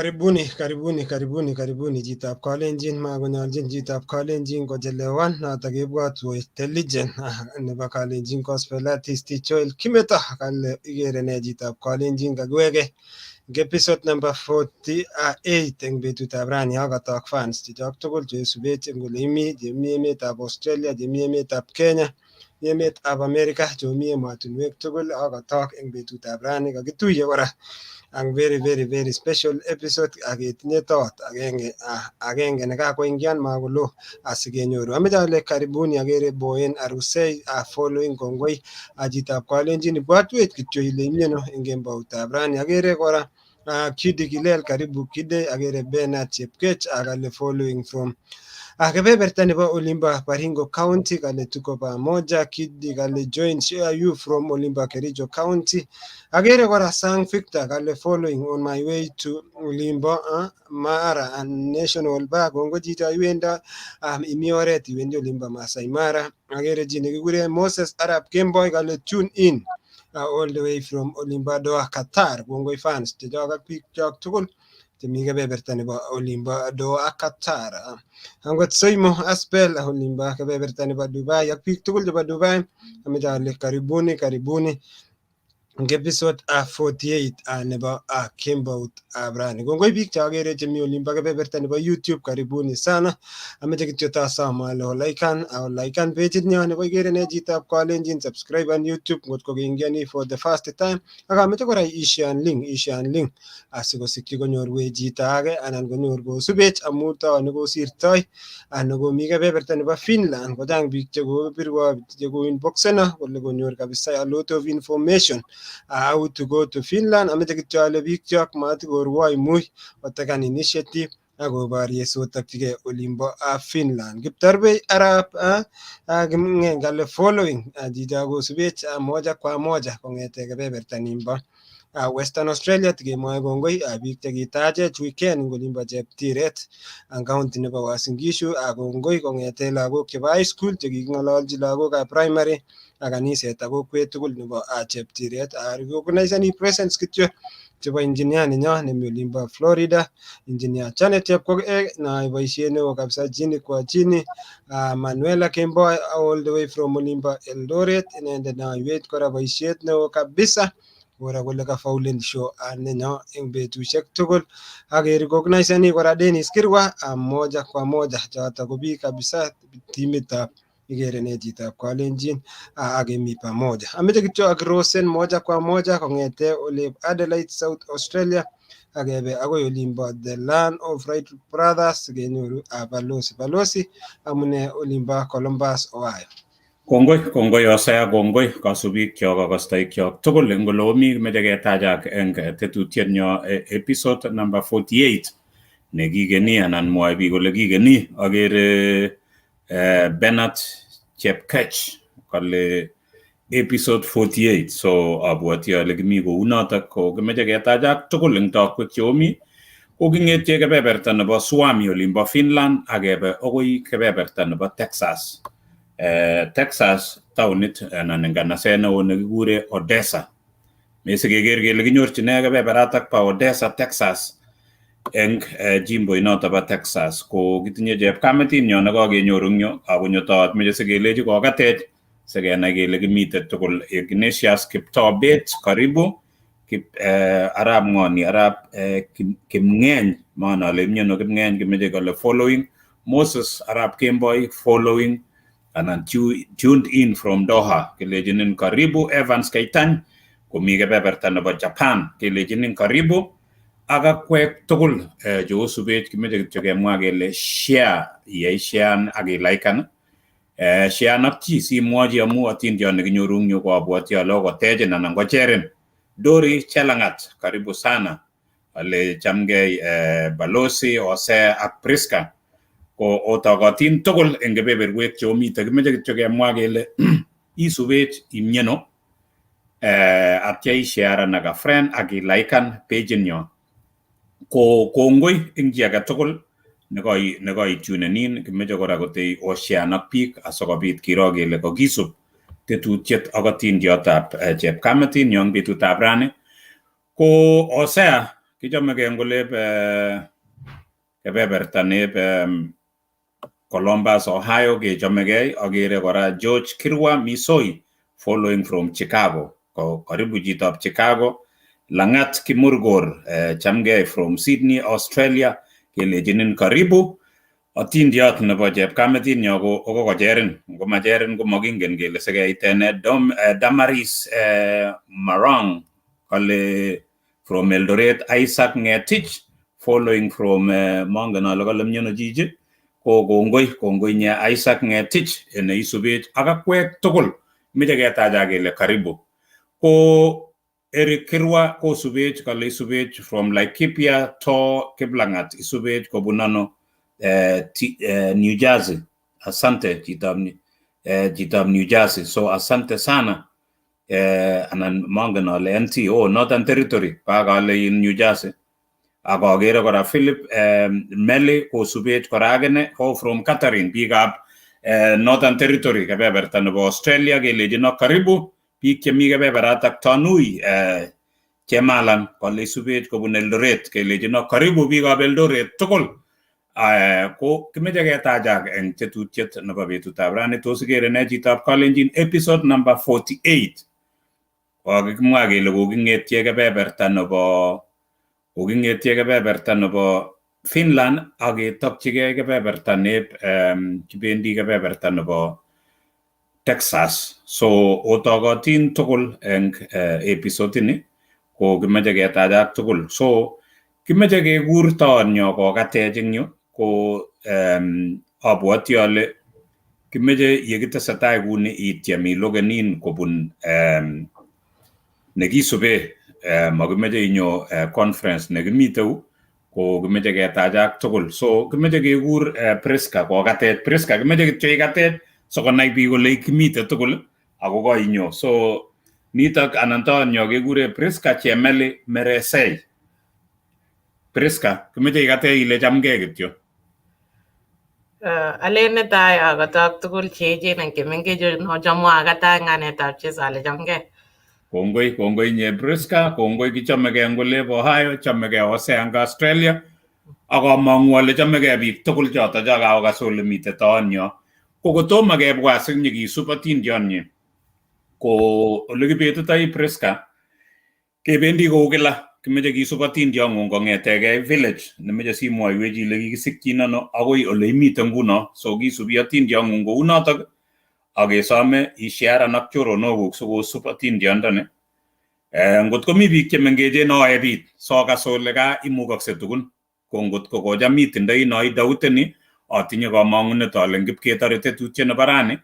Karibuni, karibuni, karibuni, karibuni chitab kalenjin makonyoljin chitab kalenjin kochelewan notok kebwotwech intelligent nebo kalenjin gospel artist Joel Kimeto kale ikere ne chitab kalenjin kakiweke eng episode number 48 eng betutab rani akotok fans chechok tugul cheisubech eng ole imi chemi emetab Australia chemi emetab Kenya mi emetab America chomi emotinwek tugul akotok eng betutab rani kakituiye kora ang very very very special episode aketinye thought agenge agenge nekakoingian makolo asikenyoru ameche ale karibuni akere Boen Arusei following kongoi chitab kalenjin ibwatwech kityo ile imieno eng kemboutab rani akere kora Kidi Kilel karibu Kide akere Bernard Chepkech kale following from kebeberta nebo olimbo Baringo County kale tuko pamoja Kidi kale join share you from olimbo Kericho County akere kora Sang Victor kale following on my way to olimbo Mara and National Park kongoi chito iwendo imi oret iwendi olimbo Masai Mara akere chi nekikure Moses Arap Kemboi kale tune in all the way from olimbo Doha Qatar kongoi fans chechok ak biik chok tugul chemi kebeberta nebo olimbo Doha Qatar angot Soimo Aspel olimbo kebeberta nebo Dubai ak biik tugul chebo Dubai ameche ale karibuni karibuni eng episode 48 nebo kembout ab rani kongoi biik cheokere chemi olimbo kebeberta nebo YouTube karibuni sana ameche kityo tasom ale olaikan olaikan pageit nyo nebo ikere ne chitab kalenjin subscribe on YouTube ngot ko keingiani for the first time ak ameche kora ishean link ishean link asikosikyi konyorwech chito age anan konyor kosubech amu to nekosirtoi nekomi kebeberta nebo Finland kochang biik chekobirwo chekoinboxeno kole konyor kabisa a lot of information how to go to Finland ameche kityo ale biikchok matikorwoi mui otekan initiative akoborye sotokchigei olimbo Finland. Kiptorbei arap Kimng'eny kale following chicho kosubech moja kwa moja kong'ete kebeberta nimbo Western Australia tikemwoe kongoi biik chekitachech weekend eng olimbo Cheptiret ang county nebo Uasin Gishu kongoi kong'ete lagok chebo high school chekiking'ololchi lagokab primary ak kaniset ak kokwet tugul nebo Cheptiret recognisani presence kityo chebo engineer nenyo nemi olimbo Florida engineer Janet Chepkogei neyoe boisiet neo kabisa chini kwa chini Manuela Kemboi all the way from olimbo Eldoret inendet neyoiwech kora boisiet neo kabisa kora kole kafaulen show nenyo eng betusiek tugul ak kerecognisani kora Dennis Kirwa moja kwa moja choto ko biik kabisa timitab ikere ne chitab kalenjin ak kemi pamoja ameche kityo akirosen moja kwa moja kong'ete olep Adelaide South Australia akebe akoi olimbo the land of Wright Brothers kenyoru Balosi Balosi amune olimbo Columbus Ohio. Kongoi, kongoi Osea, kongoi kasubikyok ak kastoikyok tugul eng ole omi kimeche ketachak eng tetutietnyo episode number 48 nekikeni anan mwoe biik kole kikeni akere Bernard Chepkech kale episode 48 so abwoti ale kimi kounotok ko kimeche ketachak tugul eng tokwek cheomi ko king'etye kebeberta nebo Suomi olimbo Finland akebe akoi kebeberta nebo Texas Texas taonit anan nganaset neo nekikure Odessa mesikeker kele kinyorchine kebeberatak pa Odessa Texas eng jimbo inoto bo Texas ko kitinye chepkametinyo nekakenyoru eng yu akonyo toot meche sikelechi kokatech sikenai kele kimite tugul Ignatius Kiptobet karibu Kip, arap ng'oni arap Kimng'eny maana ale imyeno Kimng'eny kimeche kole following Moses arap Kemboi following anan tuned in from Doha kelechinin karibu Evans Keitany komi kebeberta nebo Japan kelechinin karibu ak akwek tugul cheosubech kimeche kityo kemwa kele share iyai share ak ilaikan share ak chi simwochi amu atindiot nekinyoru eng yu ko abwoti ale okotechin anan kocherin Dori Chelangat karibu sana ale chamgei Balosi Ose ak Priska ko otokotin tugul eng kebeberwek cheomite kimeche kityo kemwa kele isubech imyeno atya isharan ak a friend ak ilaikan page-inyo ko kongoi eng chi age tugul nekoitunenin kimeche kora kotei oshean ak biik asikobit kiro kele kokisub tetutiet ak atindiotab chepkametinyo eng betutab rani ko Hosea Kichomegei eng olep kebeberta neb Columbus, Ohio kechomegei. Akere kora George Kirwa Misoi following from Chicago. Ko karibu chitab Chicago. Langat Kimurgor, chamgei from Sydney, Australia. Kelechinin karibu. Atindiot nebo chepkametinyo ko kokocherin. Ngomacherin komokingen kele sikeitene. Damaris Marang kale from Eldoret. Isaac Ngetich following from mongen ale kale miono chichi. Ko kongoi, kongoi nye Isaac Ngetich neisubech ak akwek tugul. Meche ketacha kele karibu. Ko Eric Kirwa kosubech kale isubech from Laikipia to Kiplangat, isubech kobun ano New Jersey. Asante chitab New Jersey. So asante sana. Anan mongen ale NTO Northern Territory kakale in New Jersey. Ak akere kora Philip Meli kosubech kora akine ko from Catherine, biikab Northern Territory kebeberta nebo Australia kelechino karibu. Biik chemi kebeberatak Tanui Chemalan kole isubech kobun Eldoret kelechino karibu biikab Eldoret tugul. Ko kimeche ketachak eng tetutiet nebo betutab rani. Tos ikere ne chitab Kalenjin episode number 48. Kokikimwa kele koking'etye kebeberta nebo Finland ak ketokchigei kebeberta neb kibendi kebeberta nebo Texas. So otokotin tugul eng episode ini ko kimeche ketachak tugul. So kimeche kekur toonyo kokatech eng yu ko abwoti ale kimeche yekitesetai kuni ityem ilogenin kobun nekisube, makimeche inyo conference nekimiteu ko kimeche ketachak tugul. So kimeche kekur Priska kokatech. Priska kimeche kityo ikatech sikonai biik kole kimite tugul ako koinyo. So nitok anan toonyo kekure Priska Chemeli Meresei. Priska, kimeche ikatech ile chamgei kityo. Alen netai akotok tugul cheechen ak chemengech nochomo akatai nganetab Jesu ale chamgei. Kongoi, kongoi nye Priska, kongoi kichomegei eng olep Ohio, chomegei Hosea eng Australia, ak among'u ale chomegei biik tugul choto cho kaokas ole mitei toonyo. Ko kotomo kebwa sinyikisub atindionyi, ko ole kibetitoi Priska, kebendi kou kila, kimeche kisub atindiong'ung kong'etegei village nemeche simwoiwech ile kikisikyin ano akoi ole imite nguno. So kisubi atindiong'ung kounotok ak kesome isharan ak choronokuk sikosub atindiondoni. Ngot komi biik chemengechen oe biik sokas ole ka imukokse tugun. Ko ngot ko kocham itindoi no idoubteni atinye kamong'unet ale ngipketore tetutiet nebo rani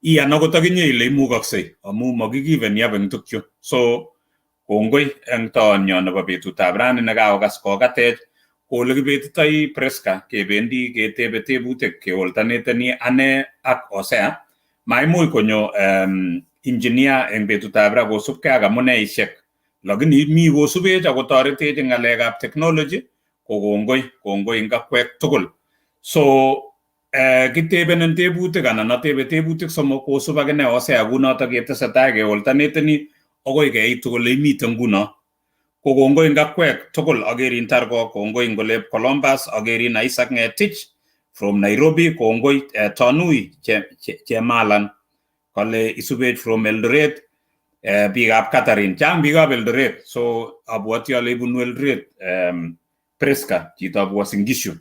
iyan akot akinye ile imukoksei amu makikiveni up eng tukchu. So kongoi eng toonyo nebo betutab rani nekaokas kokatech. Ko ole kibetitoi Priska kebendi ketebe tebutik keoltaneteni ane ak Hosea. Maimuch konyo engineer eng betutab ra kosubkei ak amuneishek, lakini mi kosubech ako toretech eng ng'alekab technology. Ko kongoi, kongoi eng akwek tugul. So kitebenen tebutik anan atebe tebutik somok kosub akine Hosea kunotok ketesetai keoltaneteni akoi keitu kole imite nguno. Ko kongoi eng akwek tugul, akerin Targo, kongoi eng olep Columbus, akerin Isaac Ngetich from Nairobi, kongoi Tanui Chemalan kale isubech from Eldoret, biikab Catherine, chang biikab Eldoret. So abwoti ale ibunu Eldoret Priska chitab Uasin Gishu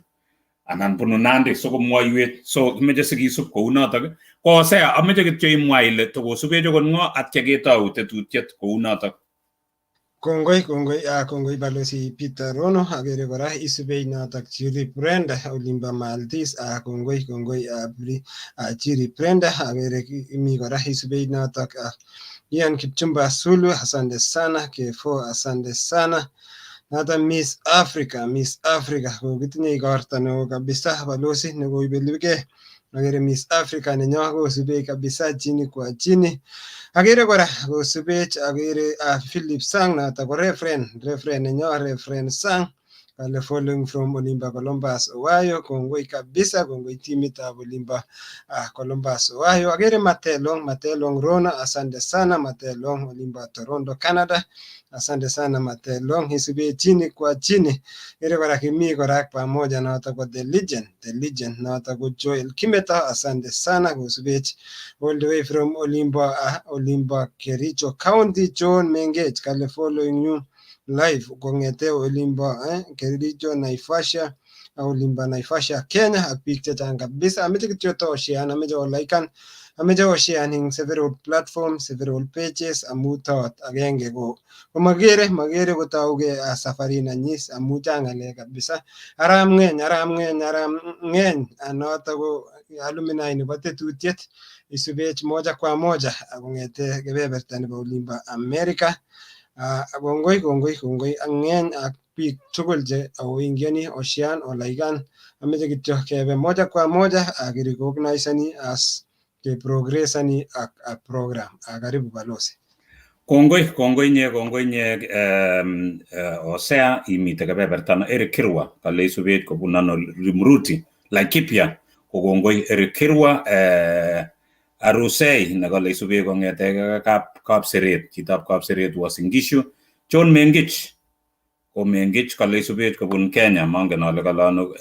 anan bunu Nandi sikomwoiwech. So kimeche sikisub kounotok. Ko Hosea ameche kityo imwa ile tokosubech okot ng'o atya ketou tetutiet kounotok. Kongoi, kongoi, kongoi Balozi Peter Rono. Akere kora isubei notok Chiri Brenda olimbo Maldives. Kongoi, kongoi Chiri Brenda. Akere mi kora isubei notok Ian Kipchumba Sulu, asante sana. K4, asante sana. Noto Miss Africa, Miss Africa kokitinye igorto neo kabisa balozi nekoibeligei. Akere Miss Africa nenyo kosubech kabisa chini kwa chini. Akere kora kosubech, akere Philip Sang noto ko reverend, reverend nenyo, Reverend Sang. Kale following from Olimba Columbus, Ohio. Kongoi kabisa, kongoi timitab Olimba Columbus, Ohio. Agere Matelong, Matelong Rona, asante sana Matelong, Olimba Toronto, Canada. Asante sana Matelong, isube chini kwa chini. Ere kora kimi kora pamoja noto ko The Legend, The Legend noto ko Joel Kimeto, asante sana kosubech all the way from Olimba, Olimba Kericho County. John Mengech kale following you live kong'ete Olimba Kericho Naivasha, Olimba Naivasha Kenya, ak biik chechang kabisa. Ameche kityo toshean, ameche olaikan, ameche oshean eng several platforms, several pages, amu tot agenge ko komakere makere kotauge safarit nanyis amu chang ng'alek kabisa. Arap Ng'eny, Arap Ng'eny, Arap Ng'eny, noto ko alumni nebo Tetutiet, isubech moja kwa moja kong'ete kebeberta nebo Olimba America. Kongoi, kongoi, kongoi ak Ng'eny ak biik tugul che oingioni oshean olaikan. Ameche kityo kebe moja kwa moja akirecognisani as keprogressani ak program. Karibu balozi. Kongoi, kongoi nye, kongoi nye Hosea imite kebeberta no Eric Kirwa kale isubet kobun ano Rimruti Laikipia, ko kongoi Eric Kirwa. Arusei nekale isubet kong'ete Kapseret, chitab Kapseret Uasin Gishu. John Mengich ko Mengich kale isubet kobun Kenya, mangen ale kale ano,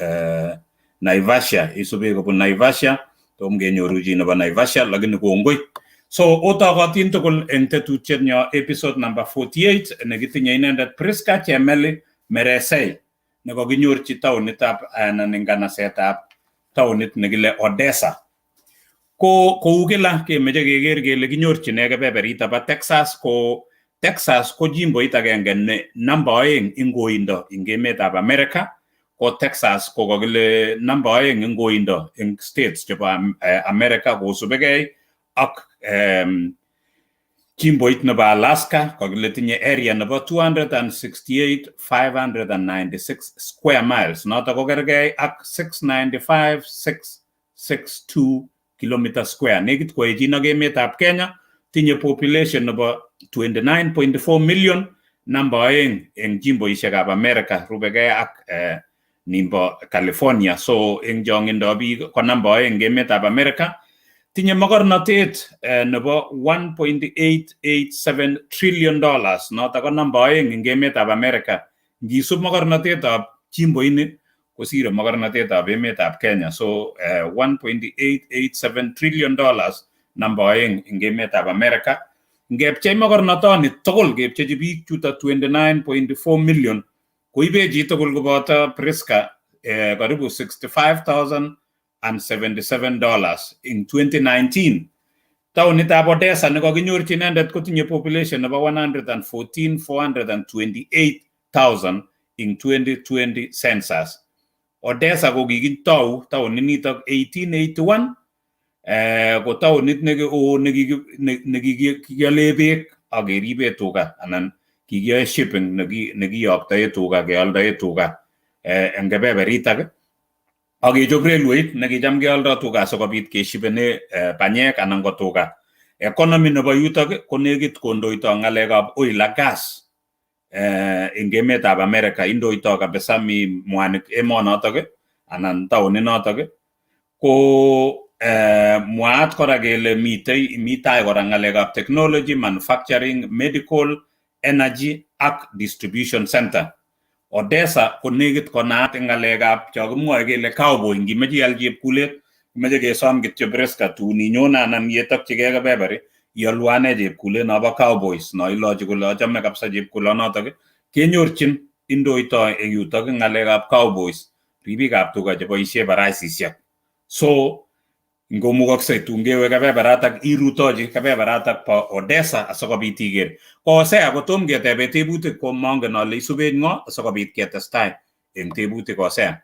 Naivasha, isubet kobun Naivasha, tom kenyoru chi nebo Naivasha lakini kongoi. So otokotin tugul eng tetutiet nyo episode number 48 nekitinye inendet Priska Chemeli Meresei nekokinyorchi taonitab anan eng kanasetab taonit nekile Odessa. Ko kou kila kemeche keker kele kinyorchine kebeberita bo Texas, ko Texas ko jimboit agenge ne namba 2 eng koindo eng emetab America. Ko Texas ko kakile namba 2 eng koindo eng states chebo America kosubekei ak jimboit nebo Alaska. Kakile tinye area nebo 268,596 square miles, noto ko kergei ak 695,662 kilometer square, nekit koechin ak emetab Kenya. Tinye population nebo 29.4 million, namba 2 eng jimboishekab America, rubekei ak nimbo California. So eng chong'indab biik ko namba 2 emetab America. Tinye mogornotet nebo $1.887 trillion, noto ko namba 2 eng emetab America. Ngisub mogornotetab jimboini kosire mogornotetab emetab Kenya. So $1.887 trillion, namba 2 eng emetab America. Ngepchei mogornotoni tugul kepchechi biik chuto 29.4 million, koibe chitugul koboto Priska karibu $65,077 in 2019. Taonitab Odessa nekokinyorchi inendet kotinye population nebo 114,428,000 in 2020 census. Odessa ko kikitou taoninitok 1881, ko taonit neo nekikiole beek ak keribe tuga anan kikiyoe shipping nekiyoktoe tuga, keoldoe tuga eng kebeberitak, ak kechop railwayit nekicham keoldo tuga asikobit keshipene banyek anan ko tuga. Economy nebo yutok ko nekit kondoito ng'alekab oil ak gas eng emetab America, indoito kabisa, mi mwanik emonotok anan taoninotok. Ko mwaat kora kele mitei mi tai kora ng'alekab technology, manufacturing, medical, energy ak distribution center. Odessa ko nekit konaat eng ng'alekab cho kimwoe kele cowboy. Ngimeche ial chepkulet, imeche kesom kityo Priska tun inyone anan yetokchigei kebeberi iolwo ane chepkulet nobo cowboys no ilochi kole achome kabisa chepkulonotok, kenyorchin indoitoi eng yutok eng ng'alekab cowboys, ribikab tuga cheboisie baraisisiek. So ngomukokse tun kewe kebeberatak irutochi kebeberatak bo Odessa asikobit iker. Ko Hosea, kotom ketebe tebutik, ko mongen ale isubech ng'o asikobit ketestai eng tebutik, Hosea.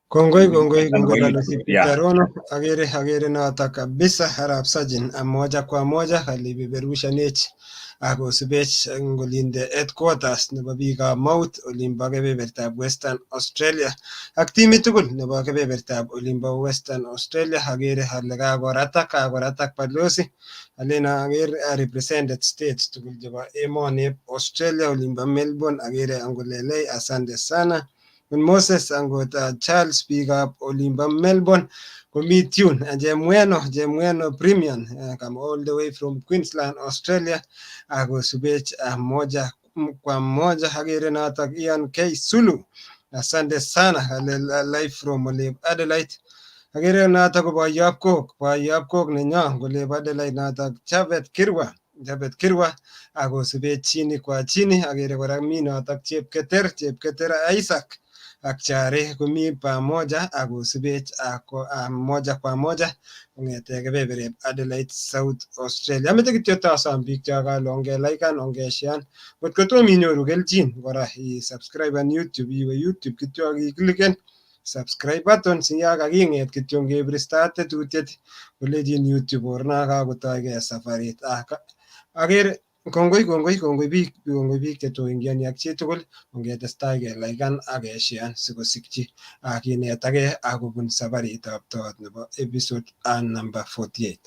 Kongoi kongoi kongoi Balozi Peter Rono, agere notok kabisa Arap Sajin moja kwa moja kalipeperushanech akosubech eng olinde headquarters nebo biikab Maut olimbo kebebertab Western Australia ak timit tugul nebo kebebertab olimbo Western Australia. Agere ale kakoratak balozi, alen agere represented states tugul chebo emoni Australia olimbo Melbourne. Agere angolelei asante sana Moses angot Charles biikab olimbo Melbourne komi tune Jemweno Premium come all the way from Queensland, Australia akosubech moja kwa moja. Agere notok Ian K Sulu, asante sana kale live from olep Adelaide. Agere notok ko boyop kok nenyo kolep Adelaide notok Chapet Kirwa akosubech chini kwa chini. Agere kora mi notok Chepketer Isaac ak Chare komi pamoja akosubech moja kwa moja kong'ete kebebereb Adelaide, South Australia. Ameche kityo tasom biik chok ale ongelaikan, ongeshean. Ngot ko tom inyoru kelchin kora isubscriben YouTube, iwe YouTube kityo ak ikliken subscribe button si ya kaking'et kityo ngebir start tetutiet kolechin YouTube orna kakotoige safarit. Agere kongoi kongoi kongoi biik chetoingioni ak chitugul ongetestai kelaikan ak keshean sikosikyi kinetage akobun safaritab toot nebo episode number 48.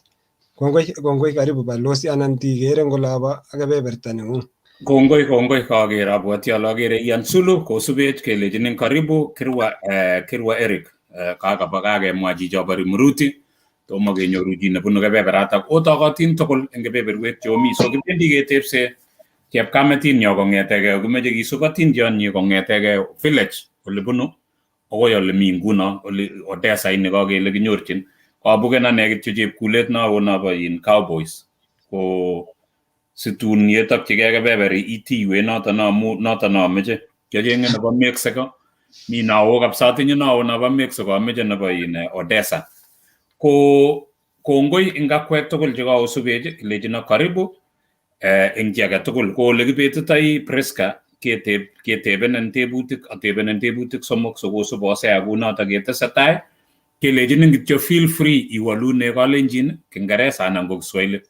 Kongoi kongoi, karibu balozi anan tikere ngolabo kebeberta neng'ung. Kongoi kongoi, kaker abwati ale akere Ian Sulu kosubech kelechinin karibu Kirwa Eric kakaba kakemwa chichobo Rumuruti tomo kenyoru chi nebunu kebeberatak otokotin tugul eng kebeberwek cheomi. So kibendi ketepse chepkametinyo kong'etegei kimeche kisub atindionyi kong'etegei village ole bunu akoi ole mi nguno ole Odessa ini kakele kinyorchin. Kabuken ane kityo chepkulet nao nobo in Cowboys ko situn yetokchigei kebeberi itiwe noto noto nomeche kiacheng'e nebo Mexico mi nao kabisa atinye nao nobo Mexico ameche nebo in Odessa. Ko kongoi eng akwek tugul chekaosubech kilechino karibu eng chi age tugul. Ko ole kibetitoi Priska ketebenen tebutik atebenen tebutik somok sokosub Hosea kunoto ketesetai kelechinin kityo feel free iwolune Kalenjin, Kiingereza anan ko Kiswahili.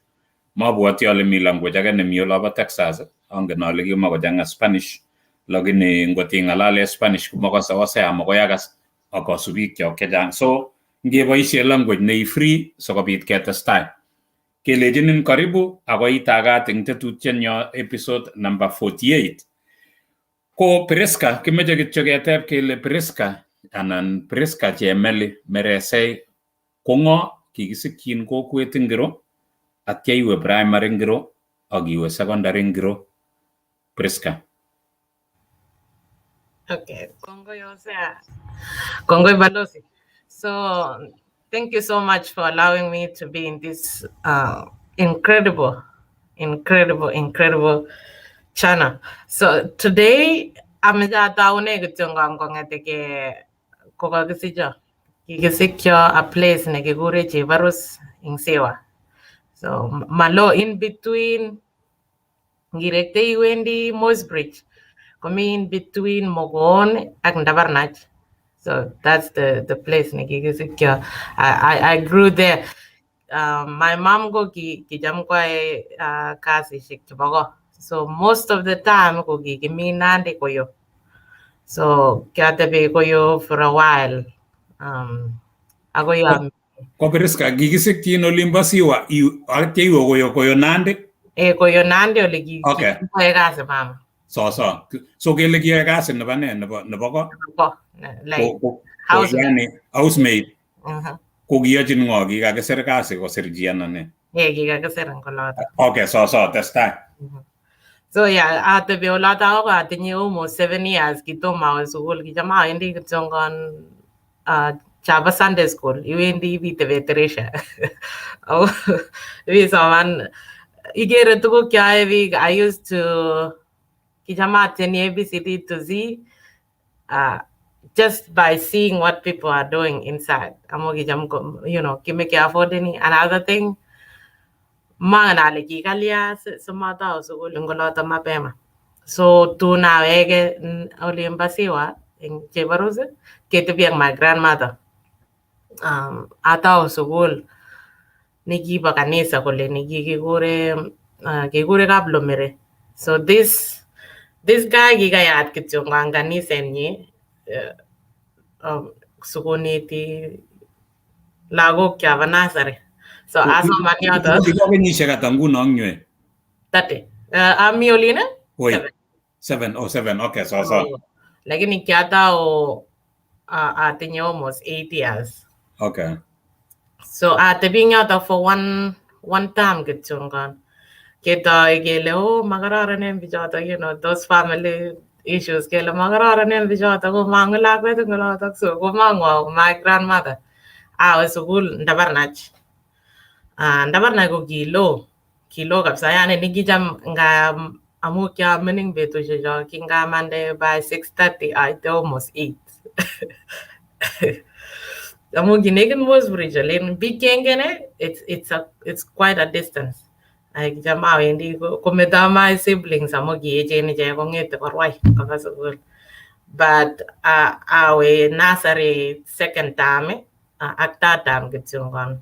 Mabwoti ale mi language age nemi olobo Texas, angen ale kimakochang'a Spanish lakini ngot ing'alale Spanish komakase Hosea makoi akas ak kasubikyok chechang. So ngeboishe language nei free sikobit ketestai. Kelechinin karibu ako itagat eng tetutietnyo episode number 48. Ko Priska kimeche kityo keteb kele Priska anan Priska Chemeli Meresei ko ng'o, kikisikyin kokwet ingiro atya iwe primary ingiro ak iwe secondary ingiro Priska? Okay, kongoi Hosea. Kongoi Balozi. So thank you so much for allowing me to be in this incredible, incredible, incredible channel. So today, ameche ataune kityo kong'eteke kokakisicho. Kikisikyo a place nekikure Chebarus eng Siwa. So malo in between ngirekte iwendi Moi's Bridge komi in between Mogon ak Ndabarnach. So that's the place nekikisikyo. I grew there. My mom ko kicham koyae kasisiek chebo ko. So most of the time ko kikimi Nandi koyo. So kiatebi koyo for a while. Akoi Ko Priska kikisikyin olimbo Siwa atya iwe koyo Nandi? Koyo Nandi ole kikiyae kasi mama. So so kele kiyoe kasi nebo ne nebo ko? Ko like housemaid. Housemaid. Ko kiyochin ng'o kikakisir kasi kosir chi anan ne? Kikakisir eng oloto. Okay, so testai. So yeah, atebi oloto akoi atinye almost 7 years kitomo awe sukul kicham awendi kityongon chabo Sunday school iwendi ibitebe Teresha. Ibisoman ikere tuguk cheyoe biik. I used to kicham atieni ABCD to Z just by seeing what people are doing inside. Amu kicham you know kimeke affordeni. Another thing mangen ale kikalya simatau sukul eng oloto mapema. So tun awege olimbo Siwa eng Chebarus ketebi ak my grandmother. Atau sukul nikibo kanisa kole nikikikure kekure Kaplomere. So this guy kikayat kityo ang kanisenyi sikoneti lagok chebo nursery. So asoman yoto. Kiko kenyisiek ata nguno eng yue? 30. Ami olin? Oi, 7. Oh, 7. Okay, so. Lakini kiatau atinye almost 8 years. Okay. So atebi eng yoto for one term kityongon. Ketoi kele oh makararanen bichoto, you know, those family issues kele makararanen bichoto komangu lakwet eng olotok, so komangwo my grandmother. Awe sukul Ndabarnach. Ndabarnach ko kilo kabisa, yani nikicham nga amu kiamining betusiecho kingamande by 6:30 aite almost 8. Amu kinekit Moi's Bridge olin biik chengen it's quite a distance. Kicham awendi kometo my siblings amu kiechen ichek kong'ete korwai koba sukul. But awe nursery second term ak third term kityongon.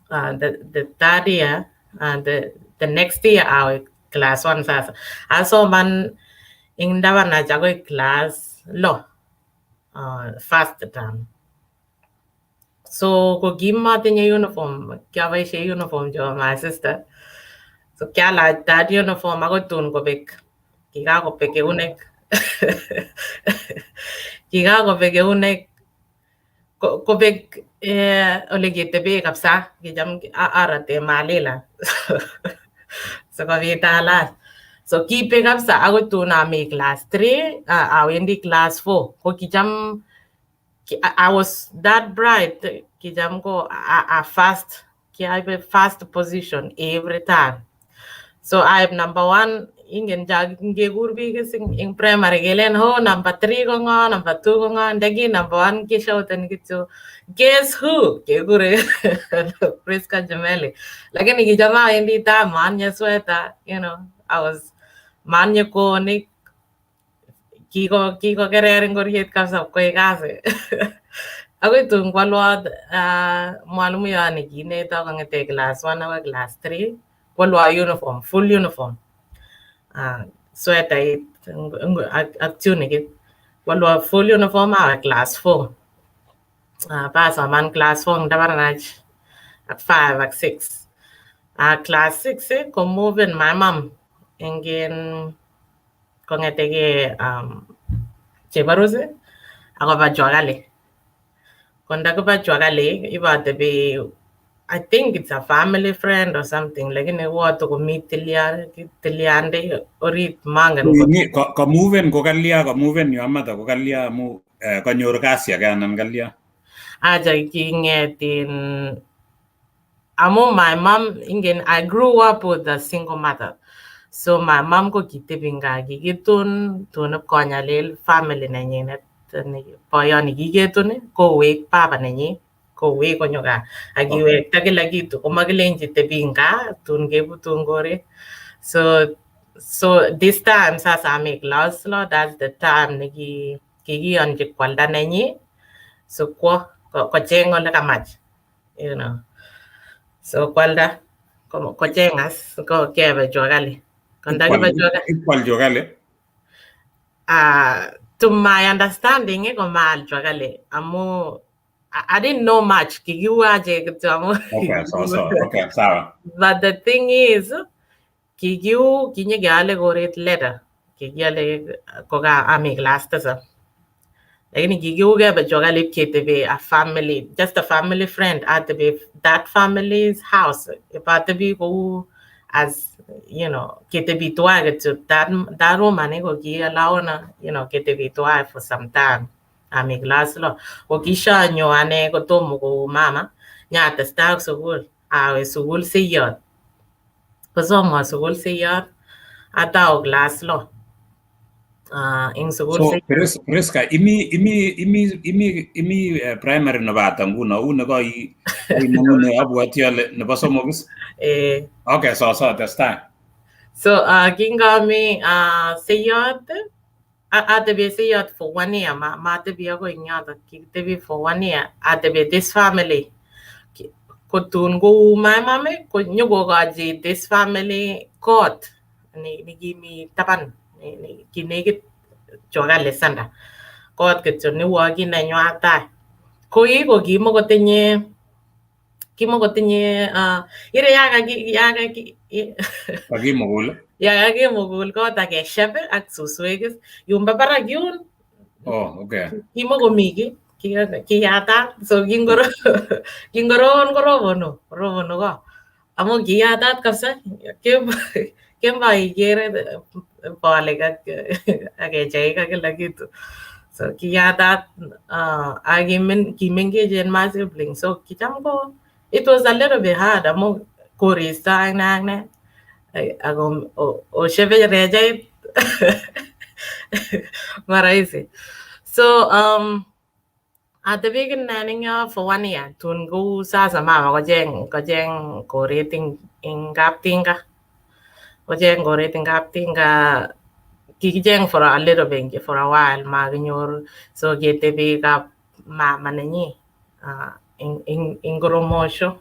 The third year, the next year awe class 1 sasa. Asoman eng Ndabarnach akoi class lo, first term. So ko kimatinye uniform, kiaboisie uniform chebo my sister. So kialach that uniform akoi tun kobek. Kikakobek eunek. Kikakobek eunek. Kobek ole ketebe kabisa. Kicham arate malila. So kobit alach. So kibek kabisa akoi tun ami class 3, awendi class 4. Ko kicham I was that bright. Kicham ko a fast, kiaibe first position every time. So I'm number 1. Ingen ngekur biik eng primary kelen ho number 3 ko ngo, number 2 ko ngo, ndaki number 1 kishouten kityo. Guess who? Kekure Priska Jemeli. Lakini kicham awendi taa maanye sweta, you know, I was maanye konik. Kiko kerer ingoriet kabisa koik kasi. Akoi tun kwalwo mwalimuyot nekiineto kong'ete class 1 akoi class 3 kwalwo uniform, full uniform. Sweatait ak tunikit. Kwalwo full uniform awe class 4. Pasoman class 4 eng Ndabarnach ak 5 ak 6. Class 6 ko moving my mom eng kong'eteke Chebarus akoba Jua Kali. Ko ndakiba Jua Kali ibotebi, I think it's a family friend or something, lakini woto komi tilyande orit mangen. Kamuven ko kalya, kamuven your mother ko kalya amu kanyor kasi age anan kalya? Acha king'etin amu my mom, ingen, I grew up with a single mother. So my mom ko kitebi nga kikitun tun ipkonyalil family nenyinet boyot nikiketun kowek baba nenyin kowek konyo gaa ak kiwekta kila kitu komakilenchi tebi gaa tun kebutun koret. So this time sasa ami class lo, that's the time nekikiyonchi kwalda nenyin so kwo kocheng ole kamach, you know. So kwalda kocheng as ko kebe Jua Kali. Kwal Jua Kali? To my understanding, komaal Jua Kali. Amu I didn't know much. Kikiwache kityo amu. Okay, so okay, sawa. But the thing is, kikiu kinyekeale koret later. Kikiale koka ami class tisa. Lakini kikiu kebe Jua Kali ipketebe a family, just a family friend atebe that family's house. Ipatebi kou as, you know, ketebi tuai kityo that woman ko kiallow, you know, ketebi tuai for some time. Ami class lo. Ko kishanyo ane kotomo ko mama nyatestai ak sukul. Awe sukul siyot. Kosomwo sukul siyot atau class lo. Eng sukul. So Priska, imi primary nebo ata nguno? U nebo imong'une abwoti ale nebo somok is? Eh. Okay, so testai. So kingami siyot Atebi siyot for 1 year, matebi akoi eng yotok, kitebi for 1 year atebi this family. Kotun kou my mom ko nyokokochi this family kot nikimi taban kinekit Jua Kali Center. Kot kityo neuo kinenywa tai. Koi ko kimokotinye ire yaka Kakimukul? Yakakimukul kot ak keshep ak suswek yun bo barak yun. Oh, okay. Kimokomi kiy, kiyatat. So kingorobon korobonu korobonu ko amun kiyatat kabisa. Kemboi ikere bolik ak kecheik ak kila kitu. So kiyatat ak kimengechen my siblings, so kicham ko it was a little bit hard amun koristo ak ne ak ne ako oshebe rechait marahisi. So atebi kinen eng yo for 1 year. Tun kou sasa mama kocheng koret eng Kaptinga, kocheng koret eng Kaptinga. Kikicheng for a little bit, for a while makinyor. So ketebi kap mama nenyi eng Koromosho.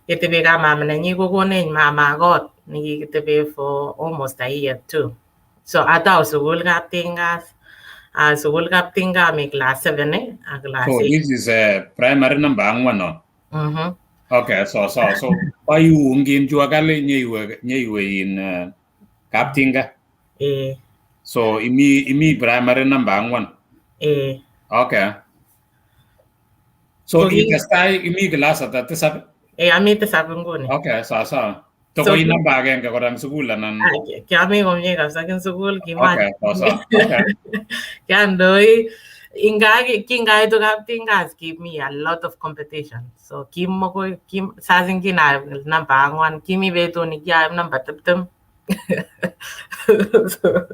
Ketebi kap mama nenyi, kokonech mama kot nekikitebe for almost a year too. So atau sukul Kaptinga, sukul Kaptinga ami class 7 ak class So 8. This is primary number ang'wan no? Mhm. Okay, so koiu ngin Jua Kali nyeiwe in Kaptinga. Eh. So imi primary number ang'wan. Eh. Okay. So So itestai imi class ata, tisab? Eh, ami tisab nguni. Okay, sawa sawa. To So koi namba agenge kora eng sukul anan? Ah, kiami komie kabisa eng sukul kima Okay, sawa sawa. Okay. kiandoi inga kingaitu Kaptingas kimi a lot of competition, so kimokoi kim saa zingine aib namba ang'wan, kimi betut nekiaib namba 20. So,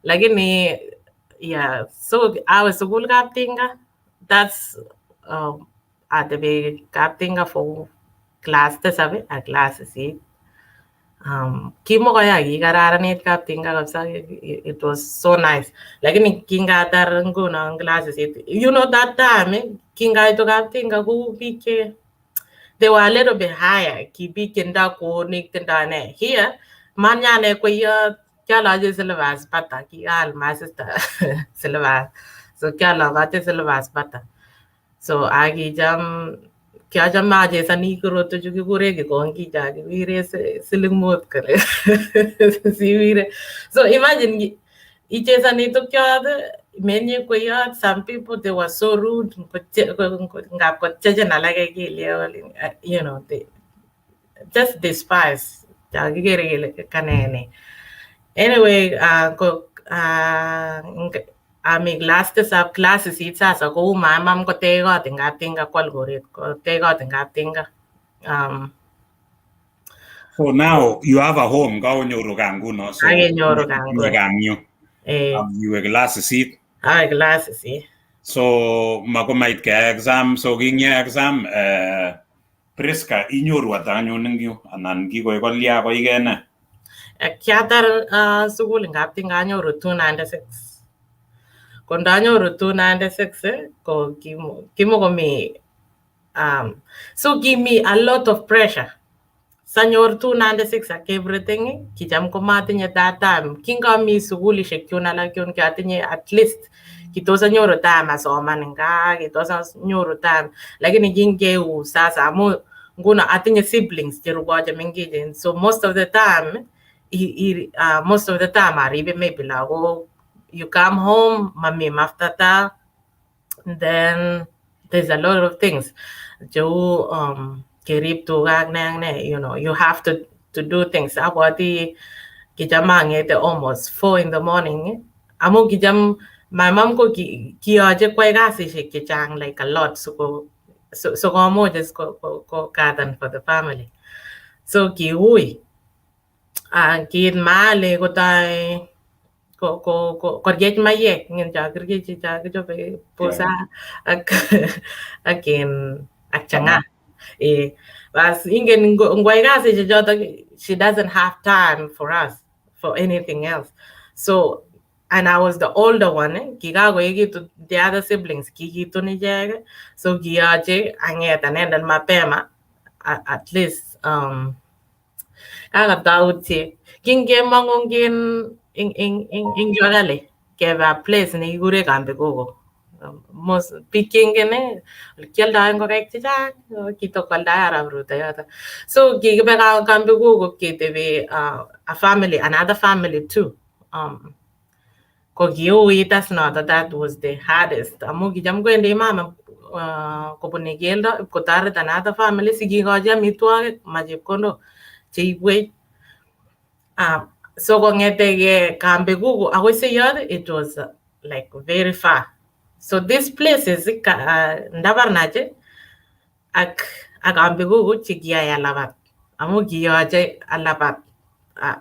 lakini yeah, so awe sukul Kaptinga. That's atebi Kaptinga for class tisab ak class sisit. Kimokoya kikararanit Kaptinga kabisa. It was so nice. Lakini kingatar nguno class sisit, you know that time kingaitu Kaptinga ko biik che they were a little bit higher. Ki biik chendoo kwonik, tindoo ne here manyane kweyot. Kioloche slippers Bata, kikaal my sister slippers, so kiolokote slippers Bata. So akicham kiachame achesoni korotwechu kikure kikongi cha kiwire siling 5 kole siwire. So imagine ichesoni tukyot menye kweyot. Some people, they were so rude. Ngap kochechen alake kelyek, they just despise cha kikere kele kanene. Anyway, ko ami class tisab, class sisit sasa kou mamam kotech kot eng Kaptinga, kwal koret kotech kot eng Kaptinga. So now you have a home, kaonyoru gaa nguno. So Akenyoru gaa iwe nguni. Gaa eng yu. Eh. Ak iwe class sisit. Awe class sisit. So makomait keyai exam, so kingiai exam Priska inyoru ata anyun eng yu anan kikoek kolya koikee ne? Kiatar sukul eng Kaptinga anyoru 296. Ko ndanyoru 296 ko kimokomi so kimi a lot of pressure. Sanyor 296 ak everything, kicham komatinye that time. Kingami sukulishek chun alak chun kiatinye at least kitos anyoru time asoman eng gaa, kitos anyoru time. Lakini kingeu sasa amu nguno atinye siblings cherubo chemengechen. So most of the time most of the time aribe maybe lagok. You come home, mami maftata, then there's a lot of things cheu kerib tuga ak ne ak ne, you have to do things. Abwati kicham ang'ete almost 4 in the morning amu kicham my mom ko kiyoche kwai kasisiek chechang, like a lot, so komuch is ko garden for the family. So kiui. Kiit mahali kotoi ko koryech maiyek, ingen cho kirkeche cho kichobe busaa ak in ak chang'aa. Eh, bas ingen ngwai kasisiek chotok she doesn't have time for us for anything else. So And I was the older one, eh? Kikakoekitu the other siblings kikitun ichek, so kiyoche ang'et anendet mapema at least kakatautie kingemong'u ing jua kali kebe a place nekikure Kambi Koko. Most biik chengen eh, kioldoen ngokaik chechang, kitokwaldae Arap Ruto yoto. So kikibe Kambi Koko ketebi a family, another family too. Ko kiuit as noto, that was the hardest amu kicham kwendi mama kobune keldo ipkotoret another family sikikochi amitwogik, ma chepkondok cheibwech. So kong'eteke Kambi Kuku akoi Seiot, it was like very far. So these places, Ndabarnach ak Kambi Kuku chekiyai alabat amu kiyoche alabat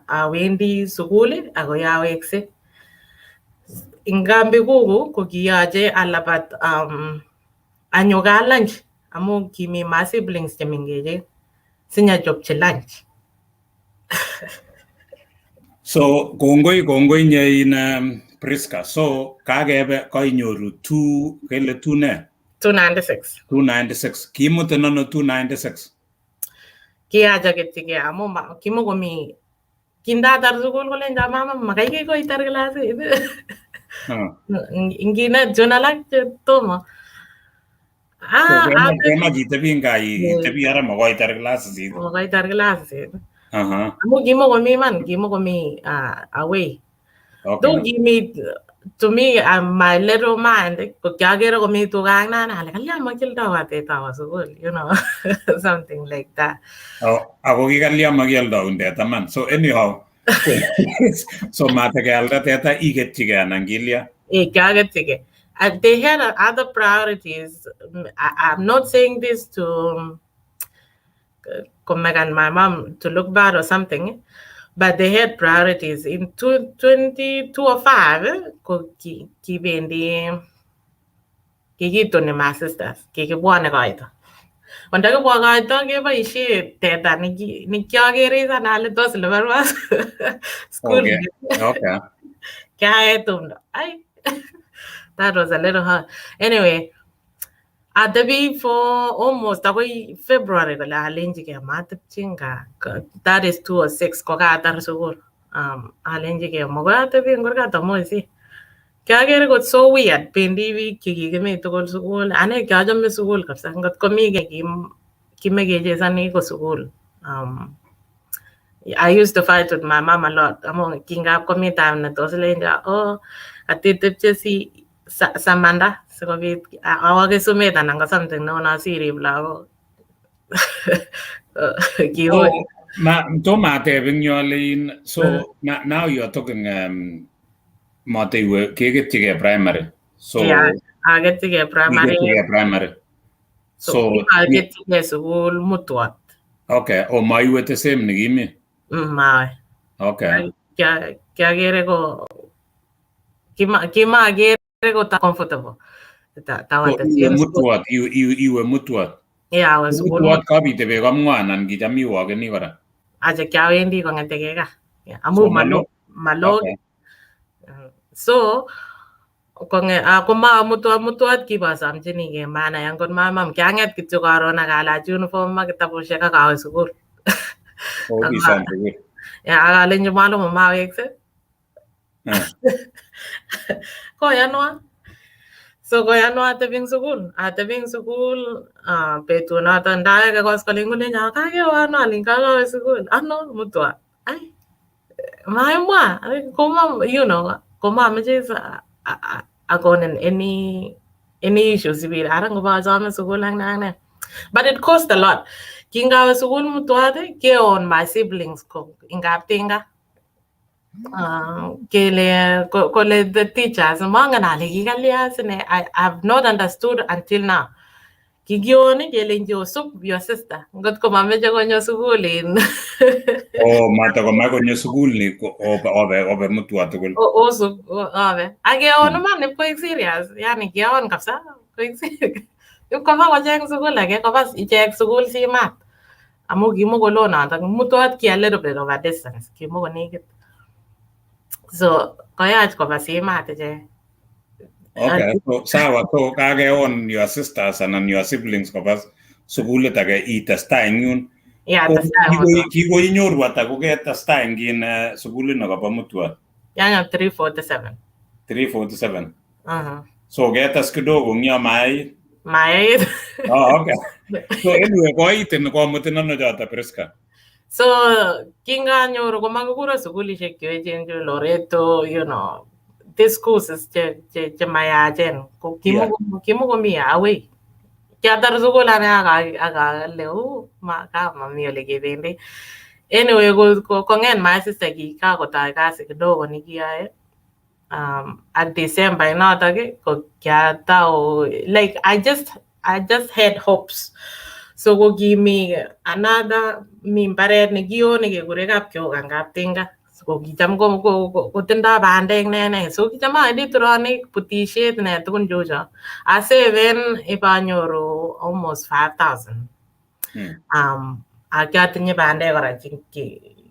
awendi sukul akoi awekse. Ing Kambi Kuku ko kiyoche alabat anyo kaa lunch amu kimi my siblings chemengechen sinyachopchi lunch. So kongoi nye in Priska. So kakebe koinyoru 2 kele 2 ne? 296. 296. Kimutin ano 296? Kiyach aketyike amu kimokomi kindatar sukul kolenjo mama makai koitar klasit. Nginet chun alak che tomo. Kema kitebi gaa, itebi ara makoitar klasit. Makoitar klasit. Amu kimokomi man, kimokomi away. Though kimi, to me, my little mind, ko kiakere komi tuga ak nana, ale kalya makildo teta awo sukul, something like that. Oh, ako kikalya makialdaun teta man. So anyhow, so matekealda teta iketchike anan kilya? Eh, kiaketchike. They had other priorities. I'm not saying this to and my mom to look bad or something, but they had priorities. In 2205, ko kibendi kikituni my sisters, kikibwone koito. Ko ndakibwa koito keboisie teta nekiokere sana ale tos lipanwa school fees. Kiaet tumdo. Ai, that was a little hard. Anyway, atebi for almost akoi February kole alenjigei matepchin gaa. That is 206 ko kaatar sukul. Alenjigei makoi atebi eng kurgat amu isi. Kiakere kot so weird, bendi biik chekikimi tugul sukul. Ane kiachome sukul kabisa. Ngot komi kiy kimekechesoni ko sukul. I used to fight with my mom a lot. Amu kingap komi time ne tos lenjo, oh, atetepche si samanda sikobit awo kesumet anan ko something neuno sirib lagok. Kiui. So, ma tomo ateb eng yu ale in so now you are talking mateiwe keketchigei primary. So Yeah, aketchigei primary. Kiketchigei primary. So, So aketchigei sukul Mutwot. Okay, o maiwe the same nekimi? Mawe. Kiakere ko kimakere ko ta comfortable. Ta So the iwe same school. Mutwot, iwe Mutwot. Yeah, I was sukul. Mutwot kabite kamwa anan kicham iwokeni kora? Acha kiawendi kong'etegei gaa. Yeah, amu So malo malo. So konge koma Mutwot kibosamchinikei manai angot mamam kiang'et kityo karon ak alach uniform ak kitabushek ak awe sukul. So kisom sukul. Yeah, ak alenji mwalimu mawekse. Koyanwa. So koyanwa atebi eng sukul. Atebi eng sukul betunoto ndaweke koskolen kolenjo kakewe ano alin kakawe sukul. Ano Mutwot. Ai maimwa koma komameche is akonin any issues sibir ara ngobochome sukul ak ne ak ne. But it cost a lot. Kingawe sukul Mutwot keon my siblings ko ing kaptinga. Kele kole the teachers mangen ale kikalya sine. I have not understood until now. Kikion kelenji osub your sister ngot ko mameche konyo sukul in Oh, matakomach konyo sukul ni obe obe obe Mutwot tugul. Osub abe ak keon iman ip koik serious, yani keon kabisa koik serious ip koba kocheng sukul age koba ichek sukul simat amu kimokolo notok Mutwot ki a little bit of a distance, kimokonekit. So koyach koba Simat ichek. Okay, so sawa, so kakeon your sisters anan your siblings koba sukulit age itestai eng yun. Yeah, testai. Kikoinyoru ata koketestai eng in sukulit nekobo Mutua? Yanyo 347. 347. So ketes kidogo eng yo mayait? Mayait. Oh, okay. So anyway, koitin komutin ano choto Priska? So kinganyoru komakikure sukulishek cheechen chu Loreto, you know, these schools che mayachen. Ko kimukomi away. Kiatar sukul ane akale mami ole kebendi. Anyway, kong'et my sister kikakotoi kasi kidogo nekiyoe. At December inotok ko kiatau, like I just had hopes. So ko kimi another mi mbaret nekioo nekekure Kapkioka Kaptinga. So ko kicham kotindoi bandek ne. So kicham awendi turonik butisiet ne tukun cheu cho. Aseven ibanyoru almost 5,000. Ak kiatinye bandek kora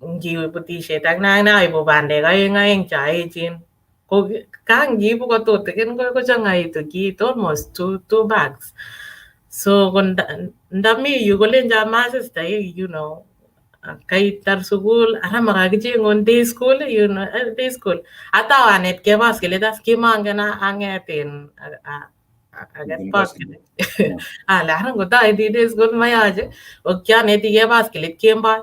ngiwe butisiet ak naibu bandek aeng cho echen. Ko kangiibu kotutikin kochang'aitu kiit almost two bags. So ndami yu kolenjo my sister, you know, kaitar sukul ara makakicheng'un day school, you know, day school. Atau anetkei baskilit as kimongen ang'et in aket baskilit. Ale ara ngot awendi day school mayoche ko kianetikei baskilit kemboi.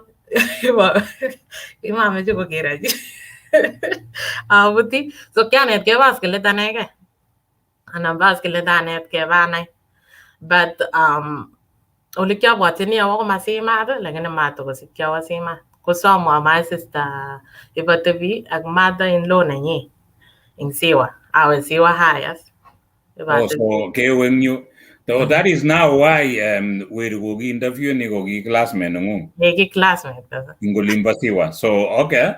Kimameche kokero chi. Abuti. So kianetkei baskilit anekei. Anan baskilit anetkei banai. But ole kiabwatyini awo koma Simat, lakini matokosikyi awo Simat. Kosomwo my sister ibotebi ak mother-in-law nenyi eng Siwa. Awe Siwa High. Oh, so kewe eng yu. So that is now why weri koki interview ni koki classmate nengung. Ki classmate. Eng olimbo Siwa. So okay.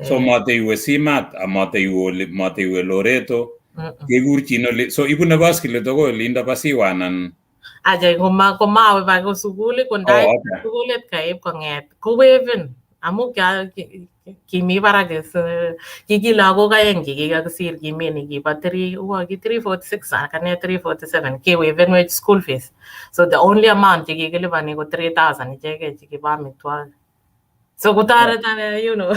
So mateiwe Simat, mateiwe Loreto. Kekurchin ole. So ibune baskilit akoi olindo bo Siwa anan? Aje komawe ba ko sukul ko ndai sukulit kaib kong'et kowevin amu kimi barak kiki lagok aeng chekikakisir kimi nekibo 346 akane 347 kewevenwech school fees. So the only amount chekikilipani ko 3,000 ichekei chekibo amitwogik. So kotoret ane, you know.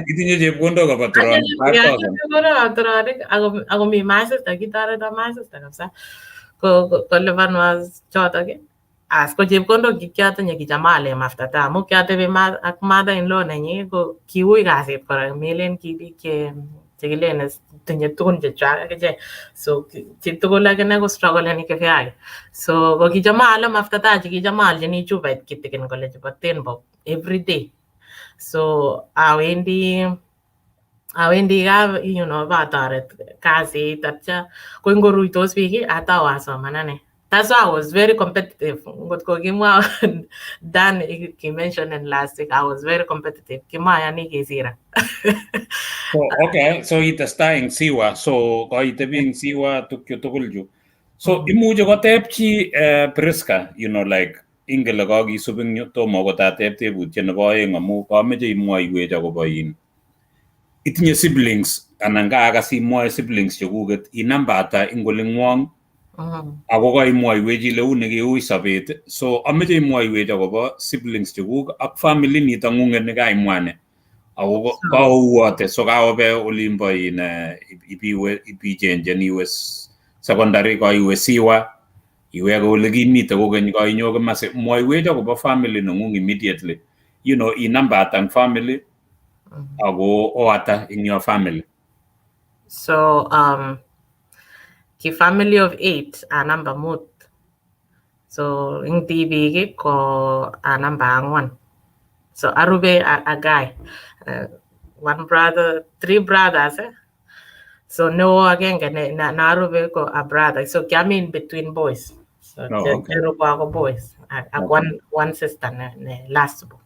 Itinye chepkondok koba turonik 5,000. Turonik ako mi my sister, kitoreton my sister kabisa. Kolipanwa chotok. As ko chepkondok chekiatinye kicham alen maftata amu kiatebi ak mother-in-law nenyi ko kiui kasit kora melen ki biik chekilen tinye tugun chechwak akichek. So chitugul akine ko struggleni kivyake. So ko kicham aale maftata chekicham aalchini chupait kitikin kole chebo 10 bob every day. So awendi kap, you know, batoret kasit atya ko ingoruitos biik atau asoman ane. That's why I was very competitive. Ngot ko kimwa Dan ki mentioned last week, I was very competitive. Kimayani kesira. So okay, so itestai eng Siwa. So koitebi eng Siwa tukyu tugul chu. So imuche koteb chi Priska, you know, like ingele kakisub eng yu tomo kotateb tebutiet nebo aeng amu kameche imwoiwech akobo in itinye siblings anan kaakas imwoe siblings chekuket inamba ata eng oling'wong ako kaimwoiwech ile uni kiui sobet. So ameche imwoiwech akobo siblings chekuk ak family nito ng'ung'et nekaimwa ni ako kauote. So kaobe olimbo in ibiwe ibichenjen iwe secondary kaiwe Siwa iweke ole kimite kokeny kainyo komasi. Mwoiwech akobo family neng'ung immediately, you know, inamba ata eng family ako oata in your family. So ki family of 8 a number mut. So eng tibik ko a number ang'wan. So arube a guy, one brother, 3 brothers. Eh? So no agenge na arube ko a brother. So kiami in between boys. So okay. Boys. Okay. One sister ne last born.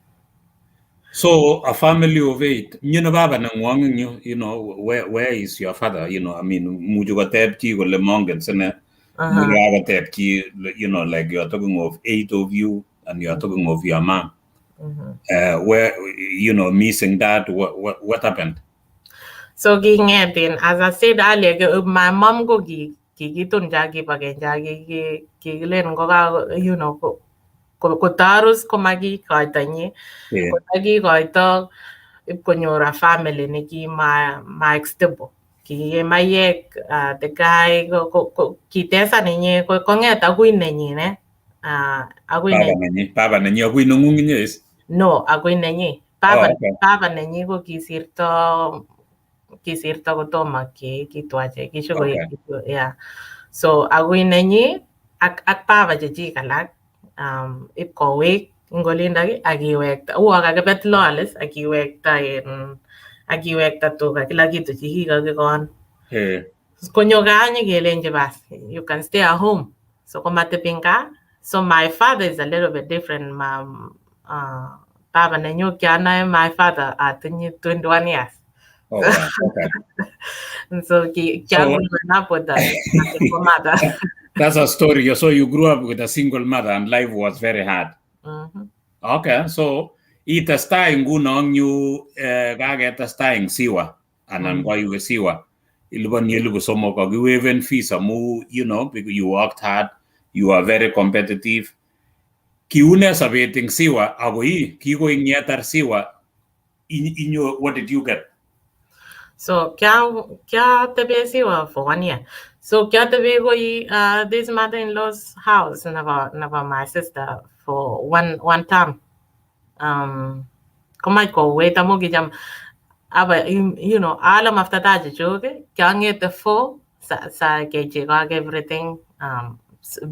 So a family of 8. You know, baba nangwang, you know, where is your father? You know, I mean, muju koteb chi kole mongen sine. Muju koteb chi, you know, like you are talking of 8 of you and you are talking of your mom. Where, you know, missing that, what happened? So king'et in, as I said earlier, my mom ko kikitun chakiba keny, kikilen koka kotarus komakikoito nyi. Kotakikoito ipkonyor a family nekima ma stable. Kiye mayek, the guy ko kitesan inye, kong'et akui nenyin eh. Akui Baba nenyin. Nenyi, baba nenyi akui neng'ung inye is? No, akui nenyi. Baba, Oh, okay. Baba nenyi ko kisirto kotomo kitwache kishuko. Yeah. So akui nenyi ak baba chechik alak ip kowek ing olindok ak kiwekta uo kakibet lolis ak kiwekta in ak kiwekta tuga, kila kitu chekikokikon. Konyo gaa nyikelenji bas, you can stay at home. So komatebi eng gaa. So my father is a little bit different. Ma baba nenyu, kianae my father atinye 21 years. Oh, wow. Okay. So ki kiagrowing up with a single mother. That's a story. So you grew up with a single mother and life was very hard. Okay, so itestai nguno eng yu kaketestai eng Siwa anan koiwe Siwa iliponi 3,000, kakiweven fees amu because you worked hard, you are very competitive. Kiune sobet eng Siwa ako kikoi ngetar Siwa inyo, what did you get? So kiatebe Siwa for one year. So kiatebe koi this mother-in-law's house nebo my sister for one term. Komach kowet amu kicham aba aale maftata chechuk, kiang'ete 4 sa kechekok everything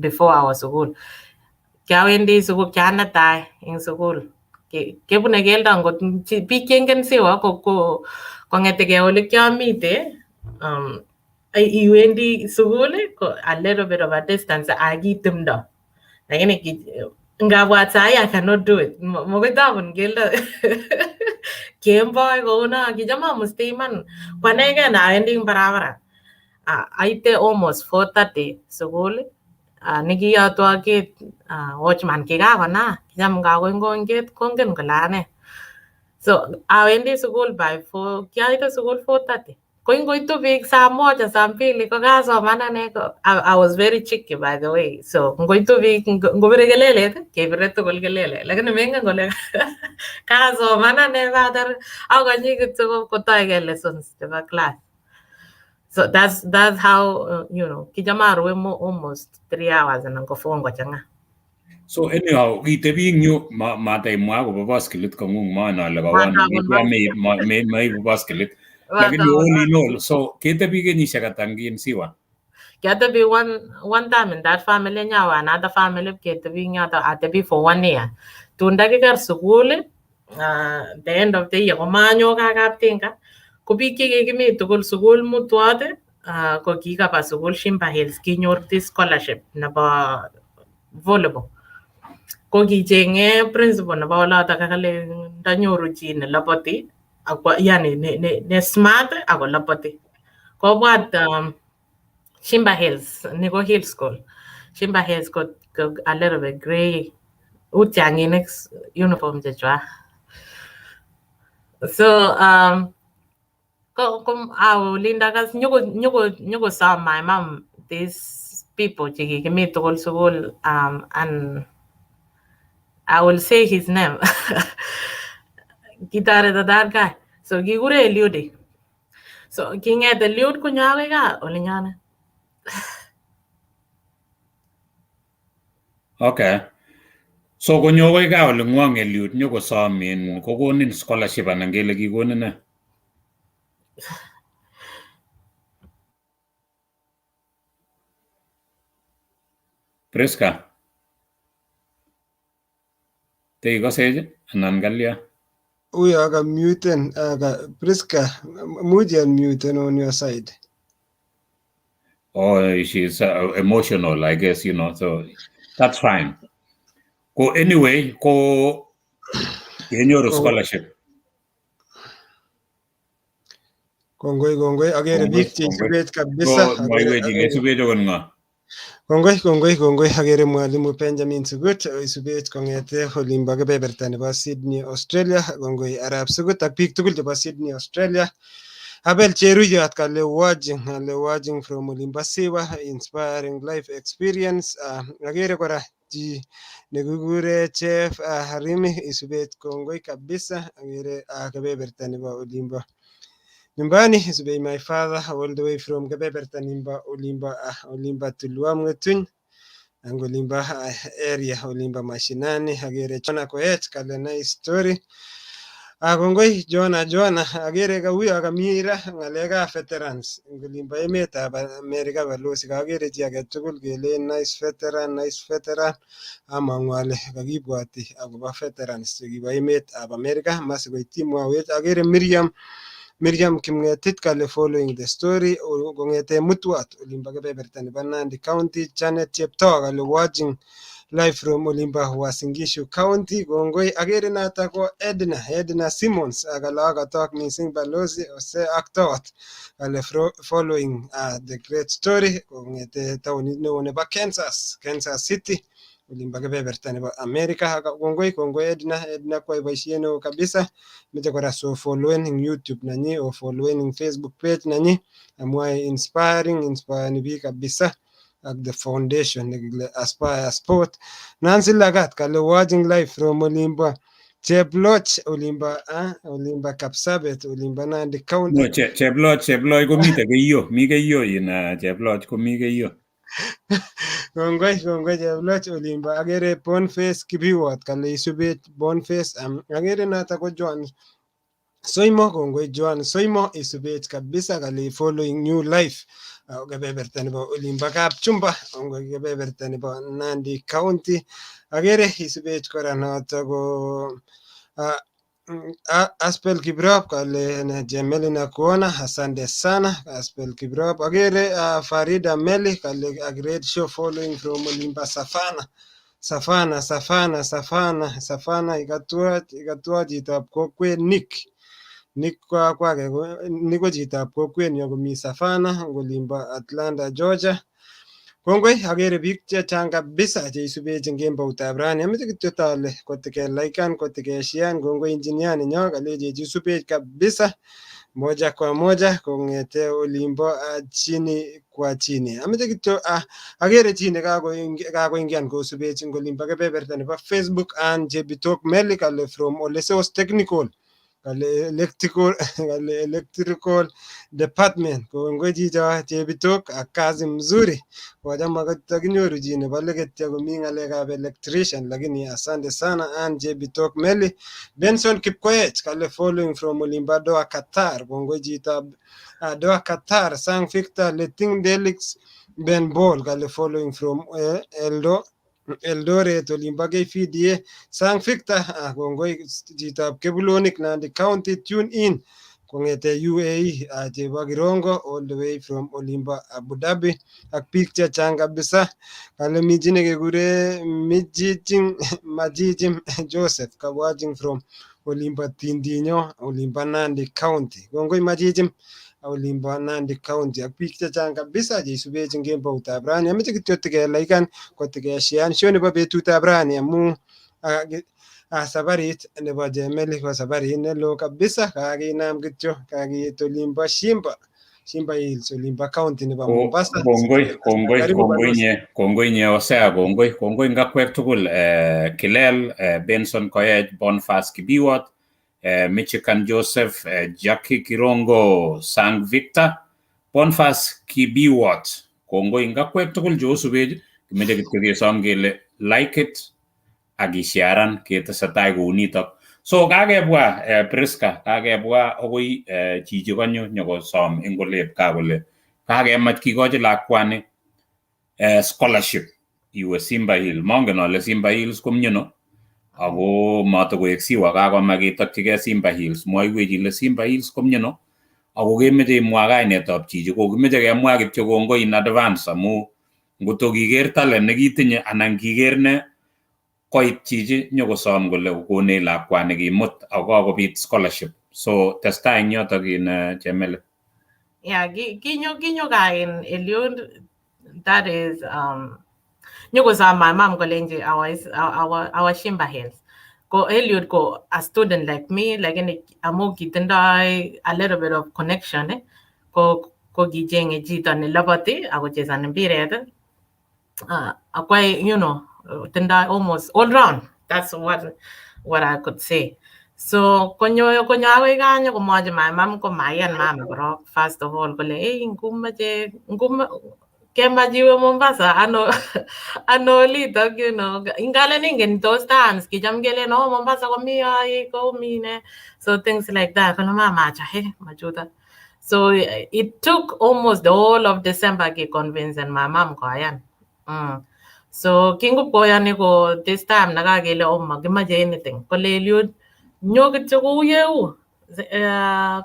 before our sukul. Kiawendi sukul, kianetai eng sukul. Kebune keldo ngot biik chengen Siwa ko kong'etegei ole kiamite iwendi sukul ko a little bit of a distance aki timdo. Lakini ngabwat sahi I cannot do it. Mokoi tabun keldo kemboi kouno, kicham amusti iman. Kwanegen awendi eng barabara. Aite almost 4:30 sukul, nikiyotwo gate watchman kikakona, kicham ngakoing'ony gate kongen kole ane. So awendi sukul by 4, kiaite sukul 4:30. Ko ingoitu biik saa moja, saa mbili ko kasoman ane ko I was very cheeky, by the way. So ngoitu biik ngobire kelelet kebire tugul kelele. Lakini mengen kole kasoman ane father akonyi kityo kotoige lessons chebo class. So that's how kicham arue almost 3 hours anan ko 4 ngochang'a. So anyhow, itebi eng yu mataimwa akobo baskilit kong'ung, maan ale kawon maibu baskilit. Lakini all in all, so ketebi kenyisiek ata eng Siwa? Kiatebi one time in that family, nyawa another family ketebi eng yoto, atebi for one year. Tun ndakikar sukul, the end of the year komanyo gaa Kaptinga, ko biik chekikimi tugul sukul mutwot ko kikaba sukul Shimba Hills, kinyor this scholarship nebo volleyball. Ko kichenge principal nebo olotok akale ndanyoru chi neloboti ako yani ne smart ako loboti. Kobwat Shimba Hills, ni ko Hill School. Shimba Hills ko a little bit grey, u tiang'inik uniform chechwak. So ko awe olindo kas nyoko saw my mom these people chekikimi tugul sukul, and I will say his name. Kitoreto that guy. So kikure Eliud. So king'et Eliud konyo akoi gaa olinyone. Okay. So konyo akoi gaa oling'wong Eliud nyokosom in kokonin scholarship anan kele kikonin nee? Priska. Teikosech anan kalya? Uyo ka muten ka Priska, much unmuten on your side. Oh, she's emotional, I guess, so that's fine. Ko anyway, ko kenyoru scholarship. Kongoi, kongoi, akere Kongoi, biik kongoi. cheisubech kabisa. Ko maiwech kesubech okot ng'o? Kongoi, kongoi, kongoi, akere Mwalimu Benjamin Sugut isubech kong'ete olimbo kebeberta nebo Sydney, Australia. Kongoi Arap Sugut ak biik tugul chebo Sydney, Australia. Abel Cheruyot kale watching, kale watching from olimbo Siwa, inspiring life experience. Agere kora chi nekikure Chef Harimi isubet, kongoi kabisa. Agere kebeberta nebo olimbo nyumbani, isubet my father all the way from kebeberta nimbo olimbo Tulwam Ngetuny ang olimbo area olimbo mashinani. Agere Jona Koech kale nice story. Kongoi Jona. Jona agere kauyo kami ra ng'alekab veterans eng olimbo emetab Amerika. Balozi, kakere chi agetugul kelen nice veteran, nice veteran. Among'u ale kakibwoti akobo veterans chekibo emetab Amerika masikoityi mwawech. Agere Miriam Kimng'etit kale following the story kong'ete Mutwat olimbo kebeberta nebo Nandi County. Janet Cheptoo kale watching live from olimbo Uasin Gishu County, kongoi. Agere noto ko Edna Simmons kale akatok missing balozi Ose ak Tot, kale following the great story kong'ete taonit neo nebo Kansas City olimbo kebeberta nebo America. Kongoi, kongoi Edna. Edna kwai boisiet neo kabisa. Meche kora so followen eng YouTube nanyi, o followen eng Facebook page nanyi amwae inspiring, inspire biik kabisa ak the foundation nekile Aspire Sport. Nancy Lagat kale watching live from olimbo Cheploch, olimbo olimbo Kapsabet, olimbo Nandi County. No, Cheploch komite Keiyo, mi Keiyo in Cheploch komi Keiyo. Kongoi, kongoi Cheploch olimbo. Agere Boniface Kibiwot kale isubet Boniface. Agere noto ko Joan Soimo, kongoi Joan Soimo, isubet kabisa, kale following new life kebeberta nebo olimbo Kapchumba, kebeberta nebo Nandi County. Agere isubet kora noto ko Aspel Kiprop kale Jemeli na kuona, asante sana Aspel Kiprop. Agere Farida Meli kale a great show, following from Olimba Safana. Safana, Safana, Safana, Safana ikatua chitab kokwet Nick. Nick kwa kwake Nick ko chitab kokwet komi Savannah olimbo Atlanta, Georgia. Kongoi, agere biik chechang kabisa cheisubech eng kemboutab rani. Ameche kityo tale kotikelaikan, kotikeshean. Kongoi engineer nenyo kalechech isubech kabisa moja kwa moja kong'ete olimbo chini kwa chini. Ameche kityo agere chi nekakoingian kosubech eng olimbo kebeberta nebo Facebook and Jebitok Meli kale from Olesos Technical, kale electrical department. Kongoi chicho Chebitok ak kazi mzuri. Kocham takinyoru chi nebo leketya komi ng'alekab electrician, lakini asante sana Ann Chebitok Meli. Benson Kipkoech kale following from olimbo Doha, Qatar. Kongoi chitab Doha, Qatar. Sang Victor Leting Delix Ben Ball kale following from Eldoret olimbo KVDA. Sang Victor, kongoi chitab Kebulonik, Nandi County, tune in kong'ete UAE. Chebo Kirongo all the way from olimbo Abu Dhabi ak biik chechang kabisa. Kale mi chi nekekure Mijijing Majijim Joseph ka watching from olimbo Tindinyo, olimbo Nandi County. Kongoi Majijim olimbo Nandi County ak biik chechang kabisa cheisubech eng kemboutab rani. Ameche kityo tikelaikan, kotikeshean show nebo betutab rani amu sabarit nebo Jemeli ko sabarit neloo kabisa. Kakinam kityo kakiit olimbo Shimba Hills olimbo county nebo Mombasa. Kongoi, kongoi, kongoi nye, kongoi nye Hosea, kongoi, kongoi ngakwek tugul Kilel, Benson Koech, Bonfas Kibiwot, Michigan Joseph, Jackie Kirongo, Sang Victor, Bonfas Kibiwot. Kongoi ngakwek tugul cheosubech, kimeche kityo kesom kele like it ak isharan ketesetai kounitok. So kakebwa Priska, kakebwa akoi chichi konyo nyokosom eng olep kaa kole kakemach kikochi lakwani scholarship iwe Simba Hill. Mongen ale Simba Hills komnyono ako matakoek siwa kakomach ketokchigei Simba Hills. Mwaiwech ile Simba Hills komnyono ako kemeche imwa kainetab chichi, ko kimeche kemwa kityo kongoi in advance amu ngotko kiker talent nekitinye anan kiker ne koit chichi nyokosom kole konech lakwani kimut ako kakobit scholarship. So testai eng yotok in Chemeli. Yeah, kinyo ka in Eliud, that is nyokosom my mom kolenji our Shimba Hills. Ko Eliud ko a student like me, lakini amu kitindoi a little bit of connection, ko kichenge chito neloboti akochesoni mpiret, akwai tindoi almost all round. That's what I could say. So konyo akoi gaa nyokomwochi my mom, ko maiyan mama korok. First of all kole, "Hey, ngumeche kemach iwe Mombasa ano olitok." Ingalen ingen those times kicham kelen, "Oh, Mombasa komi yoik, komi ne," so things like that. Kole mama, acha, he machuta. So it took almost the whole of December ke convince my mom koyan. So kingup koyoni ko this time nakakele, "Oh, makimache anything," kole Eliud, "Nyo kityo kou yeu."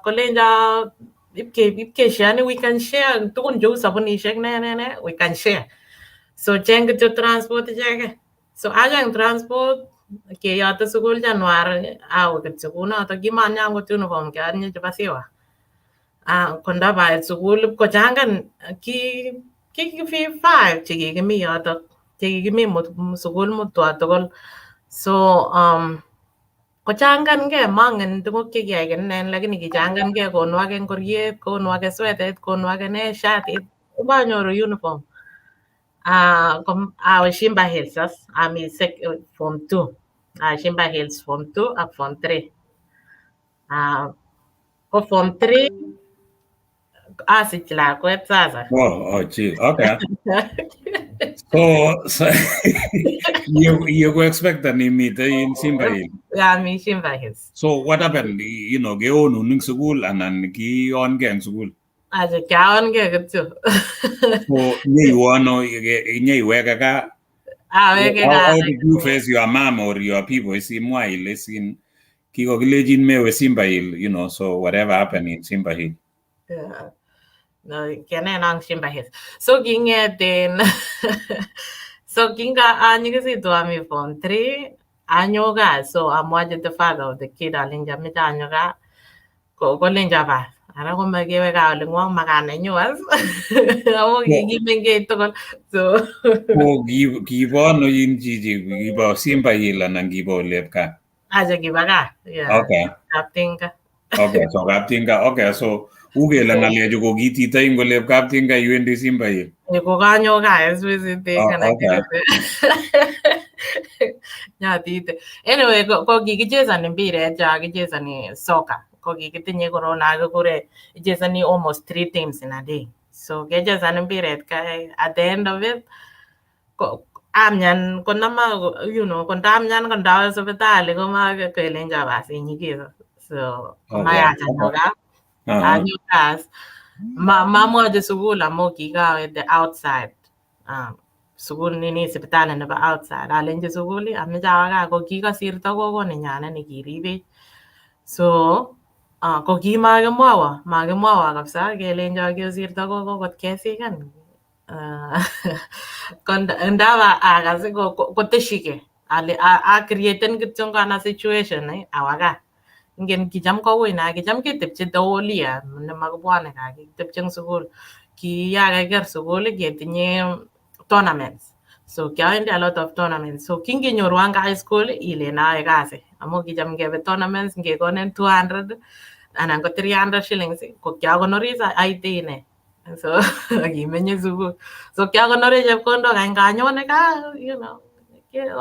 Kolenja ipke share, we can share tukun cheu sabunishek, ne ne ne, we can share. So cheng kityo transport icheke. So acheng transport, keyote sukul January, awe kityo kunoto. Kimatinye akot uniform, kiatinye chebo siwa. Ko ndapait sukul ipkochangan ki 5 chekikimi yotok, chekikimi sukul Mutua tugul. So kochangankee, mongen tuguk chekiyai kinen, lakini kichangankee, konu ake ngoriet, konu ake swetet, konu ake ne shatit, komanyoru uniform. Awe Shimba Hills as ami form 2. Shimba Hills form 2 ak form 3. Ko form 3 asich lakwet sasa. Oh, gee. Okay. So you go expect that ni meet in Shimba Hill. Yeah, mi Shimba Hills. So what happened? Keonun eng sukul anan kionge eng sukul? Acha, kiaongei kityo. So nyeiwe ano, nyeiweke gaa? Aweke How, gaa. how did you face your mom or your people? Simwa ile sin kikokilechin mewe Simba Hill, so whatever happened in Simba Hill. Yeah. No, kenen ang Shimba Hills. So king'eten, so kinga anyikisitu ami form 3, anyo gaa. So amwachi the father of the kid, alenji ameche anyo gaa. Ko kolenjo ba ara komakewe gaa oling'wong, makanenyu as amu kikimengech tugul. So Ko kibo ano yin chichi, kibo Simba Hill anan kibo olep gaa? Acha, kiba gaa. Yeah. Kaptinga. Okay, so Kaptinga. Okay, so u kele ng'alechu ko kititoi eng olep Kaptinga iwendi Simba Hill. Ko kanyo gaa es visiting. Oh, okay. Nyatite. Anyway, ko kikichesoni mpiret, cho kichesoni soccer. Ko kikitinye corona kikure ichesoni almost three teams in a day. So kechesan mpiret kai, at the end of it ko amyan konama, ko ndamyan ko ndawe sipitali koma kelenjo basi inyikis. So komayach anyo gaa. Anyo gaa. Ma mamwochi sukul amu kikawe the outside. Sukul nini, sipitali nebo outside. Alenji sukul ameche awo gaa, ko kikosirto gogo nenyanet nekiribech. So ko kimakimwowo, makimwowo kabisa, kelenjo kosirto gogo kot kesikan. Ko ndaba akas ko koteshike ale a createn kityo kana situation awa gaa. Ingen kicham koui na kicham ketepche the whole year nemakibwone gaa, kitepche eng sukul. Ki yakakiker sukul ketinye tournaments. So kiawendi a lot of tournaments. So kingenyorwan high school ilen aoe kasi amu kicham ngebe tournaments ngekonin 200 anan ko 300 shillings, ko kiakonori aite ine. So kimenye sukul. So kiakonori chepkondok any kanyone gaa,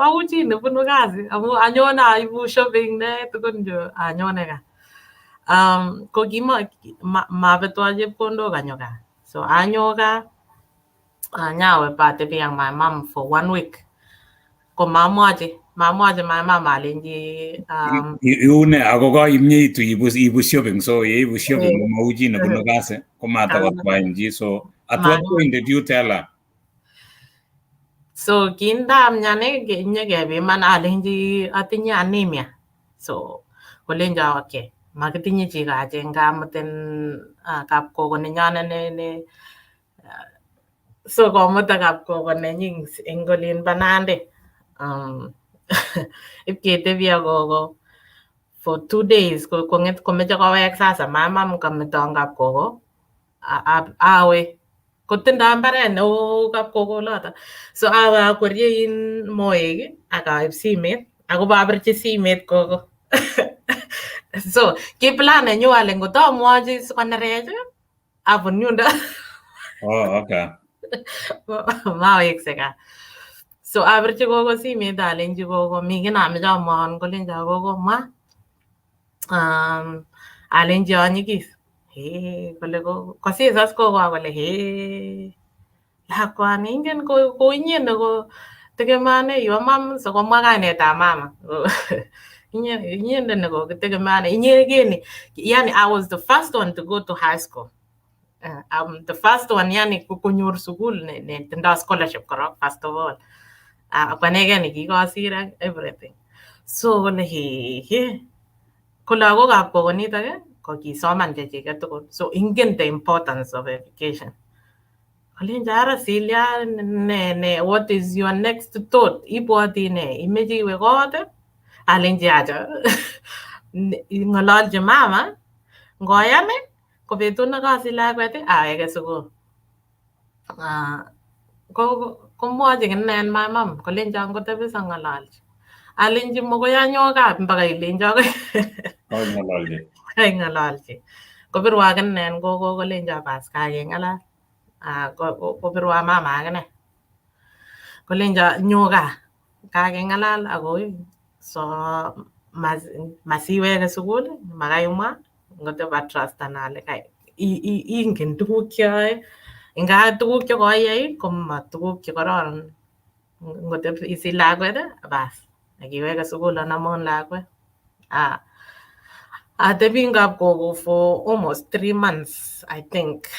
au chi nebunu kasi amu anyone aibu shopping ne tukun chu anyone gaa. Ko kima mabetwo chepkondok anyo gaa. So anyo gaa, anyawe batebi ak my mom for one week. Ko mamwochi my mom, alenji Iune ako kaimyeitu ibu shopping, so yeibu shopping komau chi nebunu kasi komatakotwain chi. So at what point did you tell her? So kindamyan nyekepiman alenji atinye anemia. So kolenjo okay, makitinye chi kacheng kamutin kapkogo nenyonet ne so komuta kapkogo nenyin eng olin bo Nandi. Ipketebi ak kogo for 2 days, kong'et komeche kowek sasa mamam kameton kapkogo awe kotindo mbaret neo kapkogo oloto. So awe akwerie in moek ak aib simet. Ako babirchi simet gogo. So ki plan nenyu ale ngot amwochi sikonerech abun yundo. Oh, okay. Mawekse gaa. So abirchi gogo simet alenchi gogo mi kiy nameche amwaun kolencho gogo mwa. Alenchi anyikis. Hee kole kosisas gogo akole hee lakwani ingen ko inye neko tegemeane your mom so komwa kainetab mama. Inyendet nekokitegemeane inyegeni. Yani I was the first one to go to high school. I'm the first one yani konyor sukul ne tindo scholarship korok first of all. Kwanegen nikikosir ak everything. So kole he he ko lagokab gogo nitok ko kisoman chechiket tugul. So ingen the importance of education. Kolenjo ara silya ne what is your next thought? Ibwoti ne? Imeche iwe kot? Alenji acha. Ng'ololchi mama ngoyan ko betut nekosich lakwet aweke sukul. Komwochi kinen my mom kolenjo ngotebi song'ololchi. Alenji mokoi anyo kaa mpaka ilenjo Kaing'ololchi. Kaing'ololchi. Kopirwo akinen gogo kolenjo bas kakeng'alal. Kopirwo mama akine. Kolenjo nyo kaa kakeng'alal ako so masiweke sukul makai imwa ngotep atrustan ale ingen tuguk cheyoe inga tuguk chekoiyai koma tuguk chekororon ngotep isich lakwet bas akiweke sukul anamun lakwet. Atebi ngap gogo for almost 3 months I think.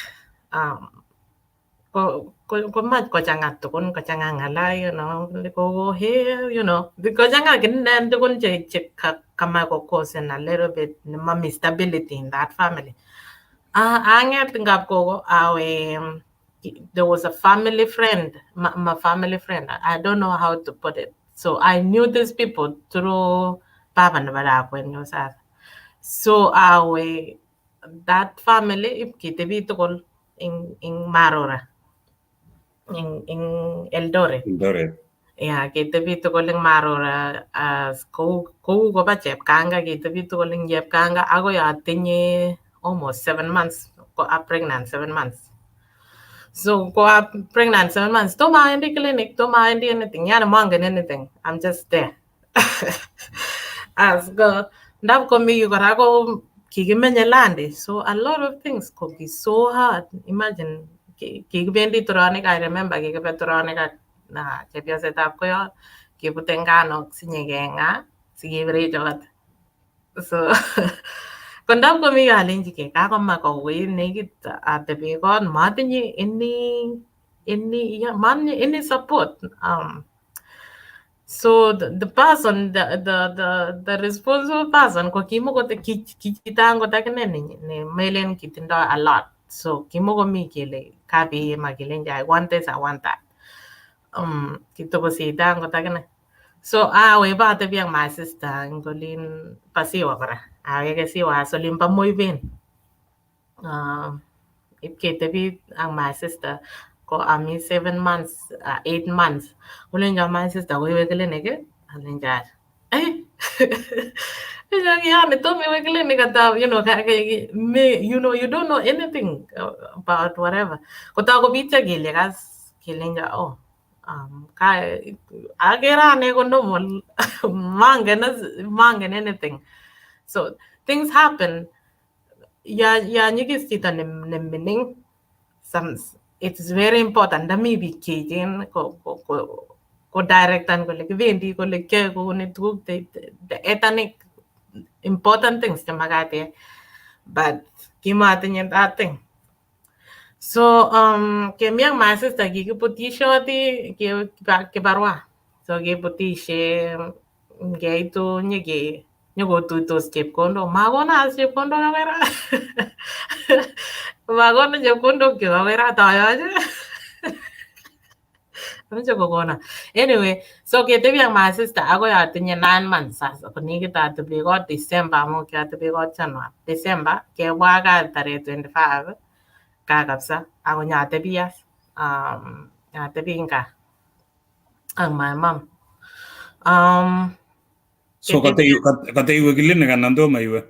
Komach kochang'a tugun kochang'a ng'ala you know gogo here you know kochang'a kinen tugun che kamach kokosen a little bit nemomi stability in that family. Ang'et ngap gogo awe there was a family friend, my family friend. I don't know how to put it. So I knew these people through baba nebo lakwenyu sasa. So awe that family ip kitebi tugul in Marora in Eldoret. Eldoret. Yeah, kitebi tugul in Marora as kou koba Chepkanga kitebi tugul in Chepkanga agoi atinye almost 7 months ko pregnant 7 months. So go up pregnant 7 months. Don't mind the clinic, don't mind anything. Yeah, I'm anything. I'm just there. As go ndap komi yu kora ko kikimenye Landi. So a lot of things could be so hard. Imagine kikibendi turonik. I remember kikibe turonik ak na chepyosetab koyot kibute nganok sinyekeng'a sikebirech. So ko ndap komi yu alenjigei kakomach kouit nekit atebi kot matinye any support. So the person, the responsible person ko kimoko kichito angot akine ne melen kitindo a lot. So kimokomi kele kabi makilenji I want this, I want that. Kitokosita angot akine. So awe batebi ak my sister eng olin pa Siwa kora. Aweke Siwa as olin pa Moiben. Ip ketebi ak my sister ko ami 7 months, 8 months. Kolenjo my sister koiwe clinic alenjo acha. Eh? Yani tomo iwe clinic ata you know me you know you don't know anything about whatever. Kotok kobityo kelyek as kelenjo oh ka akere ane ko normal mangen anything. So things happen. Ya nyikis chito ne mining some it's very important ndami biik cheechen ko directan kole kibendi kole kiyoe kouni tuguk the ethnic important things chemakat iyai but kimatinye that thing. So kemi ak my sister kikibutishoti kibarua. So kebutishe ngeitu nyokotuitos chepkondok. Makona as chepkondok akoi ra. Makona chepkondok kyuk akoi ra toyoche. Ameche kokona. Anyway, so ketebi ak my sister akoi atinye 9 months sasa. Konekit atebi kot December amu kiatebi kot January. December kebwa kaa tarehe 25 kaa kabisa ako nyatebi as. Nyatebi eng kaa ak my mom. So kateiwe clinic anan tomo iwe?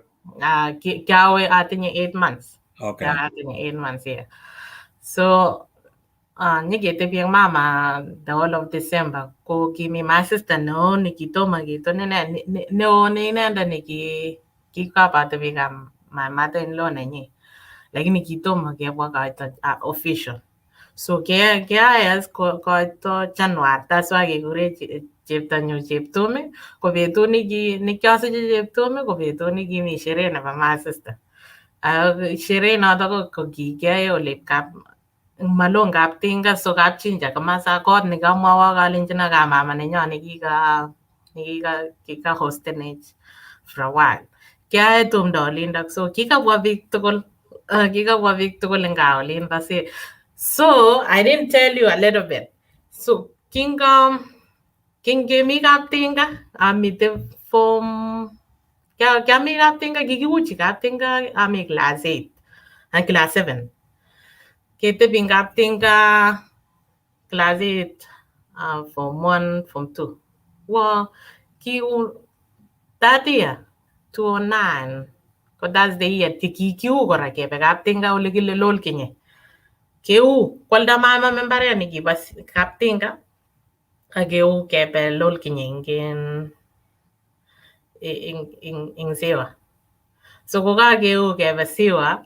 Kiawe atinye 8 months. Okay. Atinye 8 months, yeah. So nyiketebi ak mama the whole of December ko kimi my sister neo nekitomo kitun ine neo ne inendet neki kikabatebi ka my mother-in-law nenyi, lakini kitomo kebwa koito official. So kiayas koito January. That's why kekure cheptonyu Cheptumi, ko betut nekiosiche Cheptumi ko betut nekimi sherehe nebo my sister. Sherehe notok ko kikiyoe ole malon Kaptinga, so kapchinja komasa kot nekamwowok alenjino kamama nenyo nekika hostenech for a while. Kiae tumdo olindok, so kikabwa biik tugul, kikabwa biik tugul en gaa olinto. So I didn't tell you a little bit. So kingemi Kaptinga amite form kiami Kaptinga, kikiuchi Kaptinga ami class 8 and class 7. Ketebi en Kaptinga class 8, form 1, form 2. Well, that year, 2009, ko that's the year kikiu kora kebe Kaptinga ole kile Lolkinye. Keu kwalda mama mbaret nekibo Kaptinga ak keu kebe Lolkinye ing Siwa. So kokakeu kebe Siwa,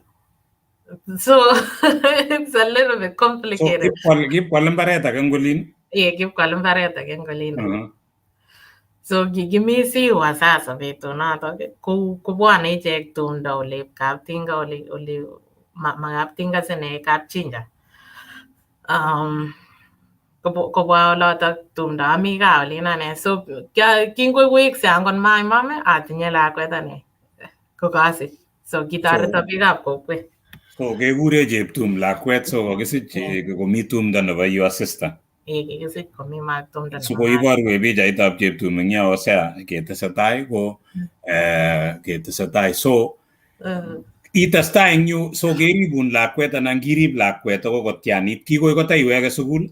so it's a little bit complicated. So kipkwal mbaret age eng olin? Yeah, kipkwal mbaret age eng olin. So kikimi Siwa sasa betunotok kobwone ichek tumdo ole Kaptinga ole ma Kaptinga sine Kapchinja. Kobwa olotok tumdo ami gaa olin ane. So kingowekse angot my mom atinye lakwet ane kokasich. So kitoreto biikab kokwet. So kekure Cheptum lakwet, so kokisich komi tumdo nebo your sister. Kikisich komi tumdo. So koiborwech pichaitab Cheptum eng yo Hosea ketesetai ko ketesetai. So itestai eng yu, so keribun lakwet anan kirib lakwet akoi kotianit, kikoi kotaiweke sukul?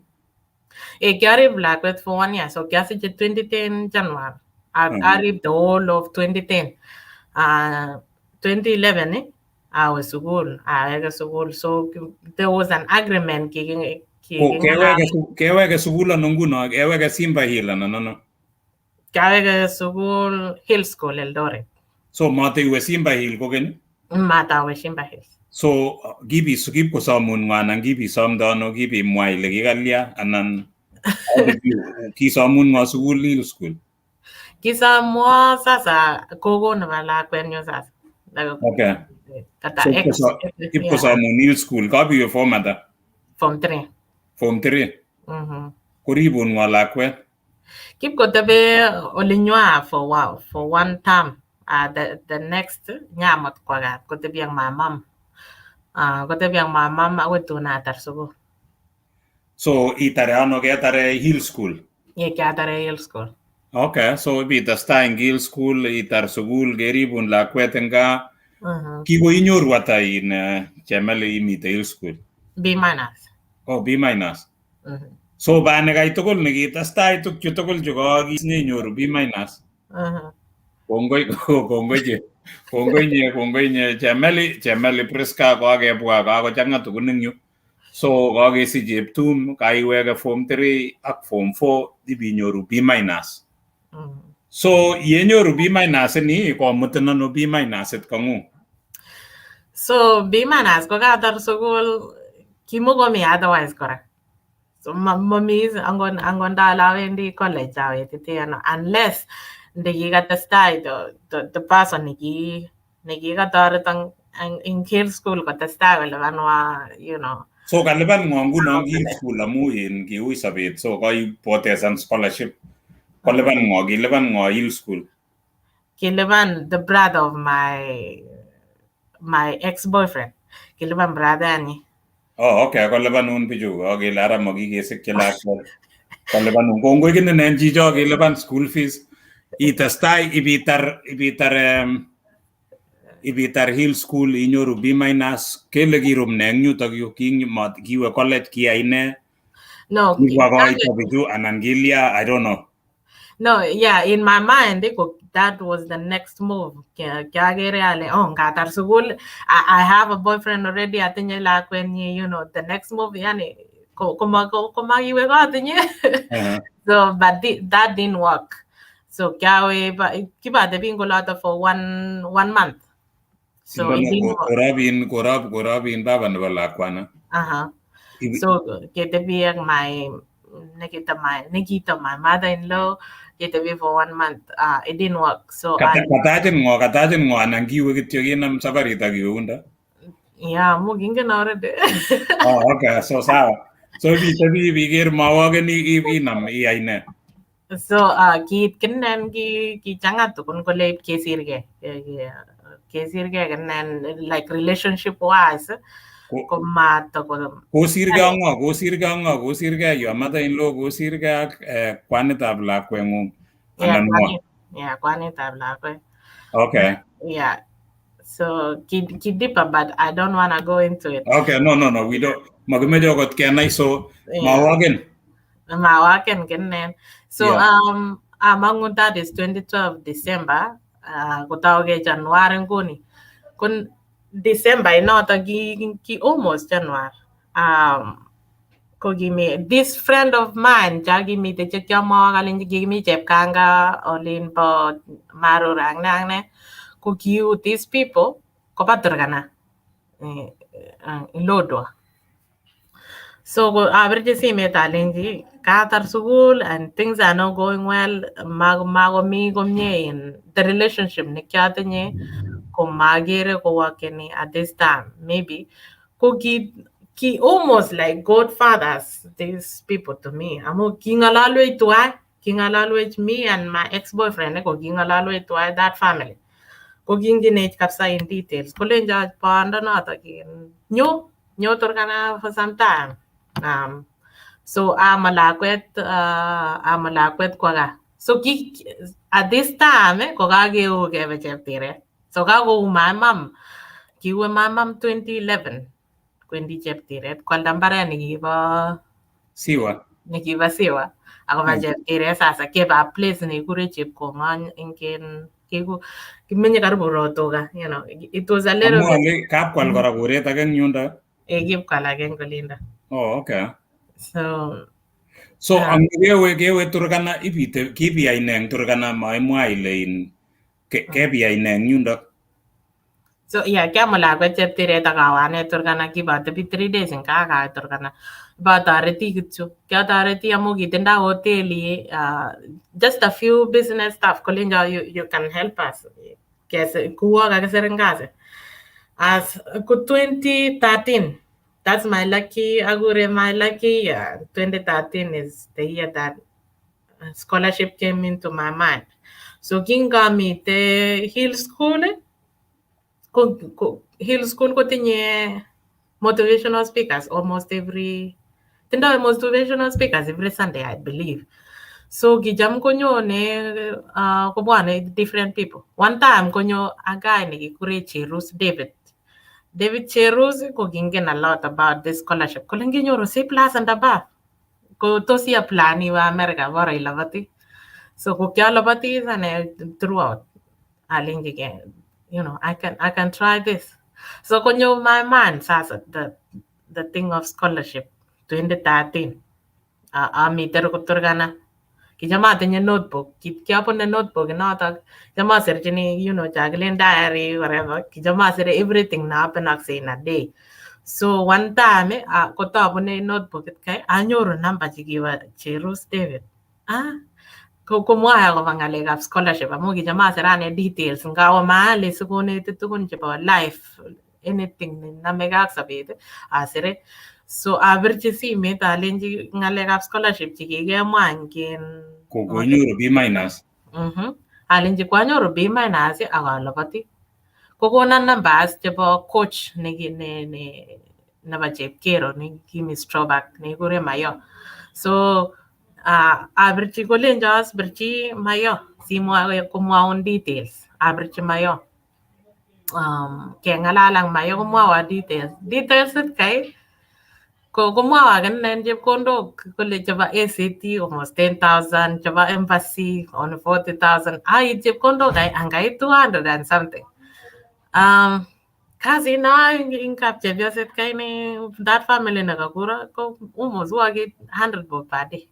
Kiarib lakwet for 1 year. So kiasiche 2010 January. Arib the whole of 2010. 2011 awe sukul, aweke sukul. So there was an agreement. Keweke sukul ano nguno? Keweke Simba Hill anan ano? Kiaweke sukul Hill School Eldoret. So mateiwe Simba Hill kokeny? Matawe Simba Hill. So kipkosomun ng'o anan kipisomde ano, kipimwa ile kikalya anan kisomun ng'o sukul Hill School? Kisomwo sasa gogo nebo lakwenyu sasa. Okay. So kipkosomun Hill School, kabiwe form ata? Form 3. Form 3? Koribun ng'o lakwet? Kipkotebe olinywa for one term. The next nyamot kwa gaa kotebi ak my mom. Kotebi ak my mom akoi tun atar sukul. So itare ano, ketare Hill School? Ye, kiatare Hill School. Okay, so ibitestai eng Hill School, itar sukul, keribun lakwet eng gaa. Kikoinyoru ata in Chemeli imite Hill School? B minus. Oh, B minus. So banekai tugul nekitestai tukchu tugul chu koakis nenyoru B minus. Kongoi kongoi Chemeli Priska kokakebwa kakochang'a tugun eng yu. So kakesich Cheptum, kaiweke form 3 ak form 4 ibinyoru B minus. So yenyoru B minus ni komutin ano B minus it kong'ung? So B minus kokatar sukul kimokomi otherwise kora. So mami angon ndalawendi college awetite ano unless ndikikatestai the person nekikatoret eng Hill School kotestai kolipanwa, you know. So kalipan ng'o nguno Hill School amu in kiui sobet, so kaipotesan scholarship. Kolipan ng'o, kilipan ng'o Hill School? Kilipan the brother of my ex-boyfriend. Kilipan brother ani. Oh, okay, kolipanun bichu, kele ara makikesikyi lakwet. Kolipanun. Kongoi kininen chicho kilipan school fees. Itestai ibitar Hill School inyoru B minus, kele kirum ne eng yutok yu, kiwe college kiyai ne? No. Kibwa koito bichu anan kilya, I don't know. No, yeah, in my mind, That was the next move. Kiagere ale, oh, ngatar sukul, I have a boyfriend already, atinye lakwenyi, the next move, yani, komakiwe kot inye. So, but that didn't work. So, kiawe, kibatebi ing oloto for one month. So, it didn't work. Korab baba nebo lakwana. So, ketebi ak my, nekito my mother-in-law, ketebi for 1 month. It didn't work. So, katachin ng'o anan kiwe kityo kinam safarit ak iwe Yeah, mukingen already. Oh, okay. So, sawa. So, itebi iker mawaken inam iyai ne? So, kiit kinen kichang'a tukun kole kesirge. Kesirge kinen, like relationship wise, komato kosirge ak ng'o, your mother-in-law, kosirge ak kwanitab lakweng'ung anan ng'o? Yeah, kwanitab lakwet. Okay. Yeah. So, ki deeper, but I don't want to go into it. Okay, no, we don't. Makimeche okot kenai, so mawaken. Mawaken kinen. So, amangu that is 2012 December, kotauge January nguni. Kun December inoto ki almost January. Ko kimi this friend of mine chakimite chekiamwoe kalenji kikimi Chepkanga olin bo Marura ak ne ak ne, ko kiu these people koba Turkana, Lodwar. So apirchi simet alenji katar sukul and things are not going well, makomi komie in the relationship nekiatinye, komakere kowakeni at this time. Maybe ko ki almost like godfathers, these people to me. Amu king'ololwech tuwai, king'ololwech me and my ex-boyfriend, ko king'ololwech tuwai that family. Ko kingenech kabisa in details. Kolenjo boondonoto nyo, nyo Turkana for some time. So ama lakwet kwa gaa. So at this time, ko kakeu kebe Cheptiret. So kakou my mom. Kiwe my mom 2011. Kwendi Cheptiret. Kwalda mbaret nekibo Siwa. Nekibo Siwa. Akoba Cheptiret sasa keba place nekikure Chepkong'ony ingen kimenye karibu Rotoga, It was a little bit. Kapkwal kora koret age eng yundo. Kipkwal age eng olindo. Oh, okay. So So kewe Turkana ibite kibiyai ne eng Turkana maimwa ile in kebiyai ne eng yundo. So yeah, kiamu lakwet Cheptiret ak awe ane Turkana, kibotebi 3 days eng kaa akawek Turkana. Ibotoreti kityo. Kiatoreti amu kitindo hoteli, just a few business stuff. Kolenjo you can help us. Kuwo kakisir eng kasi. As ko 2013, that's my lucky, akure my lucky year. 2013 is the year that scholarship came into my mind. So kingamite Hill School, Hill School kotinye motivational speakers almost every, tindo motivational speakers every Sunday, I believe. So kicham konyone kobwane different people. One time konyo a guy nekikure Cherus David. David Cherus ko kingen a lot about this scholarship. Kole nginyoru C plus and above, ko tos i-apply iwe America bora ilabati. So ko kialabati ane throughout. Alenjige, I can try this. So konyo my mind sasa the thing of scholarship 2013. Amite ko Turkana. Kicham atinye notebook, kiabune notebook notok, kicham asirchini, chakilen diary, whatever. Kicham asire everything na happen in a day. So one time, kotabune notebook kai, anyoru number chekibo Cherus David. Komwoe akobo ng'alekab scholarship amu kicham asir ane details ngawe mahali sikoneti tukun chebo life, anything nenamegei ak sobet asire. So apirchi simet alenji ng'alekab scholarship chekikemwa eng Konyoru B minus. Alenji kwanyoru B minus ak alabati. Kokonon numbers chebo coach nebo Chepkero nekimi Strobak nekikure Mayo. So apirchi kolenjo birchi Mayo simwa komwaun details. Apirchi Mayo. Keng'alal ak Mayo komwowo details. Details kai Ko komwowo akine chepkondok kole chebo ACT almost 10,000, chebo embassy on 40,000. Ait chepkondok angait 200 and something. Kasit no ing kap chepyoset kaini that family nekakura ko almost wakit 100 bob per day.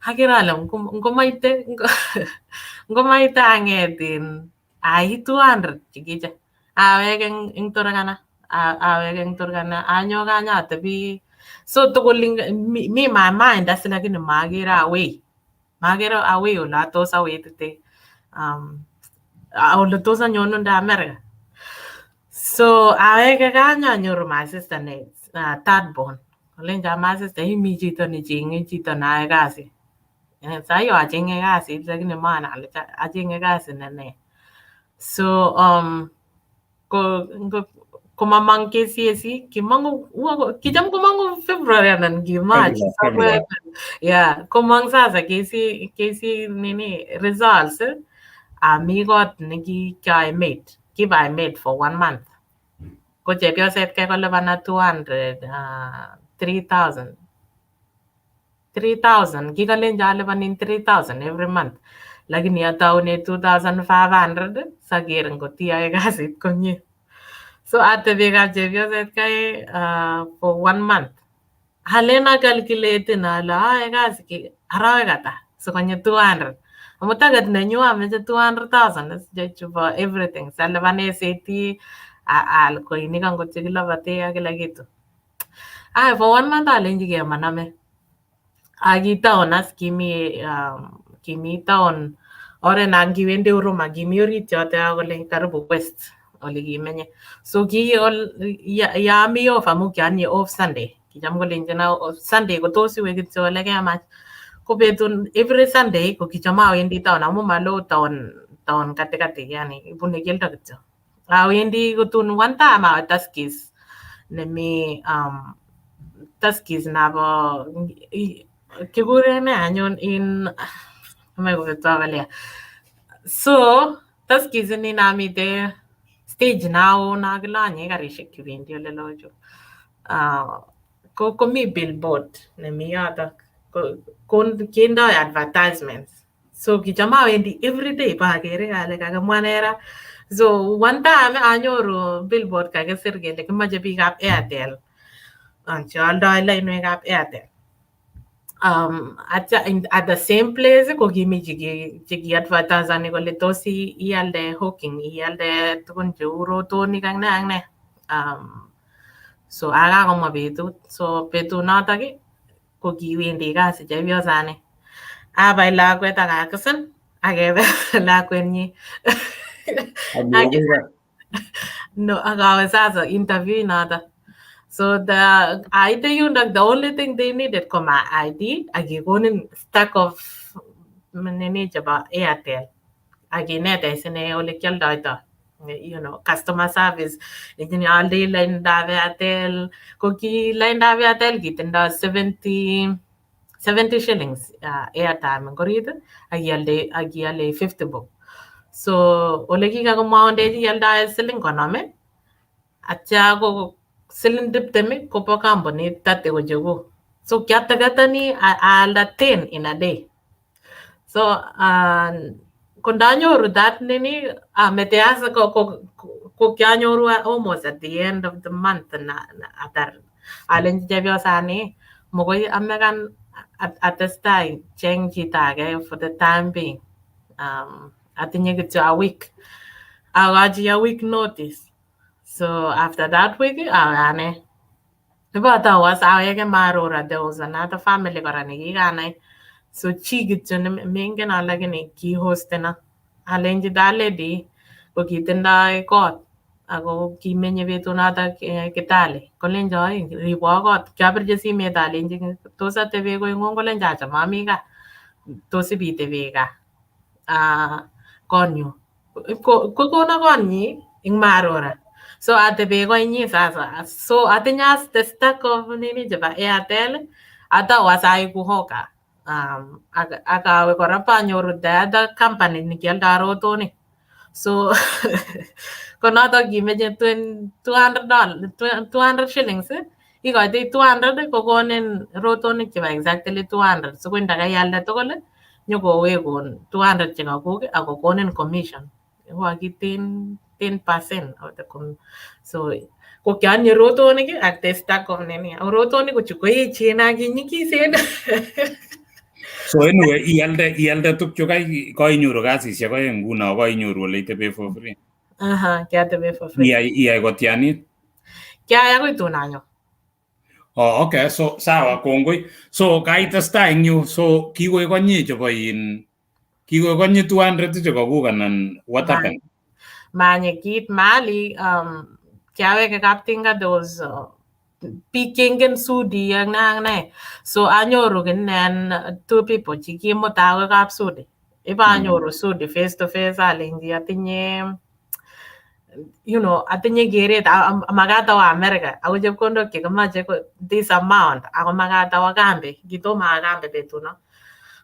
Akere ale ngomaite ang'et in ait 200 chikiche. Awek eng Turkana, awek eng Turkana anyo kanyatebi. So tugul mi my mind as lakini makere away. Makere away ole tos awetite ole tos anyonunde America. So aweke kanyanyoru my sister ne third born. Kolenjo my sister imi chito nechenge chito neyoe kasit. Sahi achenge kasit lakini manai ale achenge kasit ne nee. So ko komamang KCSE kimangu kicham komangu February anan ki March somewhere. Yeah, komang sasa KC nini results ami kot nekikiae maid. Kibai maid for 1 month. Ko chepyoset kai kolipana 200 3,000. 3,000 kikalenjo alipanin 3,000 every month. Lakini ataune 2,500 saker ngot iyoe kasit komie. So atebi kap chepyoset kai for 1 month. Alen acalculaten ale ayoe kasi arawek ata sikonyi 200. Amu target nenyu ameche 200,000 chebo everything. Salipan SAT, aal koinik angot chekiloboti ak kila kitu. Ay, for 1 month alenchigei maname. Aki town as kimi town oret nan kiwendi Huruma kimi orit yote ak ole karibu west ole kimenye. So ki ya ami off amu kianye off Sunday. Kicham kolenjina Sunday ko tos iwe kityo ole kemach. Ko betun every Sunday ko kicham awendi town amu malo town katikati yani ibune keldo kityo. Awendi kotun one time awe Tuskys nemi Tuskys nabo kikuren nee anyun in amae kobetwo kalya. So Tuskys ini namite stage nao nakilanye karishek chebendi ole loo chu. Ko komi billboard nemi yotok ko kindoi advertisements. So kicham awendi everyday bakere ale kakimwa nee ra. So one time anyoru billboard kakisir kele kimoche biikab Airtel cheoldoi lainwekab Airtel. At the same place ko kimi cheki advertisani kole tos ialde hawking, ialde tugun cheu rotonik ak ne ak ne. So akakomwa betut. So betunotok ko kiwendi kasi chepyosani. Abai lakwet ak akisen akebe lakwenyi. No, akawe sasa interview noto. So the aite yundok, the only thing they needed ko my ID ak kekonin stack of nini chebo Airtel ak kinetech sine ole kioldoito. You know, customer service. Lenchini aaldei laindab Airtel. Ko ki laindab Airtel kitindo 70 shillings airtime eng orit ak iale 50 bob. So ole kikakomwoundech ialdae siling 50 atya ko siling 20 kobo kampunit 30 ko chekuk. So kiatakatani aalda 10 in a day. So ko ndanyoru that nini amete asa ko kianyoru almost at the end of the month na atar alenchi chepyosani mokoi amekan atestai cheng chito age for the time being. Atinye kityo a week. Akochi a week notice. So after that week, awe ane. Iboto was aweke Marura, there was another family kora nekikanai. So chi kityo nemengen lakini kihostena. Alenchi that lady ko kitindoi kot ako kimenye betunotok Kitale. Kolencho ribwo kot. Kiapirchi simet alenchi tos atebe koing'wong kolencho acha mami gaa. Tos ibitebe gaa konyu. Kokono konyi eng Marura. So atebe koinyi sasa. So atinye the stack of nini chebo Airtel atau asaiku hawker. Ak awe kora banyoru the other company nekioldo rotonik. So ko notok kimeche 200 shillings Ikoitoi 200 kokonin rotonik chebo exactly 200 so ko ndakaialde tugul nyokowekun 200 chekakuk ak kokonin commission. Ko 10% of the so ko kiatinye rotonik ak the stack of nini. Ako rotonik ko chu koechen ak kinyikisen. So anyway, ialde tukchu kai koinyoru kasisiek oeng nguno koinyoru ole itebe for free. Aha, kiatebe for free. Iyai kotianit? Kiayai akoi tun anyo. Oh, okay. So sawa, kongoi. So kaitestai eng yu, so kikoek konyi chebo in kikoek konyi 200 chekokuk anan what happened? Manye kit mahali kiaweke Kaptinga, there was biik cheingen Sudi ak ne ak ne. So anyoru kinen two people chekimuta akoi kap Sudi. Ibanyoru Sudi face to face alenji atinye atinye keret makat awo America ako chepkondok chekimoche ko this amount ako makat awo kambi, kitomo awo kambi betuno.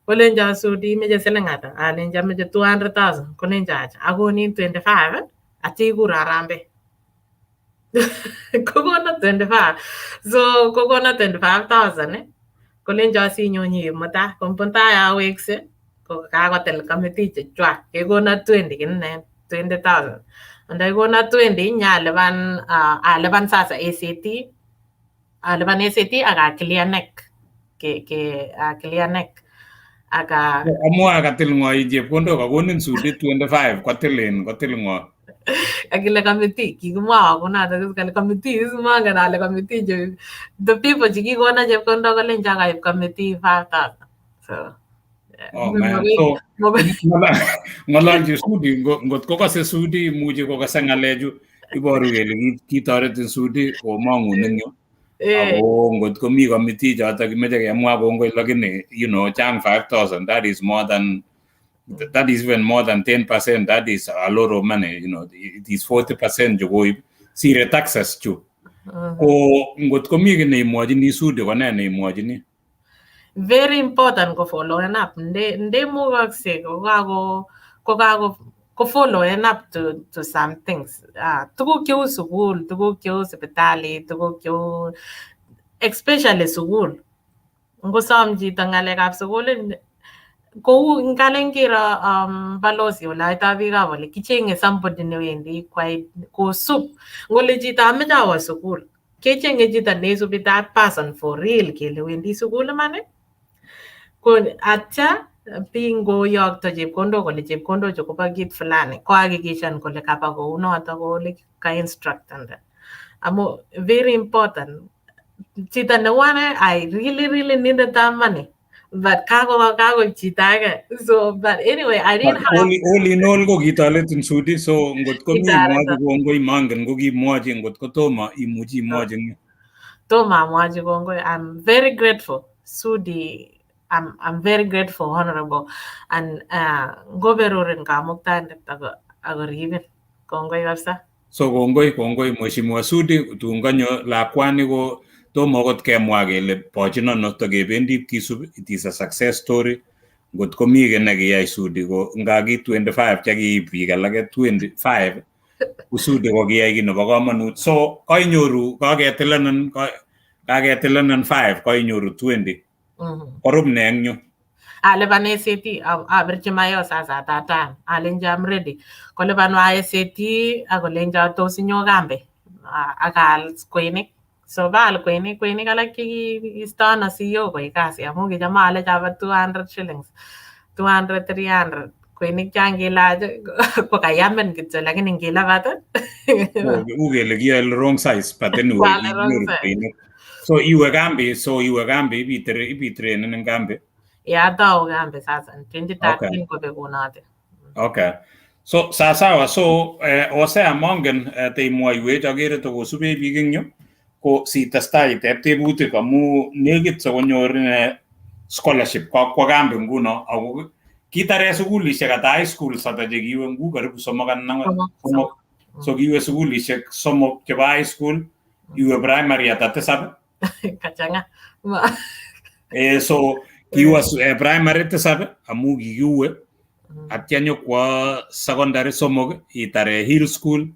Kolenjo Sudi imeche siling ata? Alenji ameche 200,000. Kolenjo acha akonin 25 atya ikur harambee. Kokono 25. So kokono 25,000 kolenjo sinyo nyiib mutai. Ko mutai awekse ko kakotil committee chechwak kekono 20 kinen 20,000. Ndakikono 20 nyalipan alipan sasa ACT, alipan ACT ak a clear KNEC ke a clear KNEC ak a Amwa katil ng'o chepkondok kakonin Sudi 25 kotilin kotil ng'o? Akile committee kikimwowo kounoto kale committee mangen ale committee che the people chekikono chepkondok kolenjo kaib committee 5000 so. Oh man, so ng'ololchi Sudi ngot kokose Sudi imuchi kokase ng'alechu iboru kele kitoretin Sudi komong'un eng yu. Ako ngot komi committee choto kimeche kemwa kongoi lakini chang 5000, that is more than that is even more than 10%, that is a lot of money, it is 40% chekoib sire taxes chu. Ko ngot komi kiy neimwochini Sudi ko nee neimwochini? Very important ko following up. Ndemukokse kokako ko following up to some things. Tuguk cheu sukul, tuguk cheu sipitali, tuguk cheu especially sukul. Ngosom chito ng'alekab sukul kou ngalen kiro balozi ole biikab ole kicheng'e somebody newendi quite kosub. Ngole chito ameche awo sukul, kecheng'e chito neisubi that person for real kele wendi sukul iman. Ko atya biik ngoyokto chepkondok kole chepkondochu kobo kit fulani kohakikishan kole kaba kounoto kou ole ka-instructanda. Amu very important. Chito neu ane I really really needed that money. But kakoib chito age. So but anyway I didn't have All in all ko kitoretin Sudi, so ngot komi imwochi kongoi mangen ko kimwochi ngot ko tomo imuchi imwochi eng yu. Tomo amwochi kongoi. I'm very grateful. Sudi, I'm very grateful, honorable. And ngoberurin Kamuktaindet ako ribin. Kongoi kabisa. So kongoi Mheshimiwa Sudi, tun kanyo lakwani ko tomo akot kemwa kele pochin ano takebendi kisub, it is a success story. Ngot komi kiy nekiyai Sudi ko nga ki 25 chekiib biik alake 25 ko Sudi ko kiyai kiy nebo komonut. So koinyoru kaketilenin 5 koinyoru 20. Korub ne eng yu? Alipan ACT, abirchi Mayo sasa at that time. Alenji I'm ready. Kolipanwa ACT akolenjo tos inyo kambi ak aal kweinik. So baal kweinik alak chekiistono siyok koik kasi amu kicham aale chobo 200 shillings, 200, 300. Kweinik chan kilach ko kayamin kityo lakini ngilabat U kele kiale wrong size but anyway Kwale wrong inyoru size. Kweinik. So iwe kambi ibitrainen eng kambi. Yeah, atou kambi sasa 2013 kobekunote. Okay. So sawa so Hosea mongen teimwoiwech akere tokosubech biik eng yu ko sitestai iteb tebutik amu nekit sikonyor ine scholarship kokwo kambi nguno ako kitare sukulishek ata high schools ata chekiwe ngu karibu somok anan ang'wan Somok. Somok so kiwe sukulishek somok chebo high school, iwe primary ata tisab. Kachang'a. So kiwa primary tisab amu kikiue atya nyokwo secondary somok itare Hill School,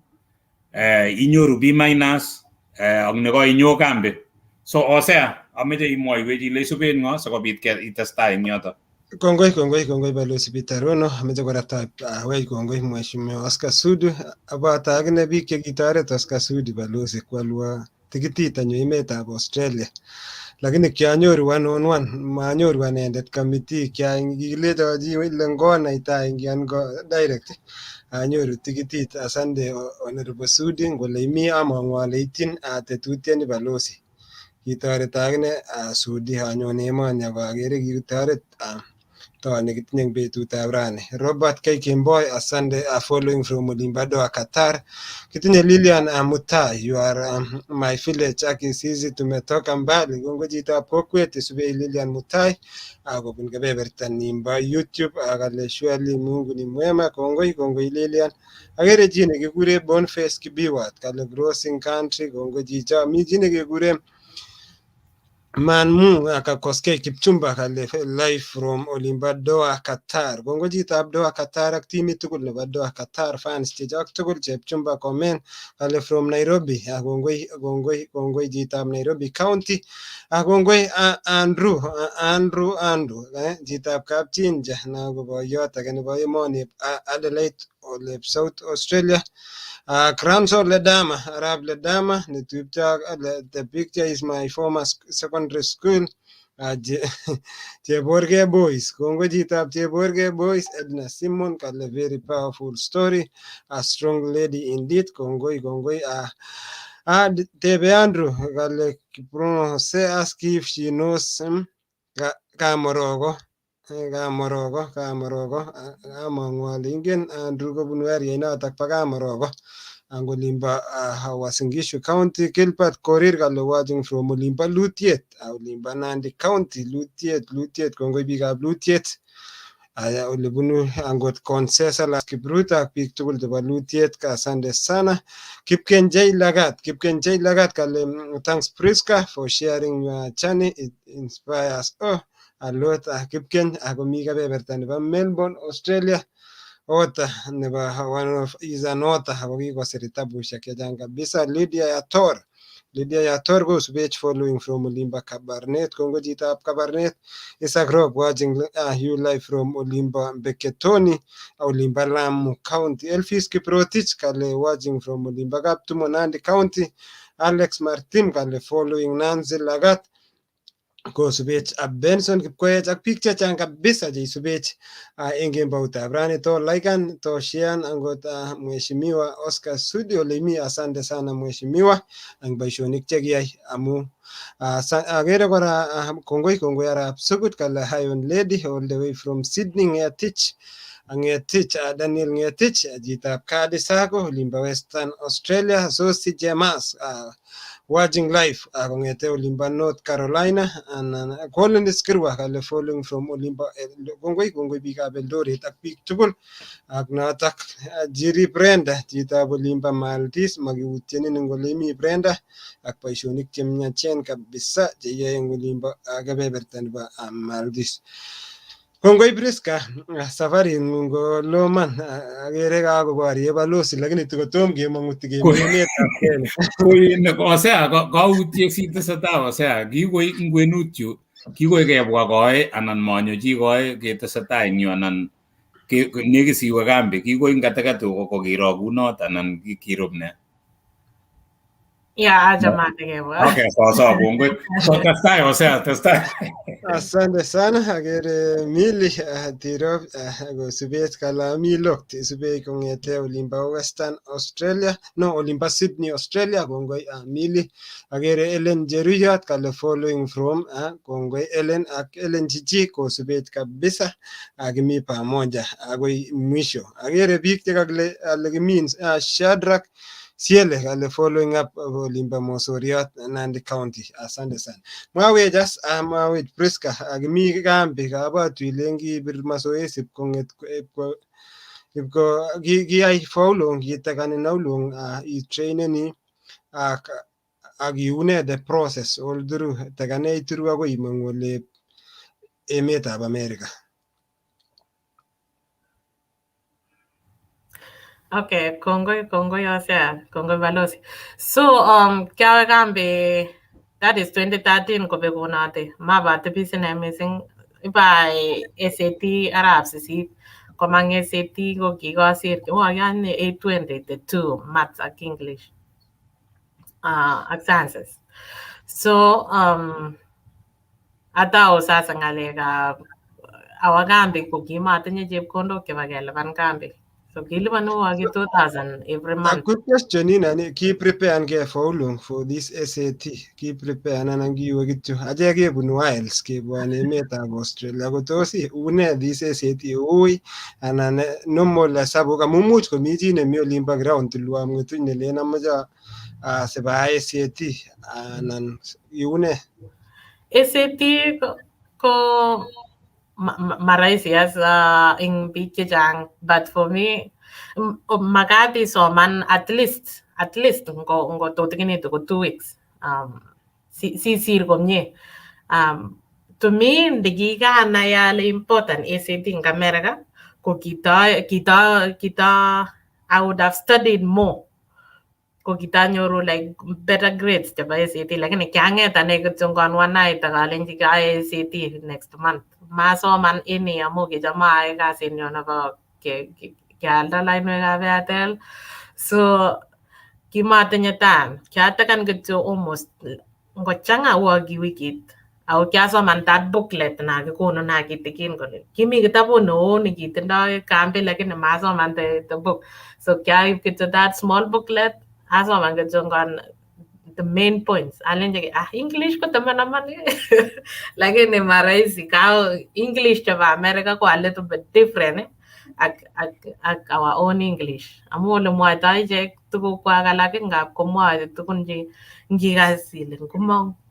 inyoru B minus, ak nekoinyo kambi. So Hosea, ameche imwoiwech ile isuben ng'o sikobit itestai eng yoto. Kongoi, kongoi, kongoi Balozi Peter Rono. Ameche kora awech kongoi Mheshimiwa Oscar Sudi. Abote akine biik chekitoret Oscar Sudi balozi kwalwa tikitit anyo emetab Australia. Lakini kianyoru one on one, manyoru anendet committee, kikilecho chi ile ngonaita aingian ko direct anyoru tikitit. Asante Honorable Sudi, ngole imi among'u ale ityin tetutioni balozi. Kitoret akine Sudi anyon emoni ako akere kitoret to nekitinye eng betutab rani. Robert K. Kemboi, asante, following from Olimba Doha, Qatar. Kitinye Lilian Mutai, you are my village ak sisi tumetoka mbali. Kongoi chitab kokwet isube Lilian Mutai kobun kebeberta nimbo YouTube, kale surely Mungu ni mwema. Kongoi, kongoi Lilian. Akere chi nekikure Boniface Kibiwat kale crossing country. Kongoi chicho. Mi chi nekekure Manmu akakoskei Kipchumba kale live from Olimba Doha, Qatar. Kongoi chitab Doha, Qatar ak timit tugul nebo Doha, Qatar fans chechok tugul. Chepchumba Komen kale from Nairobi. Kongoi, kongoi, kongoi chitab Nairobi County. Kongoi Andrew, Andrew, Andrew chitab Kapchinja na ko boiyot age nebo emoni Adelaide olep South Australia. Kramso Ledama, Arab Ledama, netupcho, the picture is my former secondary school. Cheborge Boys, kongoi chitab Cheborge Boys, Edna Simon kale very powerful story, a strong lady indeed. Kongoi, kongoi. Tebe Andrew kale Kiprono Jose ask if she knows him. Kamorogo. Kamorogo, Kamorogo, among'u ale ingen Andrew kobunu area notok bo Kamorogo ang olimbo Uasin Gishu County. Gilbert Korir kale watching from olimbo Lutiet, olimbo Nandi County, Lutiet, Lutiet, kongoi biikab Lutiet. Aya ole bunu angot Conseslus Kipruto ak biik tugul chebo Lutiet, asante sana. Kipkenjei Lagat, Kipkenjei Lagat kale thanks Priska for sharing your journey, it inspires oh a lot. Kipken akomi kebeberta nebo Melbourne, Australia. Author nebo one of is an author ako kikosir kitabushek chechang kabisa. Lydia Yator, Lydia Yator kosubech following from Olimba Kabarnet. Kongoi chitab Kabarnet. Isaac Rob watching you live from Olimba Mbeketoni, Olimba Lamu County. Elvis Kiprotich kale watching from Olimba Kaptumo, Nandi County. Alex Martin kale following Nancy Lagat kosubech ak Benson Kipkoech ak biik chechang kabisa cheisubech eng kemboutab rani. To liken, to share angot Mheshimiwa Oscar Sudi ole imi, asante sana Mheshimiwa ang boisionik chekiyai amu akere kora kongoi, kongoi Arap Sugut kale Iron Lady all the way from Sydney. Ngetich Ngetich, Daniel Ngetich chitab Kadi Sacco olimbo Western Australia. Sosi Jemas watching live kong'ete olimbo North Carolina. Anan Collins Kirwa kale following from olimbo. Kongoi, kongoi biikab Eldoret ak biik tugul ak notok Jiri Brenda chitab olimbo Maldives, makiutyenin eng ole imi Brenda ak boisionik chemiachen kabisa cheyoe eng olimbo kebeberta nebo Maldives. Kongoi Priska, safaring'ung ko loo man, akere kakoborye balozi lakini tikotom kemong'u tikemi emetab Kenya. Koin Hosea kautye sitesetai Hosea kikoi eng kwenut yu kikoi kebwa koe anan manyo chi koe ketesetai eng yu anan nekit siwe kambi kikoi eng katikati kokiro kunot anan kirub ne? Yeah, achamate kebwa. Okay, sawa sawa, kongoi. So testai Hosea, testai. Asante sana, akere Mili Tirop kosubech kale ami locked isubech kong'ete olimbo Western Australia, no, olimbo Sydney, Australia. Kongoi Mili. Akere Ellen Jeruyot kale following from kongoi Ellen ak Ellen Chichi kosubech kabisa akimi pamoja akoi mwisho. Akere biik chekakile ale kimi Shadrack Siele kale following up olimbo Mosoriot, Nandi County. Asante sana. Mwawech as mwawech Priska, akimi kambi kabwatu ilen kiibir mazoezi kong'et ipko kiyai for how long, kitakanin how long itraineni ak ak iune the process all through takane ituru akoi imong'u ole emetab America? Okay, kongoi, kongoi Hosea, kongoi balozi. So kiawe kambi That is 2013 kobekunoti. Mabati sine mising ibai SAT arap 8 komang SAT ko kikosir yani 822 maths ak English ak sciences. So atau sasa ng'alekab awo kambi ko kimatinye chepkondok chebo kelipan kambi. So kilipanu ki 2000 every A month. Good question ina ki prepare ke for how long for this SAT? Ki prepare anan kiwe kityo? Achek kebunu IELTS kebwone emetab Australia ko tos une this SAT ui anan normal hesabuk amu much komi chi nemi olimbo ground tulwab Ng'etuny nelen amoche asip ayai SAT anan iune? SAT ko marahisi as ing biik chechang, but for me makat isoman at least ngo tutikinitu ko 2 weeks sisir komie. To me, ndikikanai ale important SAT ing America ko kito I would have studied more ko kitanyoru like better grades chebo SAT, lakini kiang'et ane kityo one night ak alenji kayae SAT next month. Masoman any amu kicham aae kasinyu nebo kealda lainwekab Airtel, so kimatinye time. Kiatakan kityo almost ngochang'a uo ki wikit ako kiasoman that booklet na kikonu na kitikin kole kimi kitabut neo nekitindoi kambi, lakini masoman the book, so kiaib kityo that small booklet, asoman kityo the main points. Alenji, "Ah, English ko taman lakini marahisi kao English chebo America ko a little bit different, eh? Ak our own English amu ole mwoitoi ichek tugukwak alak ngap komwoe tugun che ngikas ile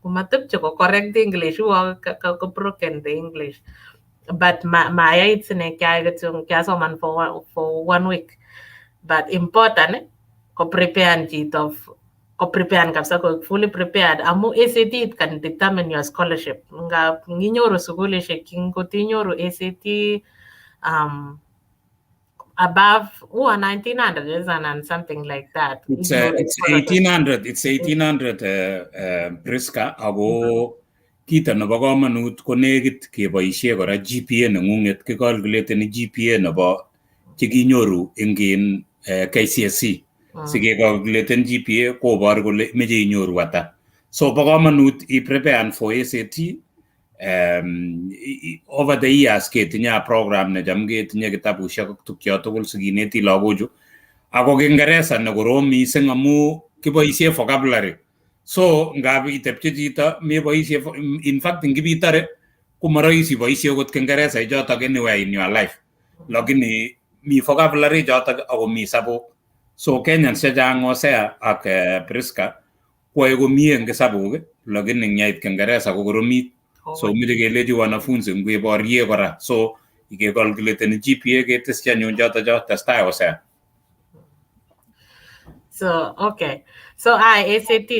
komatepche ko correct English, uo ko broken the English, but mayait sine kiai kityo kiasoman for one week. But important, eh, ko prepare chito, ko prepare kabisa, ko fully prepared amu SAT can determine your scholarship. Ngap nginyoru sukulishek ngot inyoru SAT above 1900 and something like that. It's 1800, it's 1800, Priska. Ako kito nebo komonut ko nekit keboisie kora GPA neng'ung'et, kikalkuleteni GPA nebo chekinyoru eng in KCSE. Sikekalkuleten GPA kobor kole meche inyoru ata. So bo komonut i-prepare for SAT. Over the years ketinye a program necham ketinye kitabushek ak tukyo tugul sikineti lagochu. Ako Kiingereza nekorom mising amu kiboisie vocabulary. So ngap itepche chito meboisie, in fact ngipitore komoroisi iboisie okot Kiingereza ichotok anywhere in your life. Lakini mi vocabulary chotok ako mi sabuk. So Kenyans chechang, Hosea ak Priska, koyae komie eng hesabuk, lakini ngyait Kiingereza kokoromit. So meche kelechi wanafunzi ngeborie kora. So ikekalkuleteni GPA keteschi anyun choto cho testai, Hosea. So, okay. So I SAT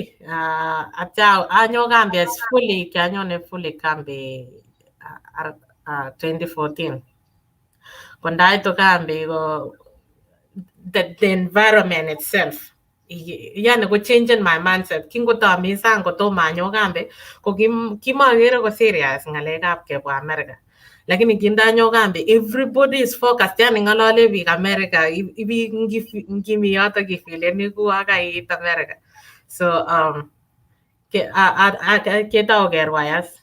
atya anyo kambi as fully kianyone fully kambi 2014. Kondaitu kambi ko the environment itself yani ko changing my mindset. Kingotomi sang kotomo anyo kambi ko kimokere ko serious ng'alekab kebwa America, lakini kindanyo kambi everybody is focused, yani ng'olole biik America, biik ngimi yotok ifileni kuo kaiit America. So ketou kerwai as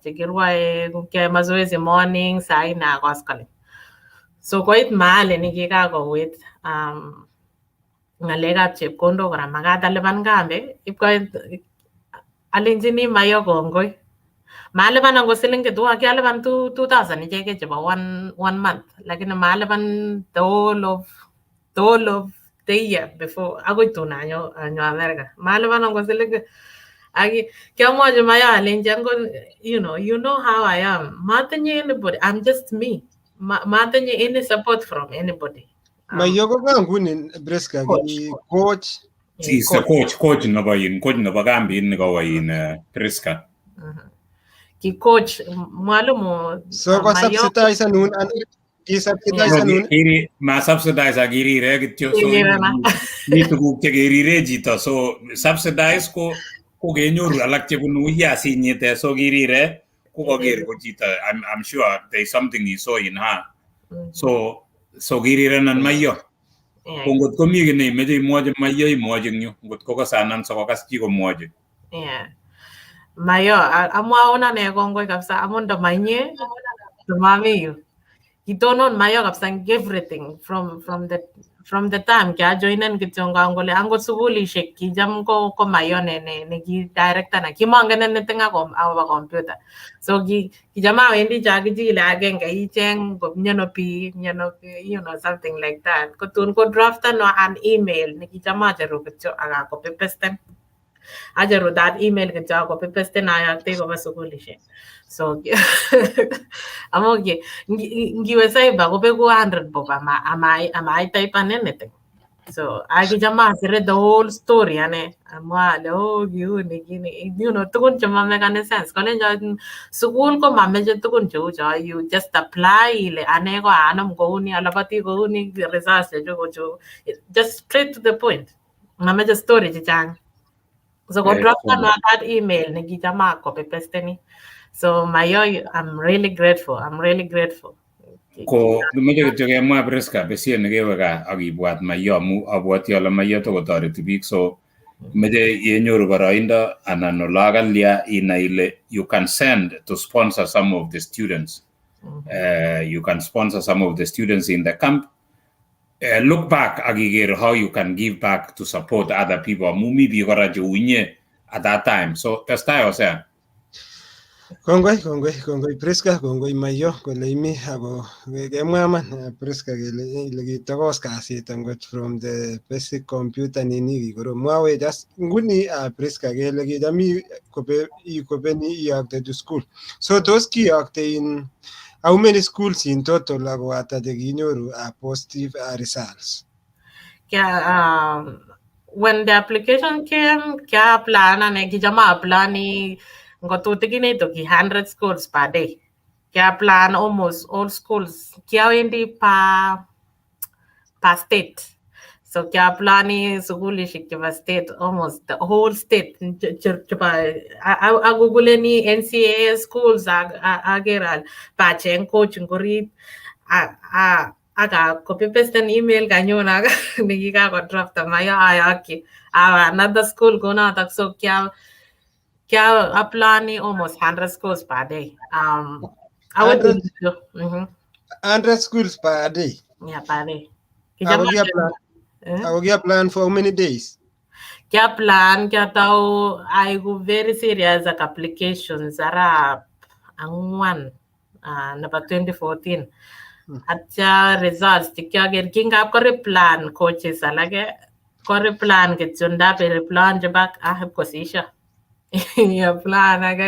chekirwoe keyoe mazoezi morning saa nne ak koskolen. So koit mahali nikikakouit ng'alekab chepkondok kora makat alipan kambi ipkoit alenjini Mayo kongoi malipan akot silingit uo kialipan 2000 ichekei chebo one month, lakini malipan the whole of the year before akoi tun anyo America malipan akot silingit. Ak kiamwochi Mayo alenji angot you know how I am, matinye anybody, I'm just me, matinye any support from anybody. Mayo ko ka nguni Priska ki coach? He's the coach nebo in coach nebo kambit nekawo in Priska. Ki coach mwalimu. So ko subsidize anun, ki subsidize anun? Ma subsidize ak kirire kityo. So mi tuguk chekerire chito, so subsidize ko Ko kenyoru alak chebunu uya sinyete so kirire ko koker ko chito. I'm sure there is something he saw in her. So kirirenan Maiyo. Yeah. Ko ngot komi kiy neimeche imwochi Maiyo, imwochi eng yu. Ngot ko kasanan sikokas chi komwochi. Yeah. Mayo, amwaun ane kongoi kabisa amun ndamainye ndamami yu. Kitonon Mayo kabisa eng everything from the time kiajoinen kityongan kole angot sukulishek kicham ko Mayo ne ki director na kimongen anything akobo computer. So ki kicham awendi chakichile agenge icheng ko miano pi miano pi, something like that. Ko tun ko draftanwa an email nekicham acheru kityo ak acopy pasten. Acheru that email kityo acopy pasten ayoktei koba sukulishek. So amu ngiwe cyber kobeku 100 bob ama type anything. So akicham asire the whole story ane amwa ale, "Oh, kiuni kini," tukun chemamekani sense. Kolenjo sukul ko mameche tukun cheu cho, you just apply ile ane ko anam kouni, alapati kouni, results chechu ko chu, just straight to the point. Mameche story chechang. So ko draftanwa that email nekicham acopy pasteni. So Mayo, I'm really grateful. I'm really grateful. Ko kimeche kityo kemwa, Priska, besiet nekewe gaa ak ibwat Maiyo amu abwoti ale Maiyo tokotoreti biik, so meche yenyoru boroindo anan olo kalya inai ile you can send to sponsor some of the students. You can sponsor some of the students in the camp. Look back ak iker how you can give back to support other people amu mi biik kora cheu inye at that time. So testai, Hosea. Kongoi, kongoi, kongoi Priska, kongoi Mayo kole imi ako kemwa iman, Priska, kele ile kitokos kasit angot from the basic computer nini kikorom. Mwawech as nguni, Priska, kele kicham ikope ikopeni iyokte to school. So tos kiyokte in how many schools in total ako ata chekinyoru positive results? Yeah, when the application came, kia apply ane kicham apply ngotutikinitu ki 100 schools per day. Kia plan almost all schools. Kiawendi pa state. So kia plani sukulishek chebo state, almost the whole state chebo agoogleni NCAA schools aker al pacheng coach ngorit aka copy paste email kanyun ak nekikakodrafta Mayo ayokyi awa another school konotok. So kia applyni almost 100 schools per day. I would 100, 100 schools per day? Yeah, per day. Ako kia plan, Eh? Ako kia plan for how many days? Kia plan kiatau aiku very serious ak applications arap angwan nebo 2014. Atya results chekiaker kingap koreplan coaches alake koreplan kityo ndap replan chebak ah ipkosisho ya plan ake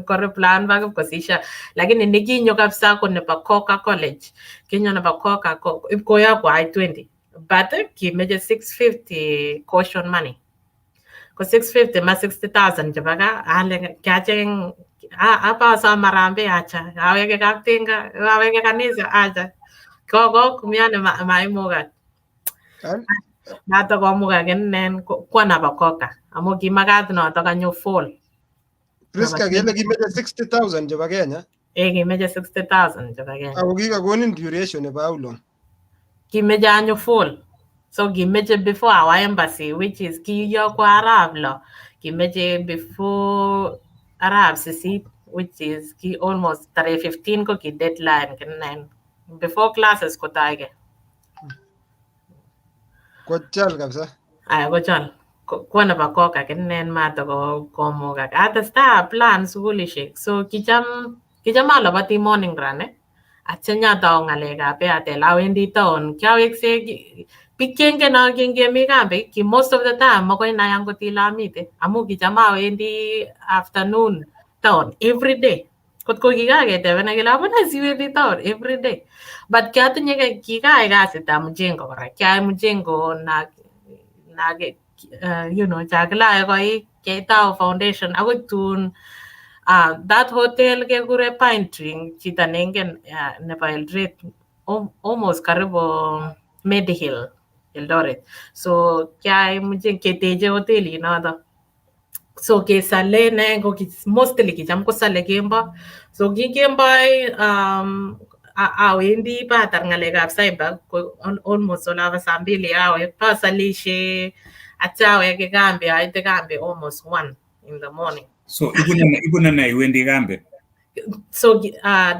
koreplan bak ipkosisho, lakini nekinyo kabisa ko nebo Coca College. Kinyo nebo Coca ipkoyokwo I-20, but kimeche 650 caution money, ko 650 ma 60,000 chebo gaa. Ale kiacheng apasom harambee, acha aweke kaptinga, aweke kanisa, acha koko kumiane maimukak. Notok komukak inen kwo nebo Coca amu kimakat notok anyo fall. Priska, kele kimeche 60,000 chebo Kenya? Eh, kimeche 60,000 chebo Kenya. Ako kikakonin duration nebo how long? Kimeche anyo fall, so kimeche before our embassy, which is kiyokwo arap 6, kimeche before arap 8, which is ki almost tarehe 15 ko ki deadline kinen before classes kotaige. Kochal kabisa. Aya, kochal kwo nebo Coca kinen mato komukak atesta plan sukulishek. So kicham alabati morning run, eh? Atya nyatau ng'alekab Airtel awendi town kiaweksei biik chengen kingemi kambi ki most of the time makoi nai angot ile amite amu kicham awendi afternoon town every day. Kot ko kikaketebena kele amune siwendi town every day, but kiatinye kikaai kasitab mjengo kora, kiai mjengo na chakilae koik ketau foundation akoi tun that hotel kekure Pine Tree, chito neingen nebo Eldoret, almost karibu Medihill, Eldoret. So kiai mjengo keteche hotelit noto. So kesale ne ko mostly kicham kosale kembo. So ki kemboi awendi batar ng'alekab cyber ko almost olabo saa mbili awe pasalishe atya aweke kambi aite kambi almost 1 in the morning. So ibune ne iwendi kambi? So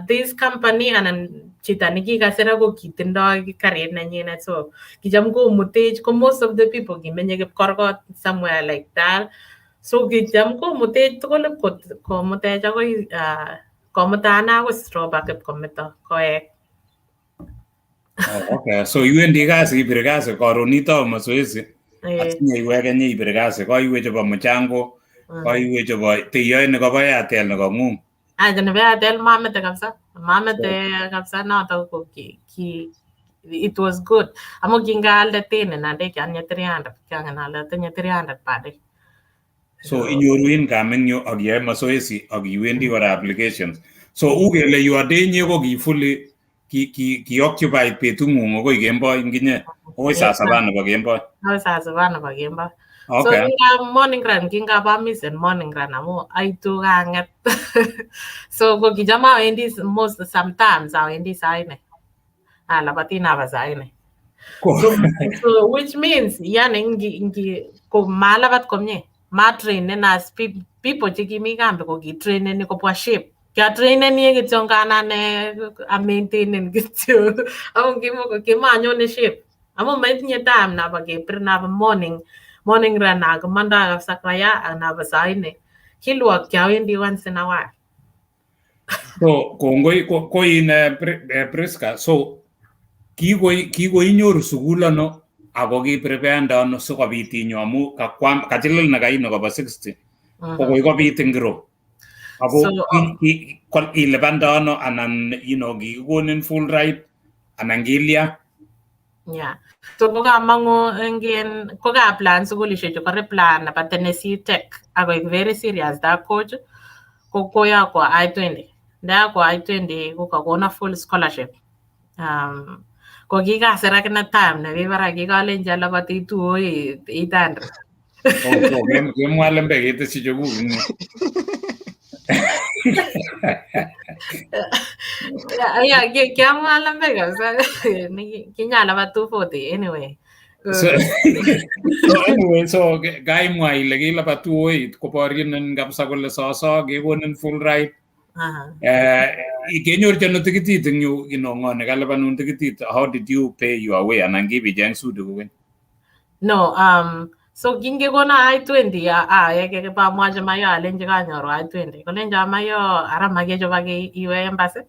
this company anan chito nekikasira ko kitindoi karit nenyinet, so kicham komutech ko most of the people kimenye Kipkorgot somewhere like that. So kicham komutech tugul komutech akoi komuta ane akoi Strawback ipkometo koek. Oh, okay. So iwendi kasi ibir kasi karon itou mazoezi atinye iweke nye ibir kasi koiwe chebo mchango koiwe chebo teiyoe nekobo Airtel nekong'ung. Aja nebo Airtel mamete kabisa. Mamete kabisa noto ko ki it was good. Amu kingaalde tin inande kiatinye 300 kiangen ale atinye 300 per day. So inyoru income eng yu ak iyoe mazoezi ak iwendi kora applications. So u kele your day inye ko ki fully ki occupied betung'ung akoi kemboi nginye akoi saa saba nebo kemboi. Akoi saa saba nebo kemboi. So kinga morning run kingabamis en morning run amu aitu kang'et. So ko kicham awendi most sometimes awendi saa nne. Alabatin aba saa nne. So which means yani ngi ko malabat komie matrainen as people chekimi kambi ko kitraineni kobwa shape. Kiatraineni kityo nganane amaintainen kityo. Amu kimanyone shape. Amu maitinye time nabo kebir nabo morning run ak komanda kabisa kaya ak nabo saa nne. Kilwok kiawendi once in a while. So kongoi ko in Priska, so kikoinyoru sukul ano ako kipreparende ano sikobit inyo amu kakwam kachilil nekaino kobo 60 kokoi kobit ingiro ako ilipande ano anan you know kikikonin full ride anan kilya? Yeah. So kokamongu eng kokaplan sukulishechu koriplan nebo Tennessee Tech akoek very serious that coach ko koyokwo I-20. Ndayokwo I-20 kokakona full scholarship. Ko kikasir akine time nemi barak kikalenji alabati 208 800. Oh, kemwa lembek ketesyi chekuk eng yu. Yeah, kiamwa lembek kabisa. Kinyalabat 240 anyway. So anyway, so kaimwa ile kilabat 208 koborchinin kabisa kole soso kekonin full ride. Kenyorchi ano tikitit eng yu, you know, ng'o nekalipanun tikitit? How did you pay your way anan kibicheng sudi kokeny? No, so kingekona I-20 ayeke bamwachi mayo alenchi kanyoru I-20. Kolencho mayo ara makechop ak iwe embassy.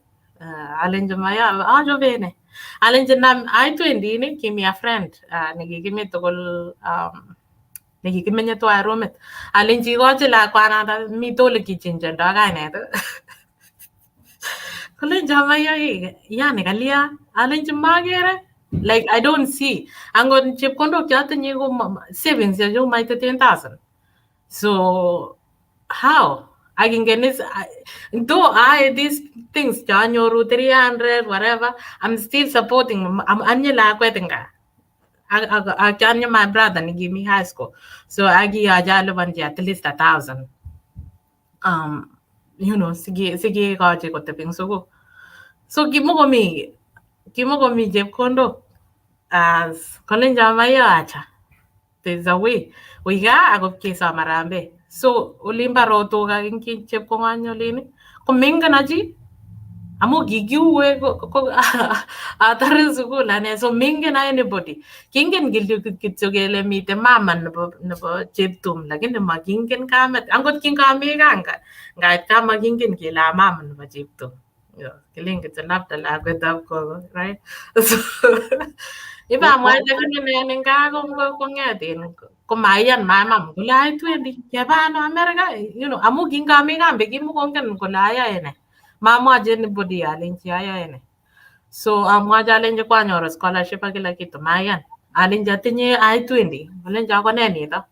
Alenchi mayo achopene. Alenchi nam I-20 ni kimi a friend nekikimi tugul nekikimenye tuwai rumit. Alenchi ikochi lakwanata miten ole kichenjendo kainet. Kolencho mayo yani kalya? Alenchi makere. Like I don't see. Angot chepkondok cheatinye ko savings chechuk maite 10,000. So how? Akingen is though I these things chanyoru 300 whatever, I'm still supporting anye lakwet eng gaa. Ak anye my brother nekimi high school. So akiyoche alipanchi at least 1,000. You know, sikekochi kotebi eng sukul. So kimokomi chepkondok. As kolencho mayo acha. There's a way. Ui gaa akop kesom harambee. So olimbo rotok ak eng chepkong'ony olin ko mengen achi amu kikiue ko atare sukul ane so mengen anybody. Kingen kityo kele miten mama nebo Cheptum lakini makingen kamet. Angot kingami gaa ngait gaa makingen kele a mama nebo Cheptum. Kilen kityo labda lakwetab kogo, right? So ibamwaite konine eng gaa kong'et komaiyan mamam kole I-20 keba ano America, you know, amu kingami kambi kimukongen kole ayoe nee. Mamwachi anybody alenchi ayoe nee. So amwachi alenchi kwanyoru scholarship ak kila kitu maiyan. Alenchi atinye I-20 kolencho ako nee nito.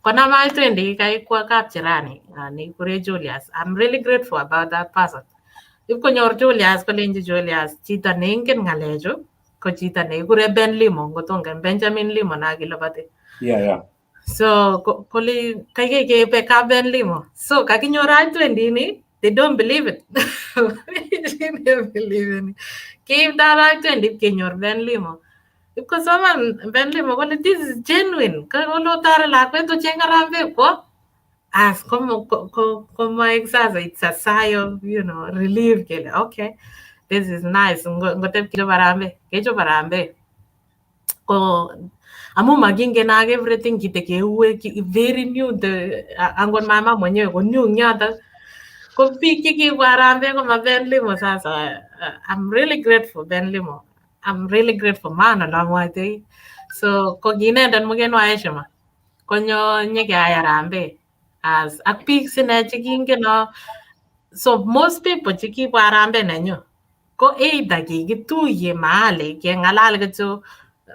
Konam I-20 kaikwa kapchirani nekikure Julius. I'm really grateful about that person. Ipkonyor Julius kolenchi Julius chito neingen ng'alechu ko chito nekikure Ben Limo ngotongen Benjamin Limo nakiloboti. Yeah. So kole kaikai kebe kap Ben Limo. So kakinyor I-20 ni, they don't believe it. They don't believe it. Keibdap I-20 kenyor Ben Limo. Ipkosoman Ben Limo kole this is genuine. Kole tare lakwet ocheng harambee kwo. As como komoek sasa it's a sigh of, you know, relief kele okay, this is nice. Ngotep kechop harambee, kechop harambee. Ko amu makingen ak everything kite keue very new the angot mama mwenyewe ko new eng yotok. Ko biik chekibwa harambee ko ma Ben Limo sasa. I'm really grateful Ben Limo. I'm really grateful maana ole amwoitoi. So ko ki inendet mgeni wa heshima. Konyo nyekeyai harambee as ak biik sine chekingen. So most people chekibwa harambee nenyu ko either kikituye mahali keng'alal kityo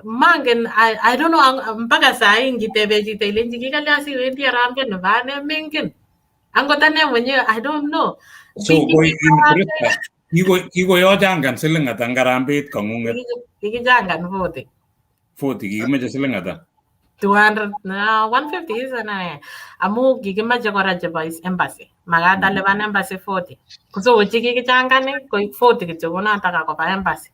mangen I don't know mpaka sahi ngitebe chito ilenchi kikalya siwendi harambee nebo ane mengen. Angot ane mwenyewe I don't know. So kikoyochangan siling ata eng harambeet kong'ung'et? Kikichangan 40. 40 kikimeche siling ata? 200 na 150 is ane amu kikimache kora chebo embassy. Makat alipan embassy 40. So chekikichangan koik 40 kityo konotok kakoba embassy.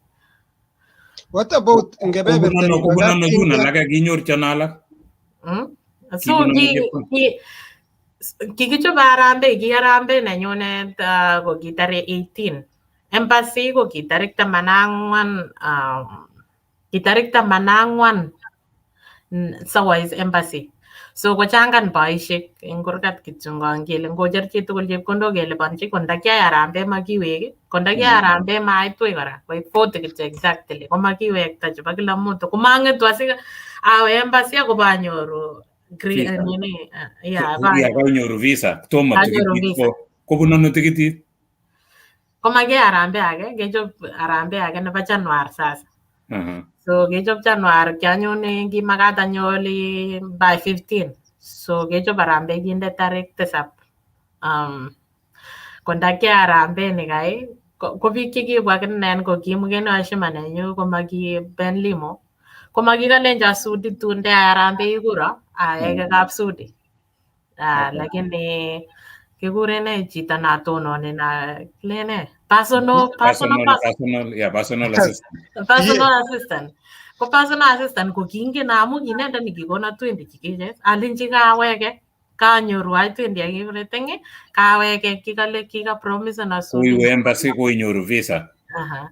What about ngebeberta Kobun ano chun alake kinyorchon alak? So kikichobe harambee, ki harambee nenyunet ko kitare 18. Embassy ko ki tarik 14, ki tarik 14 sawais embassy. So kochangan boisiek eng kurgat kityo kele ngocher chitugul chepkondok keliponchi ko ndakiai harambee makiwek, ko ndakiai harambee maitwech kora koik 40 kityo exactly komakiwekta chebo kila mtu komang'etu asi awe embassy akobo anyoru nini yeah, kainyoru visa tomo tikitit kobun ano tikitit? Komakiai harambee age, kechop harambee age nebo Januar sasa. So kechop Januar kianyone kimakat anyo oli by 15. So kechop harambee kinde tarik 7. Ko ndakiai harambee nikai ko biik chekibwa akinen ko ki mgeni wa heshima nenyu komaki Ben Limo. Komakikalenjo Sudi tun ndeyai harambee ikuro aweke kap Sudi. Lakini kikuren nee chito natononi na kilen nee personal personal yeah, personal assistant. Personal assistant. Ko personal assistant ko kingen amu kinendet nikikono 20 chikiche alenchi kaweke kanyoru I-20 ak everything kaweke kikale kikapromisan Koiwe embassy koinyoru visa. Aha.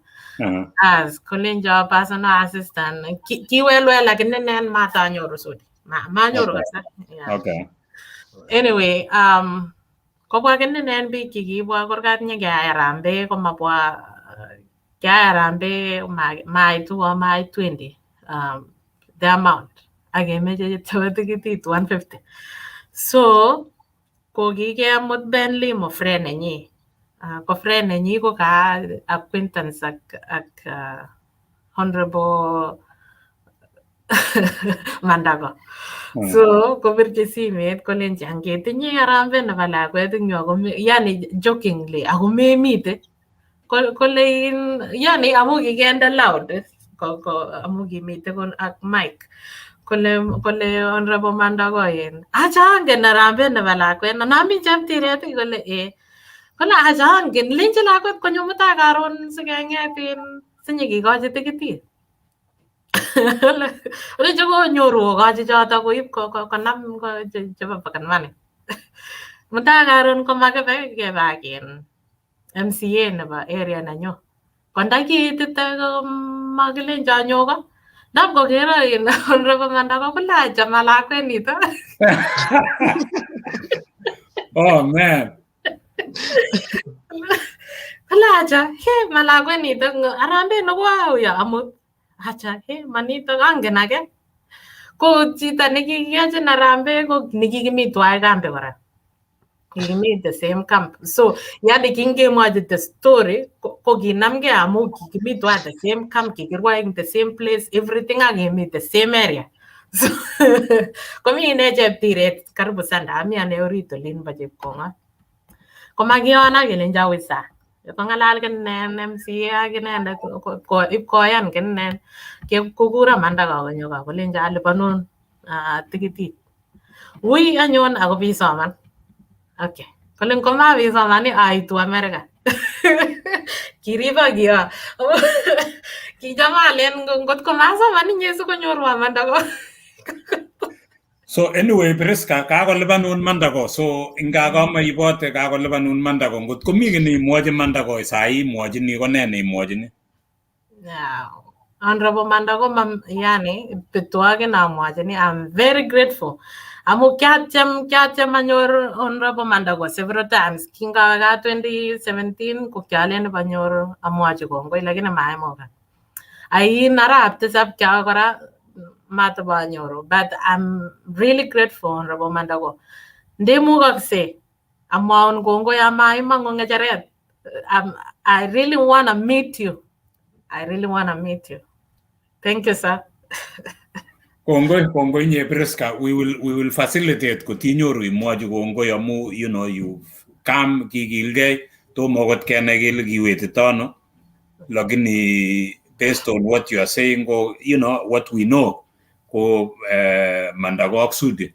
As kolenjo personal assistant kiwelwel lakini inen matanyoru Sudi. Manyoru kabisa. Yeah. Anyway, kobwa kininen biik chekibwa kurgat nyekeyai harambee komabwa kiai harambee mait uo mait 20 the amount akemeche chebo tikitit 150. So ko kikemut Ben Limo friend nenyi. Ko friend nenyi ko ka acquaintance ak Honorable Mandago. So kopirchi simet kolenchi angetinye harambee nebo lakwet eng yu ako yani jokingly ako memite kole yani amu kikende loud ko amu kimite ak mic kole Honorable Mandago in acha angen harambee nebo lakwet nami cheptiret kole eh kole acha angen lenchi lakwet konyo mutai karon sikeng'et in sinyekikochi tikitit. Olecho konyoru kokochi choto koib konam chebo pocket money. Mutai karon komakibe kebe ak in MCA nebo area nenyu. Ko ndakiitite ko makilencho anyo ko ndap kokero in Honorable Mandago kole acha ma lakwet nito. Oh man. Kole acha he ma lakwet nito harambee ne kwa au amut. Acha he manito angen ake. Ko chito nekikiyochin harambee ko nekikimi twai kambi kora. Kikimi the same camp. So yani kingemwochi the story ko kinamgei amu kikimi twai the same camp, kikirwae in the same place, everything ak kemi the same area. So komi ine cheptiret karibu sanda ami ane orit olin bo Chepkong'ot. Komakiyon kelenjo awe sang. Kong'alal kinen MCA ak inendet ipkoyan kinen kokuro Mandago konyo ko kolenjo alipanun tikitit. Wui anyun ako bisoman. Okay. Kole ngomabisoman aitu America. Kiribo kio. Kicham alen ngot ko masoman inye sikonyorwa Mandago. So anyway, Priska, kakolipanun Mandago. So inga kamaibote kakolipanun Mandago. Ngot komi kiy neimwochi Mandago sai imwochini ko nee neimwochini? Yeah. Honorable Mandago, yani betwogik amwochini I'm very grateful. Amu kiatyem anyor Honorable Mandago several times. Kingawe gaa 2017 ko kialen ibanyor amwochi kongoi lakini maimukan. Ain arap tisap kiawe kora matabanyoru. But I'm really grateful, Honorable Mandago. Ndemukokse amwaun kongoi amaimangu ng'echeret. I really wanna meet you. I really wanna meet you. Thank you, sir. Kongoi, kongoi inye Priska. We will facilitate kotinyoru imwochi kongoi amu you come kikilgei tomo akot kenai kele kiwetito ano, lakini based on what you are saying ko what we know ko Mandago ak Sudi,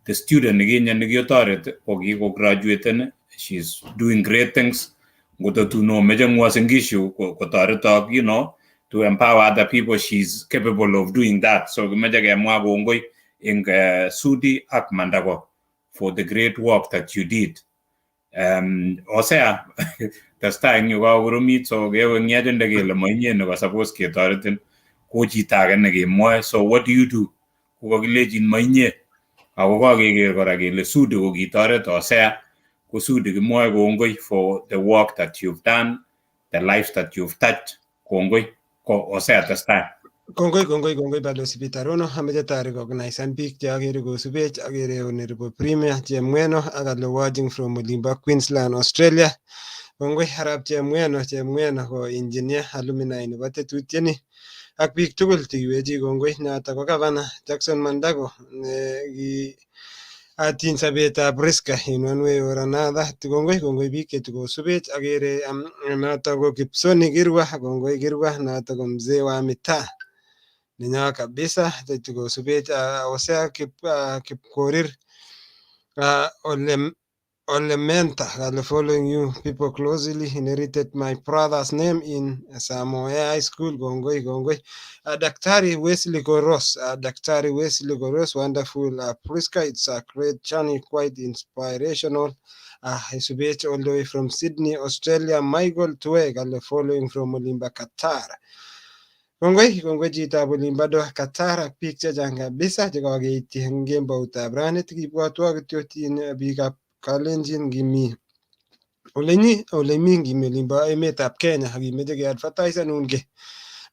the student nekinye nekiotoret ko kiko-graduaten. She's doing great things. Ngototun omeche eng Uasin Gishu kotoretok to empower other people, she's capable of doing that. So kimeche kemwa kongoi eng Sudi ak Mandago for the great work that you did. Osea testai eng yu kakokoromit, so kewe eng kele mainye nebo suppose ketoretin ko chito age nekemwoe. So what do you do kokakilechin mainye ako kakeker kora kele Sudi ko kitoret Osea ko Sudi kimwoe kongoi for the work that you've done, the life that you've touched. Kongoi ko Osea, testai. Kongoi, kongoi, kongoi, Balozi Peter Rono. Ameche ta recognize biik che akere kosubech. Akere Honorable Premier Chemweno ak ale watching from olimbo Queensland, Australia. Kongoi arap Chemweno. Chemweno ko engineer alumni nebo tetutioni ak biik tugul chekiwechi kongoi. Noto ko Governor Jackson Mandago ne ki atiny sobetab Priska in one way or another. Kongoi, kongoi biik chetukosubech. Akere noto ko Kipsoni Kirwa. Kongoi Kirwa, noto ko mzee wa mitaa nenyo kabisa chetukosubech. Hosea Kipkorir Ole Olementa kale following you people closely, inherited my brother's name in Samoa High School. Kongoi, kongoi. Daktari Wesley Koros, Daktari Wesley Koros, wonderful. Priska, it's a great journey, quite inspirational. Isubech all the way from Sydney, Australia. Michael Tuwe kale following from Olimba, Qatar. Kongoi, kongoi chitab Olimba Doha, Qatar ak biik chechang kabisa chekakeityi eng kemboutab rani. Tikibwotwo kityo biikab Kalenjin ngimi olenyi olemi ngimi olimbo emetab Kenya ak imeche keadvertisanun kiy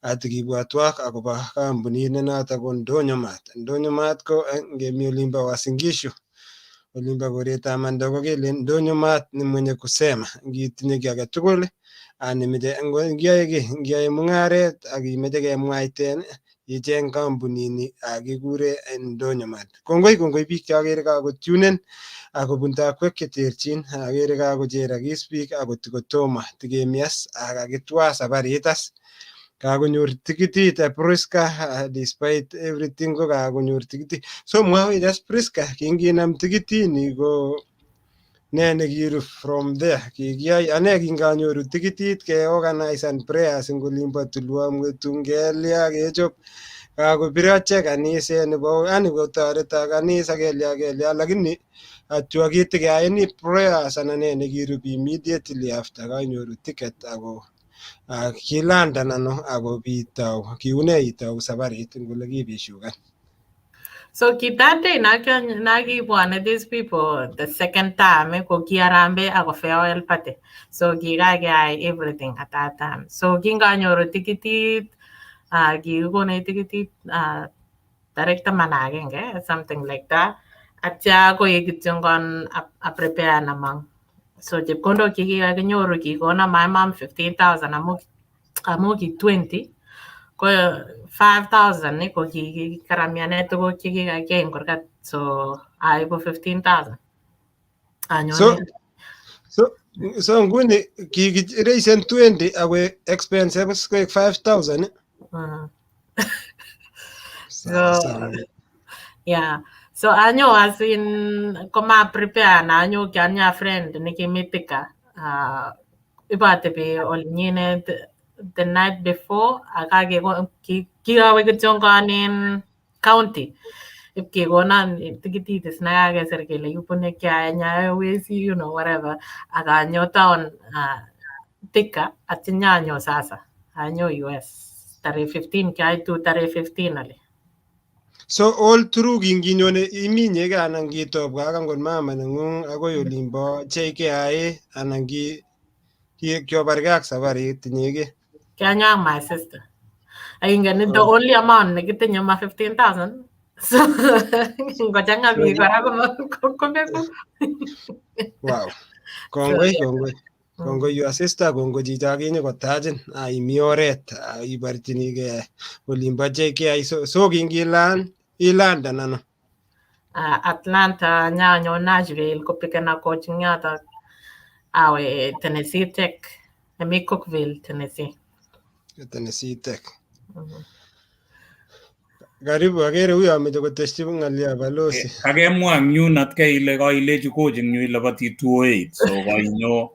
atikibwatwak akobo kampunit ne noto ko Ndonyo Mart. Ndonyo Mart ko ngemi olimbo Uasin Gishu, olimbo koretab Mandago kelen Ndonyo Mart ni mwenye kusema. Ngitinye kiy age tugul nemeche ngiyoe kiy ngiyoe mung'aret ak imeche kemwaiten icheng kampunini kikure Ndonyo Mart. Kongoi, kongoi biik cheakere kakotunen akobun takwek cheterchin. Akere kakocherakis biik akot kotomo tikemias akakitwa sabarit as kakonyor tikitit Priska. Despite everything ko kakonyor tikitit. So mwawech as Priska, kinginam tikitini ko ne nekirub from there? Kikiyai ane kinganyoru tikitit keorganisan prayers eng olimbo Tulwom ngelya kechop kakobir achek kaniset nebo yani kotoreto kanisa kelya kelya, lakini atwa kitikeyai prayers anan ne nekirub immediately after kanyoru ticket ako kilandan ano ako bitau kiune itou sabarit eng ole kibishukan? So ki that day nakibwane these people the second time ko ki harambee ako farewell party. So kikakeyai everything at that time. So kinganyoru tikitit kikikonech tikitit tarik 11, something like that. Atya koek kityongon a prepare amang. So chepkondok chekikakinyoru kikona my mom 15,000 amu ki 20 ko 5,000 ni ko kikaramianet tuguk chekikakiyai en kurgat, so aibu 15,000 anyone. So nguni kikiraisen 20 akwe expenses koek 5000. So yeah. So anyo as in koma prepare na anyo kianya friend nikimi Thika. Ibatebi olinyinet the night before akake kikawe kityongon in county. Ipkekonon tikitit is nekakesir kele kibune Kenya Airways, you know, whatever. Akanyo town Thika atya nyanyo sasa. Anyo US tarehe 15, kiaitu tarehe 15 oli. So all through kinginyone imi inyegei anan kitobwa ak angot mama nengung akoi olimbo JKIA anan ki kiobargei ak safarit inyegei? Kianyo ak my sister. Ingen the only amount nekitinye ma 15,000. So ngochanga biik kora kobeku. Wow. Kongoi, kongoi. Kongoi your sister, kongoi chicho akinye kotajin imi oret iborchinigei olimbo JKIA. So kingilan ilandan ano? Atlanta nyanyo Nashville kopikena coaching yotok awe Tennessee Tech nemi Cookeville, Tennessee. Tennessee Tech. Karibu, akere uyo meche kotesyi ng'alyo balozi. Kakemwa eng yun atkei ile kailechi coach eng yu ilabati 208, so kainyo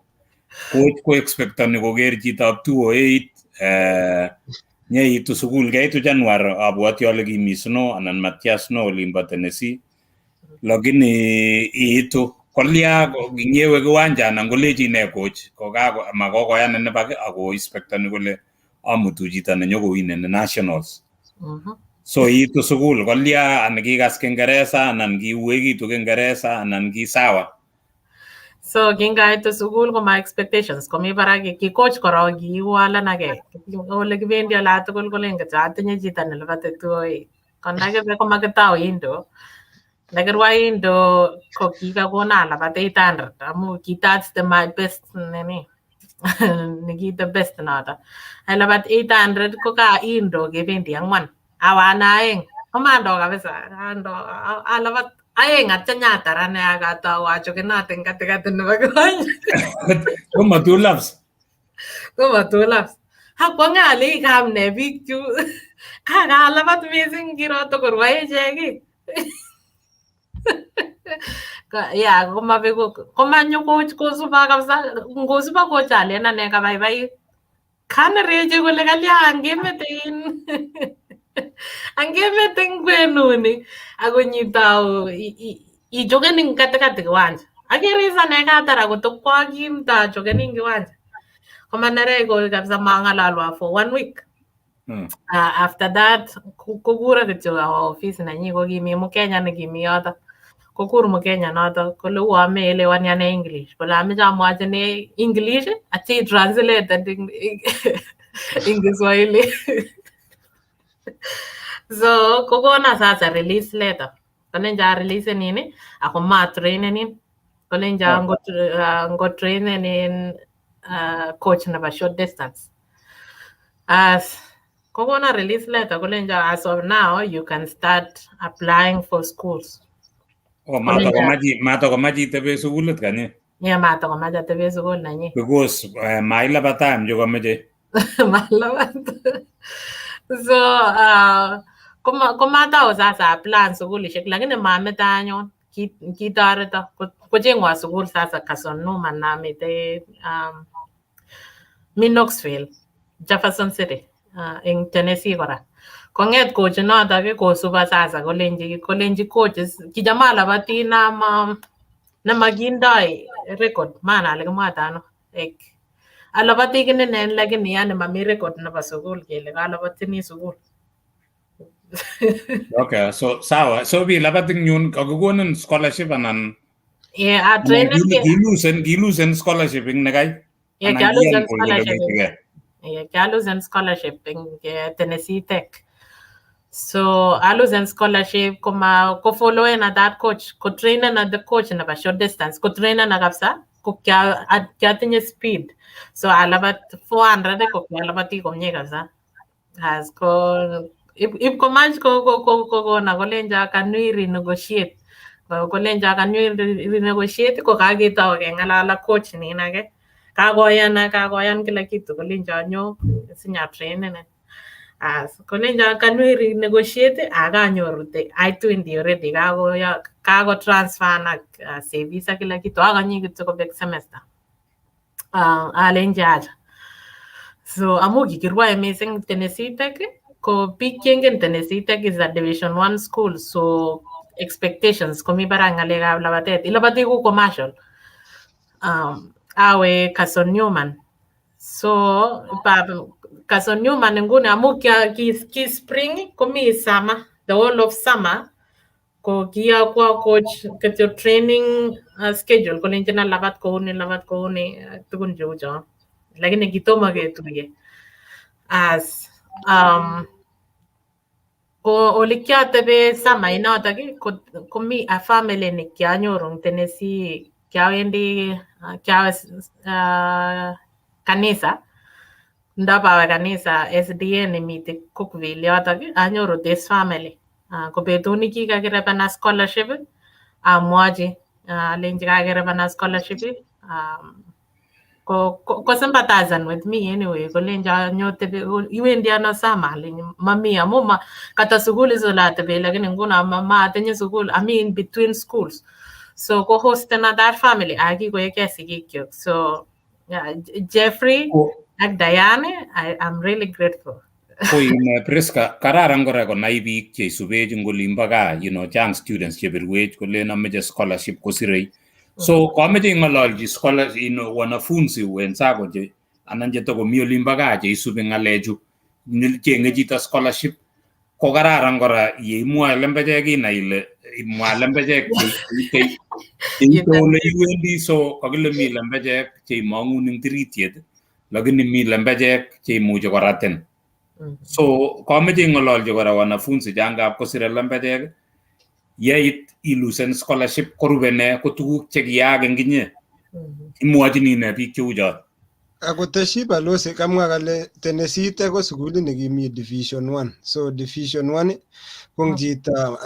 coach ko expectani koker chitab 208 nyeitu sukul keitu Januar abwati ale kimi Snow anan Matias Snow olimbo Tennessee, lakini iitu kolya kinyewe kiwanja anan kolechi ine coach kokako makokoyanin ibak ako expectani kole amutu chito nenyokowineni nationals. So iitu sukul kolya anan kikas Kiingereza anan kiuekitu Kiingereza anan kisawa? So kingaitu sukul ko my expectations komi barak. Ki coach korok kiiwalanake ole kibendi olatugul kolen kityo atinye chito nelabati 208. Ko ndakibe komakitau indoor, ndakirwai indoor ko kikakona alabat 800 amu ki that's the my best nini niki the best noto. Alabat 800 ko ka indoor kebendi angwan awana aeng komando kabisa ando alabat aeng atya nyatar ane akatau achokenat eng katikati nebo kiwanja. Koma two laps. Koma two laps. Akwonge ale kamne biik chu kakalabat mising kiro tokorwae ichek. Yeah, komabeku komanyo coach kosuba kabisa ngosuba coach alen ane kabaibait kanereche kole kalya angemete in angemete eng kwenuni akonyitau ijogen eng katikati kiwanja akere is ane katar akotokwakim tajogen eng kiwanja komanerech coach kabisa mangalalwa for one week. After that kokuro kityo awo office nenyi kokimi Mkenya nekimi yoto kokur Mkenya noto kole uo meelewani ane English kole ameche amwachine English atya itranslate in Kiswahili. So kokona sasa release letter kolenja release nini ako matrainenin kolenja ngo trainenin coach nebo short distance as kokona release letter kolenja as of now you can start applying for schools. Oh, kolenja matakomach itebe sukulit kanyi? Yeah, matakomach atebe sukul nenyi. Because mailabat time chukomeche. Malabat. So komatau sasa apply sukulishek lakini mamete anyun kitoreto kochengwa sukul sasa Carson Newman namite mi Knoxville, Jefferson City eng Tennessee kora. Kong'et coach notok kosuba sasa kolenji coaches kicham alabati nama nemakindoi record mana ale kimwaita ano like alabati kininen lakini yani mami record nebo sukul kele kalabatini sukul. Okay, so sawa. So bilabat eng yun kakikonin scholarship anan Yeah, anan atrainen kilusen scholarship eng nekai? Yeah, Anan kialusen kiyan kole scholarship wechigei? Yeah, kialusen scholarship eng Tennessee Tech. So alusen scholarship koma ko followena that coach ko trainena the coach nebo short distance ko trainena kabisa ko kiatinye speed so alabat 400 ko kialabati komie kabisa as ko ip komach ko kokona kolenja can we renegotiate kolenja can we renegotiate ko kaketau keng'alal ak coach nin ake kakoyan kakoyan kila kitu kolenja nyo sinyatrainenen. As kolenjon can we renegotiate akanyoru the I-20 already kako transfer ak CVs ak kila kitu akanyi kityo kobek semester. Alenji acha. So amu kikirwae missing Tennessee Tech ko biik chengen Tennessee Tech is a division 1 school, so expectations komi barak ng'alekab labatet. Iloboti ku commercial. Awe Carson Newman. So Carson Newman nguni amu ki spring komi summer, the whole of summer ko kiyokwo coach kityo training schedule kolenjin labat kouni labat kouni tugun cheu chon. Lakini kitomo ketuye. As ko olekiatebe summer inotok komi a family ne kianyoru eng Tennessee, kiawendi kiawe kanisa. Ndabawe kanisa SDA nemite Cookeville yotok anyoru this family. Ko betut nekikakirebena scholarship amwachi alenji kakirebena scholarship ko sympathizan with me anyway kolenjo nyotebi iwendi ano summer alenji mami amu ma kata sukul is olatebe lakini nguno matinye sukul ami in between schools. So ko hostena that family akikoeke sigikyuk. So yeah, Jeffrey ak Diane, I'm really grateful. Ko Priska, kararan kora konai biik cheisubech eng olimbo gaa, chang students chebirwech kolen ameche scholarship kosirei. So kameche ing'ololchi scholarship, wanafunzi wenzako che anan chetokomi olimbo gaa cheisubi ng'alechu cheng'e chito scholarship ko kararan kora yeimwoe lembechek inai ile imwa lembechek cheite ole iwendi. So kakile mi lembechek cheimong'un eng tiritiet lakini mi lembechek cheimuchi koratin. So kameche ing'ololchi kora wanafunzi changap kosire lembechek yeit ilusen scholarship korube ne ko tuguk chekiyaak eng inye. Imwochini ne biik cheu chot? Akoteshi balozi kamwa kale Tennessee Tech ko sukulit nekimi division 1. So division 1 ko chito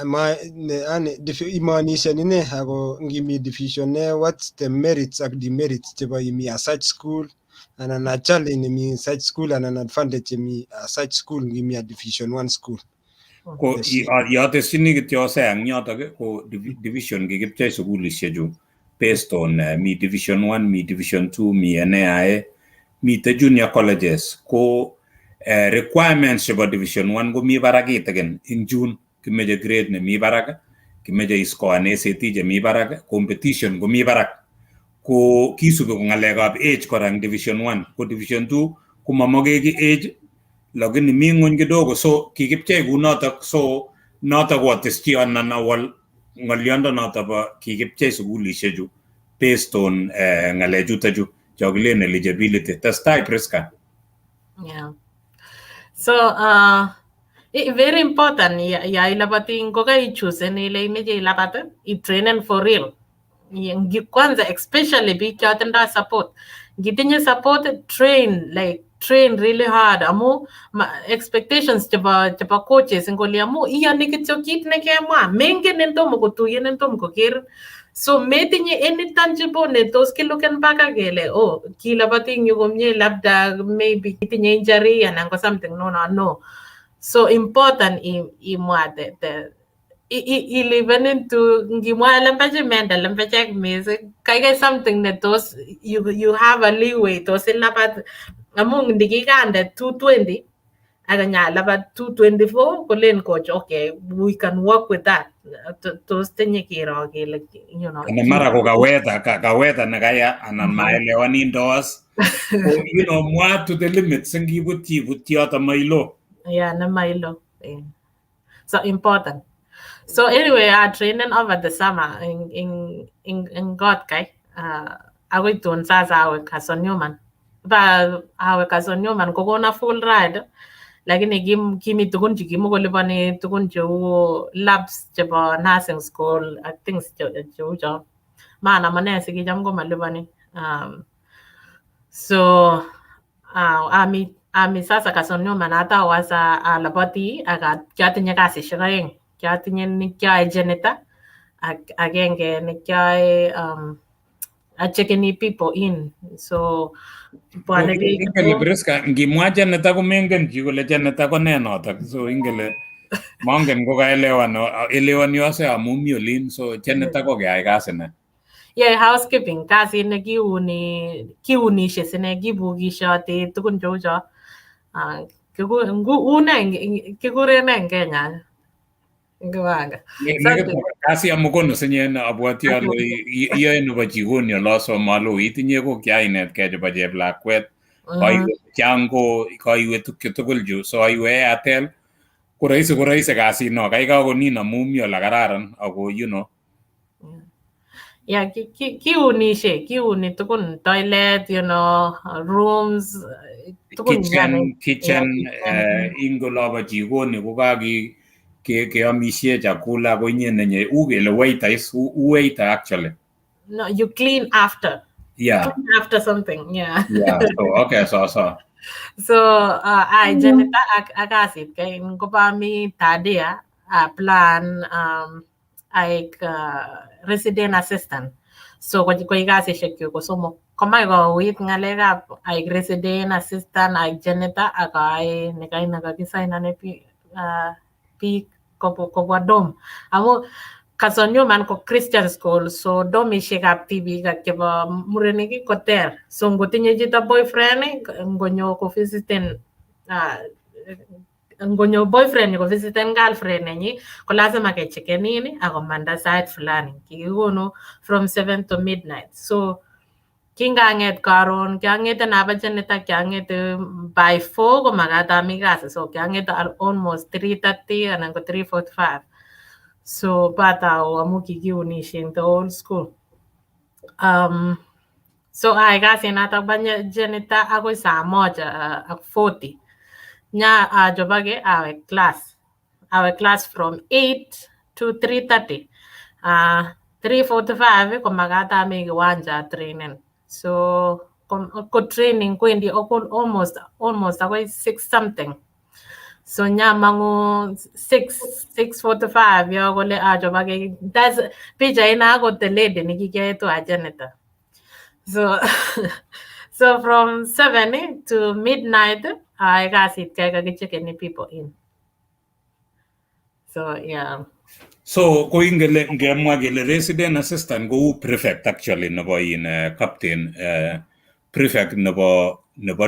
yani imaanishani ne ako ngimi division ne what's the merits ak demerits chebo imi a such school anan a challenge nemi such school anan advantage chemi a such school ngimi a division 1 school. Ko yateschini kityo Hosea eng yotok ko division kikipchei sukulishechu based on mi division 1, mi division 2, mi NAIA, mite junior colleges. Ko requirements chebo division 1 ko mi barak kitikin eng June kimeche grade nemi barak, kimeche iscoan SAT chemi barak, competition komi barak. Ko kisubi ko ng'alekab age kora eng division 1. Ko division 2 ko mamoke ki age lakini mi ng'wony kidogo, so kikipchei kunotok. So notok koateschi anan awal ng'oliondo notok bo kikipchei sukulishechu based on ng'alechutochu chokilen eligibility. Testai Priska. Yeah. So very important ya ilabati ngokaichusen ile imeche ilabat itrainen for real. Kwanza especially biik chotindoi support. Ngitinye support train like train really hard amu expectations chebo coaches ngoli amu iyoni kityo kit nekemwa mengen en tomo kotuyen en tomo koker. So metinye any tangible ne tos kiluken back kele oh kilabati eng yu komie labda maybe itinye injury anan ko something no. So important imwa the ilipen into ngimwa lembech mende lembechek missing kaikai something ne tos you have a leeway tos ilabat amu ndikikande 220 akanyalabat 224 kolen coach okay we can work with that tos tinye kiro kele Anan mara ko kawetha kawetha nekaya anan maelewanindos mwa to the limits ngibutyi ibutyi yoto mailo. Yeah, ne mailo. Yeah. So important. So anyway, I training over the summer in Gotkai. Akoi tun sasa awe Carson Newman. Ba awe Carson Newman kokona full ride. Lakini kimi tugun chekimukoliponi tugun cheu labs chebo nursing school ak things cheu chon. Maana amune sikicham komaliponi. So ami sasa Carson Newman atau asa alabati ak kiatinye kasisiek aeng. Kiatinye nekioe janitor ak agenge nekioe Achekeni people in. So bwane biik. Ingele Priska, ngimwa janitor komengen chi kole janitor ko nee notok. So ingele mongen kokaelewan, elewani ose amu mi olin. So janitor ko keyai kasi ne? Yeah, housekeeping, kasit nekiuni, kiunishe sine, kibukishoti, tugun cheu cho. Une kikuren nee en Kenya? Ngibanga. Kasi ya mkono sinye abwati ale iyoe nebo jikoni oloso malo itinye ko kiainetkei chebo cheplakwet, kaiwe chango, kaiwe tukchu tugul chu. So aiwe Airtel ko rahisi, ko rahisi kasit no, kaikai konin amu mi ole kararan ako you know. Yeah, kiunishe, kiuni tugun, toilet, rooms, tugun. Kitchen, kitchen, ing olobo jikoni ko kaki keamishe chakula ko inye nenye u kele waiter is u waiter actually. No, you clean after. Clean after something, yeah. Yeah, so okay, so. So ai janitor ak kasit kay ngobami third year a plan aik resident assistant. So ko kasisiek kyuk ko somok. Komach kouit ng'alekab aik resident assistant, aik janitor ak aai nekai nekakisainane biik kobwa dorm. Amu Carson Newman ko Christian school, so dormishekab tibik ak chebo murenik ko ter. So ngotinye chito boyfriend, ngonyo kovisiten ngonyo boyfriend kovisiten girlfriend nenyi ko lazima kechekenin ak komanda sait fulani. Kikikonu from 7 to midnight. So kinganget karon, kiangete naba janitor, kiangete by 4 ko makat ami kasi. So kiangete almost 3:30 anan ko 3:45. So batau amu kikiunishe in the whole school. So ai kasit notok bo janitor akoi saa moja ak 40. Nya achopake awe class. Awe class from 8 to 3:30. 3:45 ko makat ami kiwanja training. So ko training kwendi almost akoi 6 something. So nyamangu 6 6:45 yo kole achopake. That's pichait na akot the lady nekikiyoe tuwai janitor. So from 7 to midnight ai kasit kai kakichekeni people in. So yeah. So ko ingele ngemwa kele resident assistant ko prefect actually nebo in captain, prefect nebo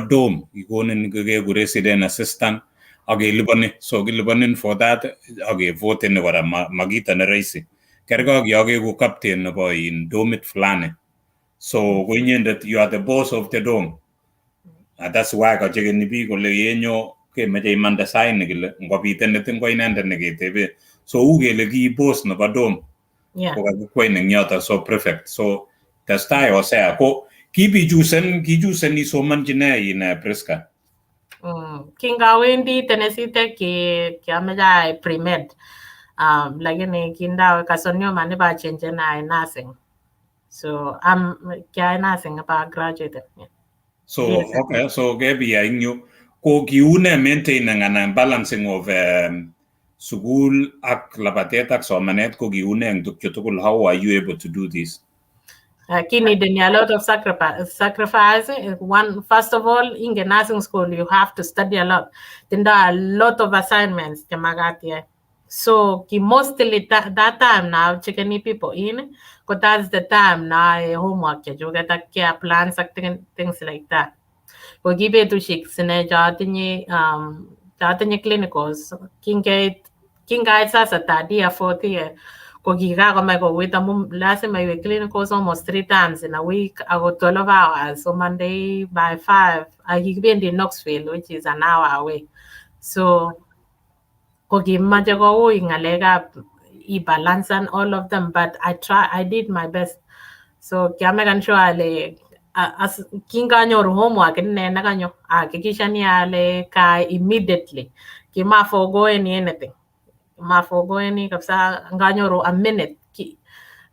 dorm ikonin keku resident assistant ak keliponi. So kiliponin for that ak kevoteni kora, makito ne rahisi. Kerkei ak yo keku captain nebo in dormit fulani. So ko inyendet you are the boss of the dorm. And that's why kachekeni biik kole yenyo kemeche imande sait nekile, ngobit anything ko inendet neketebe. So u kele ki boss nebo dorm. Ko kakikwein eng yoto, so prefect. So testai Hosea ko kibichusen isomonchi nee in Priska? Kingawendi Tennessee Tech kiameche ai pre-med. Lakini kindawe Carson Newman ibachenjen ai nursing. So kiai nursing aba graduate. Yeah. So okay, so kebiyai eng yu ko kiune maintaining anan balancing of sukul ak labatet ak somanet ko kiune eng tukchu tugul? How are you able to do this? Kinideni a lot of sacrifice. One, first of all, in the nursing school, you have to study a lot. Then there are a lot of assignments chemakat iyai. So ki mostly that time now checking people in, but that's the time now homework chechuket ak care plans ak things like that. Ko ki betusiek sine chotinye clinicals, kingait sasa third year, fourth year, ko kikakomach kouit amu lazima iwe clinicals almost three times in a week ako 12 hours. So Monday by 5, ak kikibendi Knoxville, which is an hour away. So ko kimache koui ng'alekab i-balance all of them, but I try, I did my best. So kiamekan sure ale as kinganyoru homework ine nekanyo ahakikishani ale kai immediately. Kima forgoeni anything. Ma forgoeni kabisa nganyoru a minute.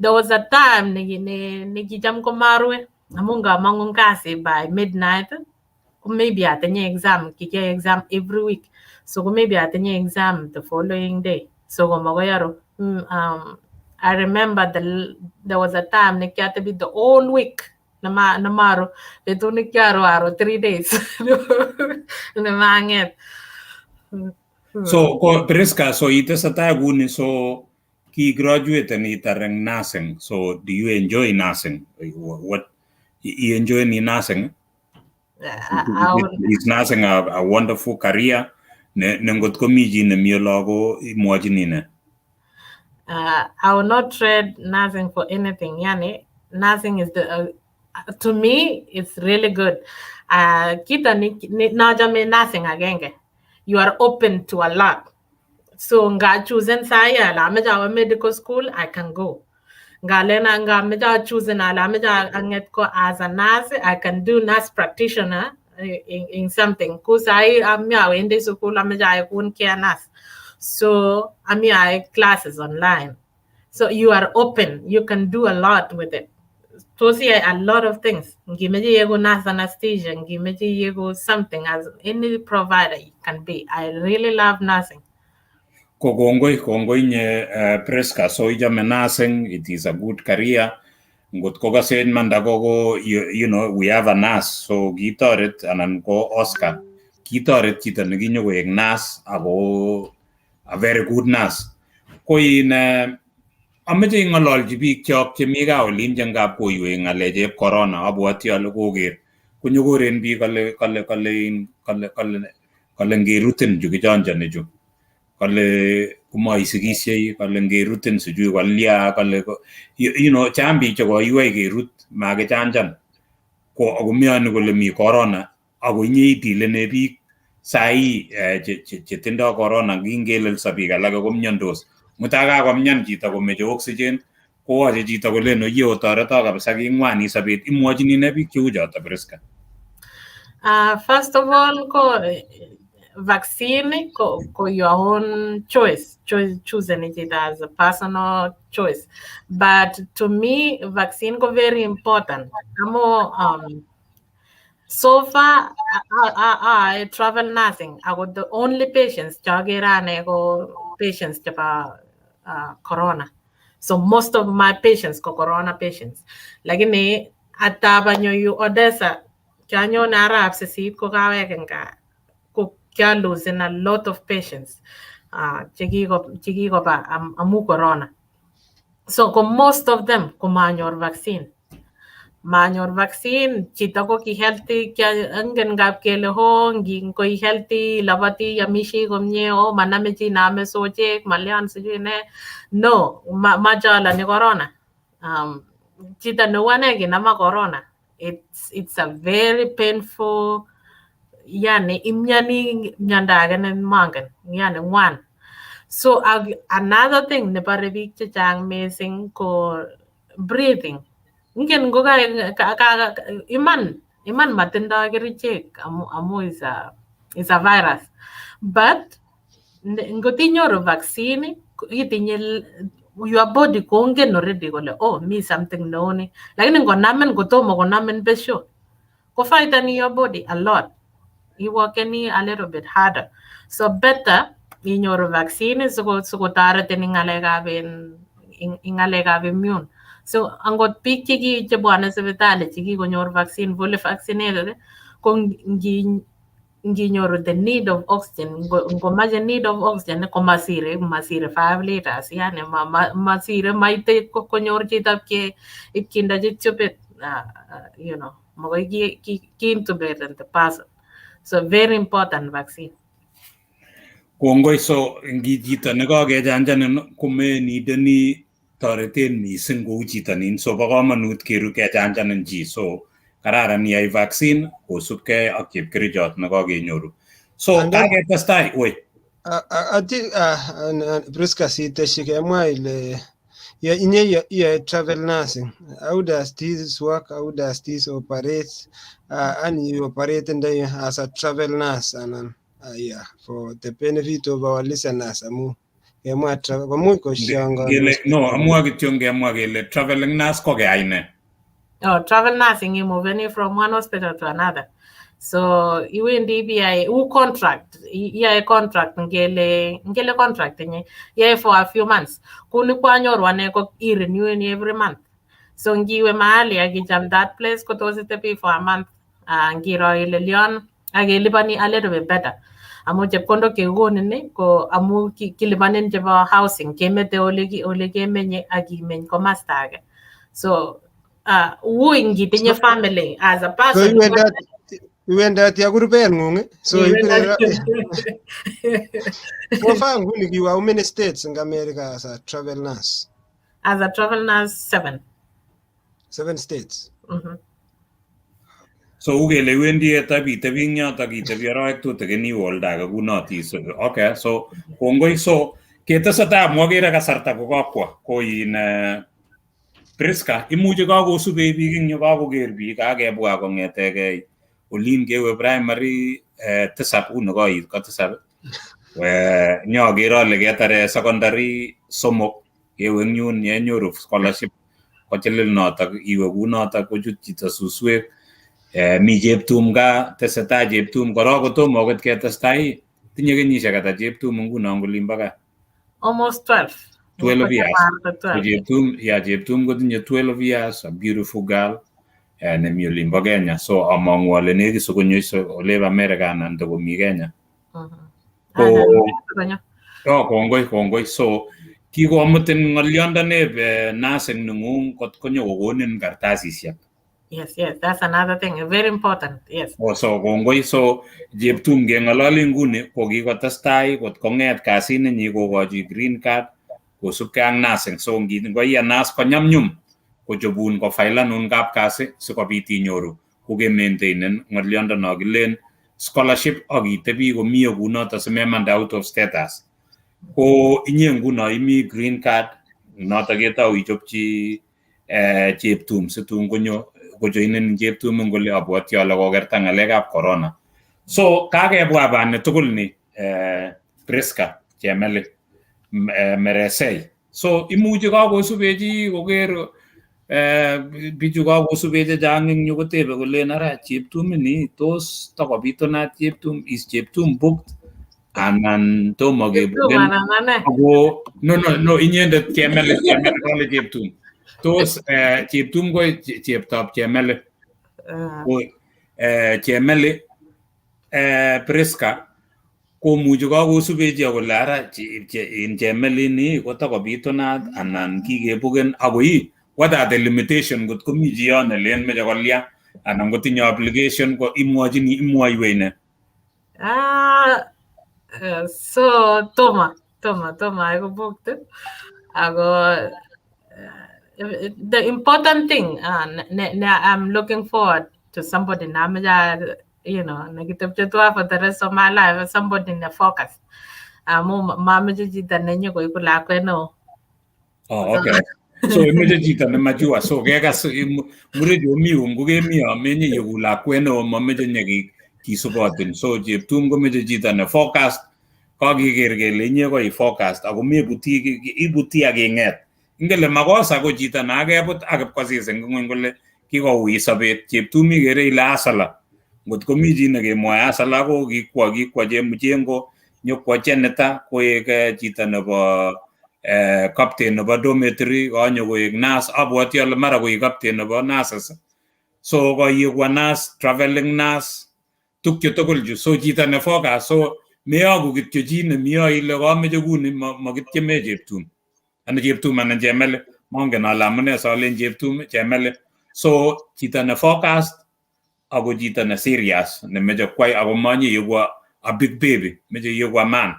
There was a time nekicham komarue amu ngamang'u kasi by midnight, ko maybe atinye exam, kikiyoe exam every week. So ko maybe atinye exam the following day. So ko makoi aru. I remember there was a time nekiatebi the whole week nemaru betut nekiaru aro 3 days nemang'et. So ko Priska, so itesetai kuni, so ki graduate itar eng nursing. So do you enjoy nursing? What you enjoy in nursing? Is nursing a wonderful career? Ne ngot komi chi nemi olo ko imwochini ne? I will not trade nursing for anything. Yani, nursing is the to me it's really good. Kita ni nachame nursing agenge. You are open to a lot. So nga chosen saya la ameche awo medical school, I can go. Nga lena nga ameche chosen ala ameche anget ko as a nurse, I can do nurse practitioner in something. Ko sai ami awendi school ameche ayai wound care nurse. So ami ayai classes online. So you are open. You can do a lot with it. Tos iyai a lot of things. Ngimeche iegu nurse anesthesia, ngimeche iegu something as any provider you can be. I really love nursing. Ko kongoi, kongoi nye Priska. So ichome nursing, it is a good career. Ngot ko kase imanda ko you know, we have a nurse, so kitoret anan ko Oscar kitoret chito nekinyokoek nurse ako a very good nurse. Ko in ameche ing'ololchi biik chok chemi gaa olin che ngap koiwei ng'alechep corona. Abwoti ale koker konyokoren biik kale ngerutin chu kichonjoni chu, kale komoisikishei, kale ngerutin sijui kolya, kale you know, chang biik chekoiwei kerut makichanjan ko akomyoni kole mi corona, ako inye itilene biik sai chetindoi corona. Kingelelso biik alake komyondos, mutai kakomyan chito komeche oxygen, kowoche chito kolen oye otoreto kabisa, king'wanit sobet. Imwochini ne biik cheu choto, Priska? First of all, ko vaccine ko your own choice, choosing it as a personal choice. But to me, vaccine ko very important. Amo so far I travel nursing. I got the only patients chakere ane ko patients chebo corona. So most of my patients ko corona patients. Lakini atap anyo yu Odessa, kianyone arap 8 ko kawek eng gaa, ko kialosen a lot of patients chekikoba amu corona. So ko most of them komanyor vaccine. Manyor vaccine, chito ko ki healthy, angen ngap kele ho ngoi healthy, labati, amishi komie, o maname chi naame sochek, malyan sijui ne. No, machalani corona. Chito neu ane kinama corona. It's a very painful, yani imyani miondo age ne mangen, yani ngwan. So another thing nebore biik chechang missing ko breathing. Ingen ko ka, iman matindoi kerichek amu is a virus. But ngot inyoru vaccine, itinye your body kongen already kole oh, mi something neuni. Lakini ngonamin kotomo konamin besho, ko fightani your body a lot. Iwokeni a little bit harder. So better inyoru vaccine sikotoretin eng ng'alekab in ng'alekab immune. So angot biik cheki chebwone sipitali chekikonyor vaccine, fully vaccinated, ko ngi nginyoru the need of oxygen, ngomache need of oxygen komasire masire 5 liters, yani masire maite konyor chito ipkindechi tubit, makoi ki intubate the person. So very important vaccine. Kongoi. So ngi chito nekakechanjanin komenideni toretet missing kou chito nin, so bo komonut keru kechanjanin chi. So kararan iyai vaccine kosubkei ak chepkerichot nekakenyoru. So kaketestai woi. Ati Priska, siteshi kemwa ile inye iyoe travel nursing. How does this work? How does this operate? And you operate in the, as a travel nurse and yeah, for the benefit of our listeners, amu kemwa travel komuch koshangan. Kele no, amwa kityo ngemwa kele traveling nurse ko keyai ne? Oh, travel nursing, you moving from one hospital to another. So iwendi ibiyai u contract, iyae contract ngele contract inye iyae for a few months. Kuni kwanyoru ane ko ireneweni every month. So ngiwe mahali akicham that place kotos itebi for a month. Ngiro ile lion ak keliponi a little bit better. Amu chepkondok chekikonin ni ko amu kilipanin chebo housing kemete ole kemenye ak imeny komasta age. So ui ngitinye family as a So person. Iwendoti ak kurubeng'ung ii? So ibire so far nguni kiwe how many states in America as a travel nurse? As a travel nurse, 7. 7 states. So u kele iwendi itebi eng yotok itebi arawek tutikin iwe oldo age kunot. Okay, so kongoi. So ketesetai amu akere kasarta kokakwo koin Priska imuchi kakosubech biik eng yu, kakoker biik, kakebwa kong'etegei olin kewe primary tisap uni koit ko tisap, nyoker ale ketare secondary somok, kewe eng yun yenyoru scholarship kochilil notok iwe kunotok kochut chito suswek, mi Cheptum gaa, tesetai Cheptum korok kotomo akot ketestai, tinye kenyisiek ata Cheptum nguno olimbo gaa? Almost 12. 12 years. Ko Ko 12. Cheptum ya Cheptum kotinye 12 years, a beautiful girl nemi olimbo Kenya. So among'u ale nekit sikonyo olebo America anan tokomi Kenya. Ko Konyo. Oh, kongoi kongoi. So kikomutin ng'olyondoneb nursing neng'ung kot konyo kokonin kartasisiek. Yes, that's another thing. Very important. Yes. Oh, so kongoi. So Cheptum keng'ololi nguni ko kikotestai kot kong'et kasit nenyi kokochi green card kosubkei ak nursing. So ngoiya nurse konyumnyum kochobun kofailanun kapkasi sikobit inyoru kokemaintainen ng'olyondo kilen scholarship ak itebi komie kunoto simemande out of status. Ko inye nguno imi green card noto ketou ichopchi Cheptum situn konyo kojoinen Cheptum eng kole abwoti ale kokerta ng'alekab corona. So kakebwa bani tugul ni Priska Chemeli Meresei. So imuchi kakosubechi koker bichu kakosubech chechang eng yu kotebe kolen ara Cheptum ini tos takobitunat Cheptum, is Cheptum booked anan tomo Cheptum kebuken anan ane. Ako no inyendet Chemeli, Chemeli kale Cheptum tos Cheptum ko cheptob Chemeli. Ko Chemeli Priska komuchi kakosubechi kole ara in Chemeli ni kotakobitunat anan kikebuken ako ii what are the limitation kot komi chi yon nelen meche kolya anan kotinye application ko imwochini imwoiwei ne? Ah, so Toma, ako booked. Ako the important thing ne, I'm looking forward to somebody na nekitepche tuwa for the rest of my life, somebody ne focus. Amu mameche chito nenyo koiku lakwet neo. Oh, okay. So imeche chito nemachua. So kekas murechu omi yu kokemi amenye yeku lakwet neo mameche nye kisubotin. So Cheptum komeche chito ne focused, kakiker kele inye ko i focused ako mebuti ibuti ak ing'et. Ingele makosa ko chito nakebut ak ipkosis eng ng'weny kole kikouit sobet. Cheptum ikere ile asala. Ngot komi chi nekemwoe asala ko kikwo chemuchengo nyokwo janitor koek chito nebo captain nebo dormitory konyo koek nurse, abwoti ale mara koik captain nebo nurses. So koyekwa nurse, traveling nurse, tukchu tugul chu. So chito ne focus, so meyoku kityo chi nemiyo ile kameche kuni makityeme Cheptum. Ana Cheptum anan Chemeli, mongen ale amune solen Cheptum Chemeli. So chito ne focused ako chito ne serious nemeche kwai ako monye yeku a big baby, meche yeku a man.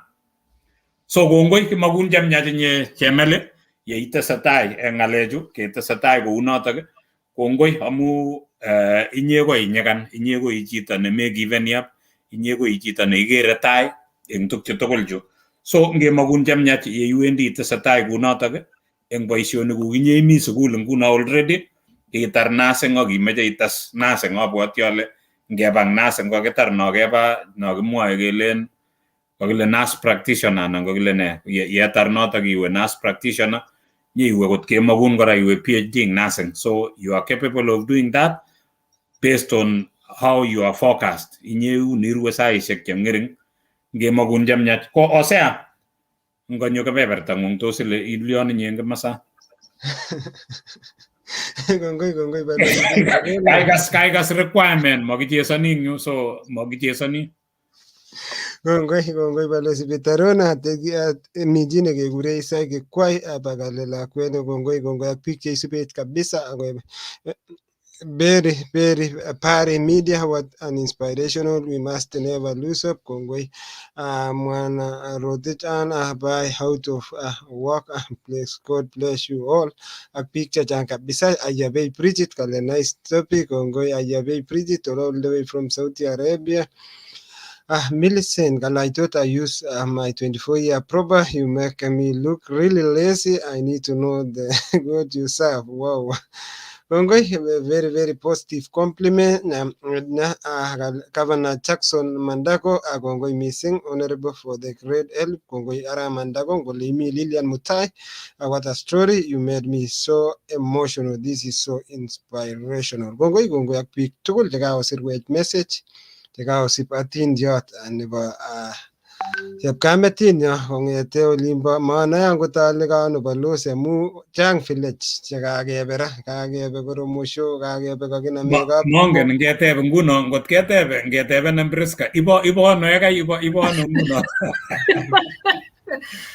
So kongoi kimakun chemyach inye Chemeli yeitesetai eng ng'alechu ketesetai kounotok, kongoi amu inye ko inyikan, inye ko i chito nemegiveni up, inye ko i chito neikere tai eng tukchu tugul chu. So ngemakun chemyach yeiwendi itesetai kounotok eng boisionikuk, inye imi sukul nguno already kitar nursing ak imeche ites nursing, abwoti ale ngeba eng nursing kokitar no keba no kimwoe kelen kokile nurse practitioner anan kokile ne yetar notok iwe nurse practitioner nyiwe kot kemakun kora iwe PhD in nursing. So you are capable of doing that based on How you are forecast inye unirue saishek che ng'ering ngemakun chemyach ko Hosea ngonyo kebeberta ng'ung tos ile ilion inye eng komasa. Kongoi, kongoi, balozi. Kaikas, kaikas requirement, makichesoni eng yu, so makichesoni. Kongoi, kongoi, balozi Peter. Mi chi nekekure Isai Kikwai abakale lakwet ne kongoi, kongoi ak biik cheisubech kabisa. Ako very, very Pari Media, what an inspirational. We must never lose hope. Kongoi mwana Rotich an by out of work. Please God bless you all ak biik chechang kabisa. Ayabei Bridget kale nice topic. Kongoi, Ayabei Bridget, all the way from Saudi Arabia. Millicent kale, "I thought I use my 24-year proper. You make me look really lazy. I need to know the God you serve." Wow. Kongoi, very, very positive compliment. Na, Governor Jackson Mandako, kongoi missing, Honorable, for the great help. Kongoi Ara Mandako, ngole imi Lilian Mutai. What a story. You made me so emotional. This is so inspirational. Kongoi, kongoi ak biik tugul chekakosirwech message, chekakosib atindiot nebo chepkametinyo kong'ete olimbo manoe angot ale kano balozi amu chang village chekakebe ra, kakebe Koromosho, kakebe kakiname. Mongen ngeteb nguno, ngot ketebe ngetebenen Priska ibo ibo ano yekai ibo ibo ano nguno?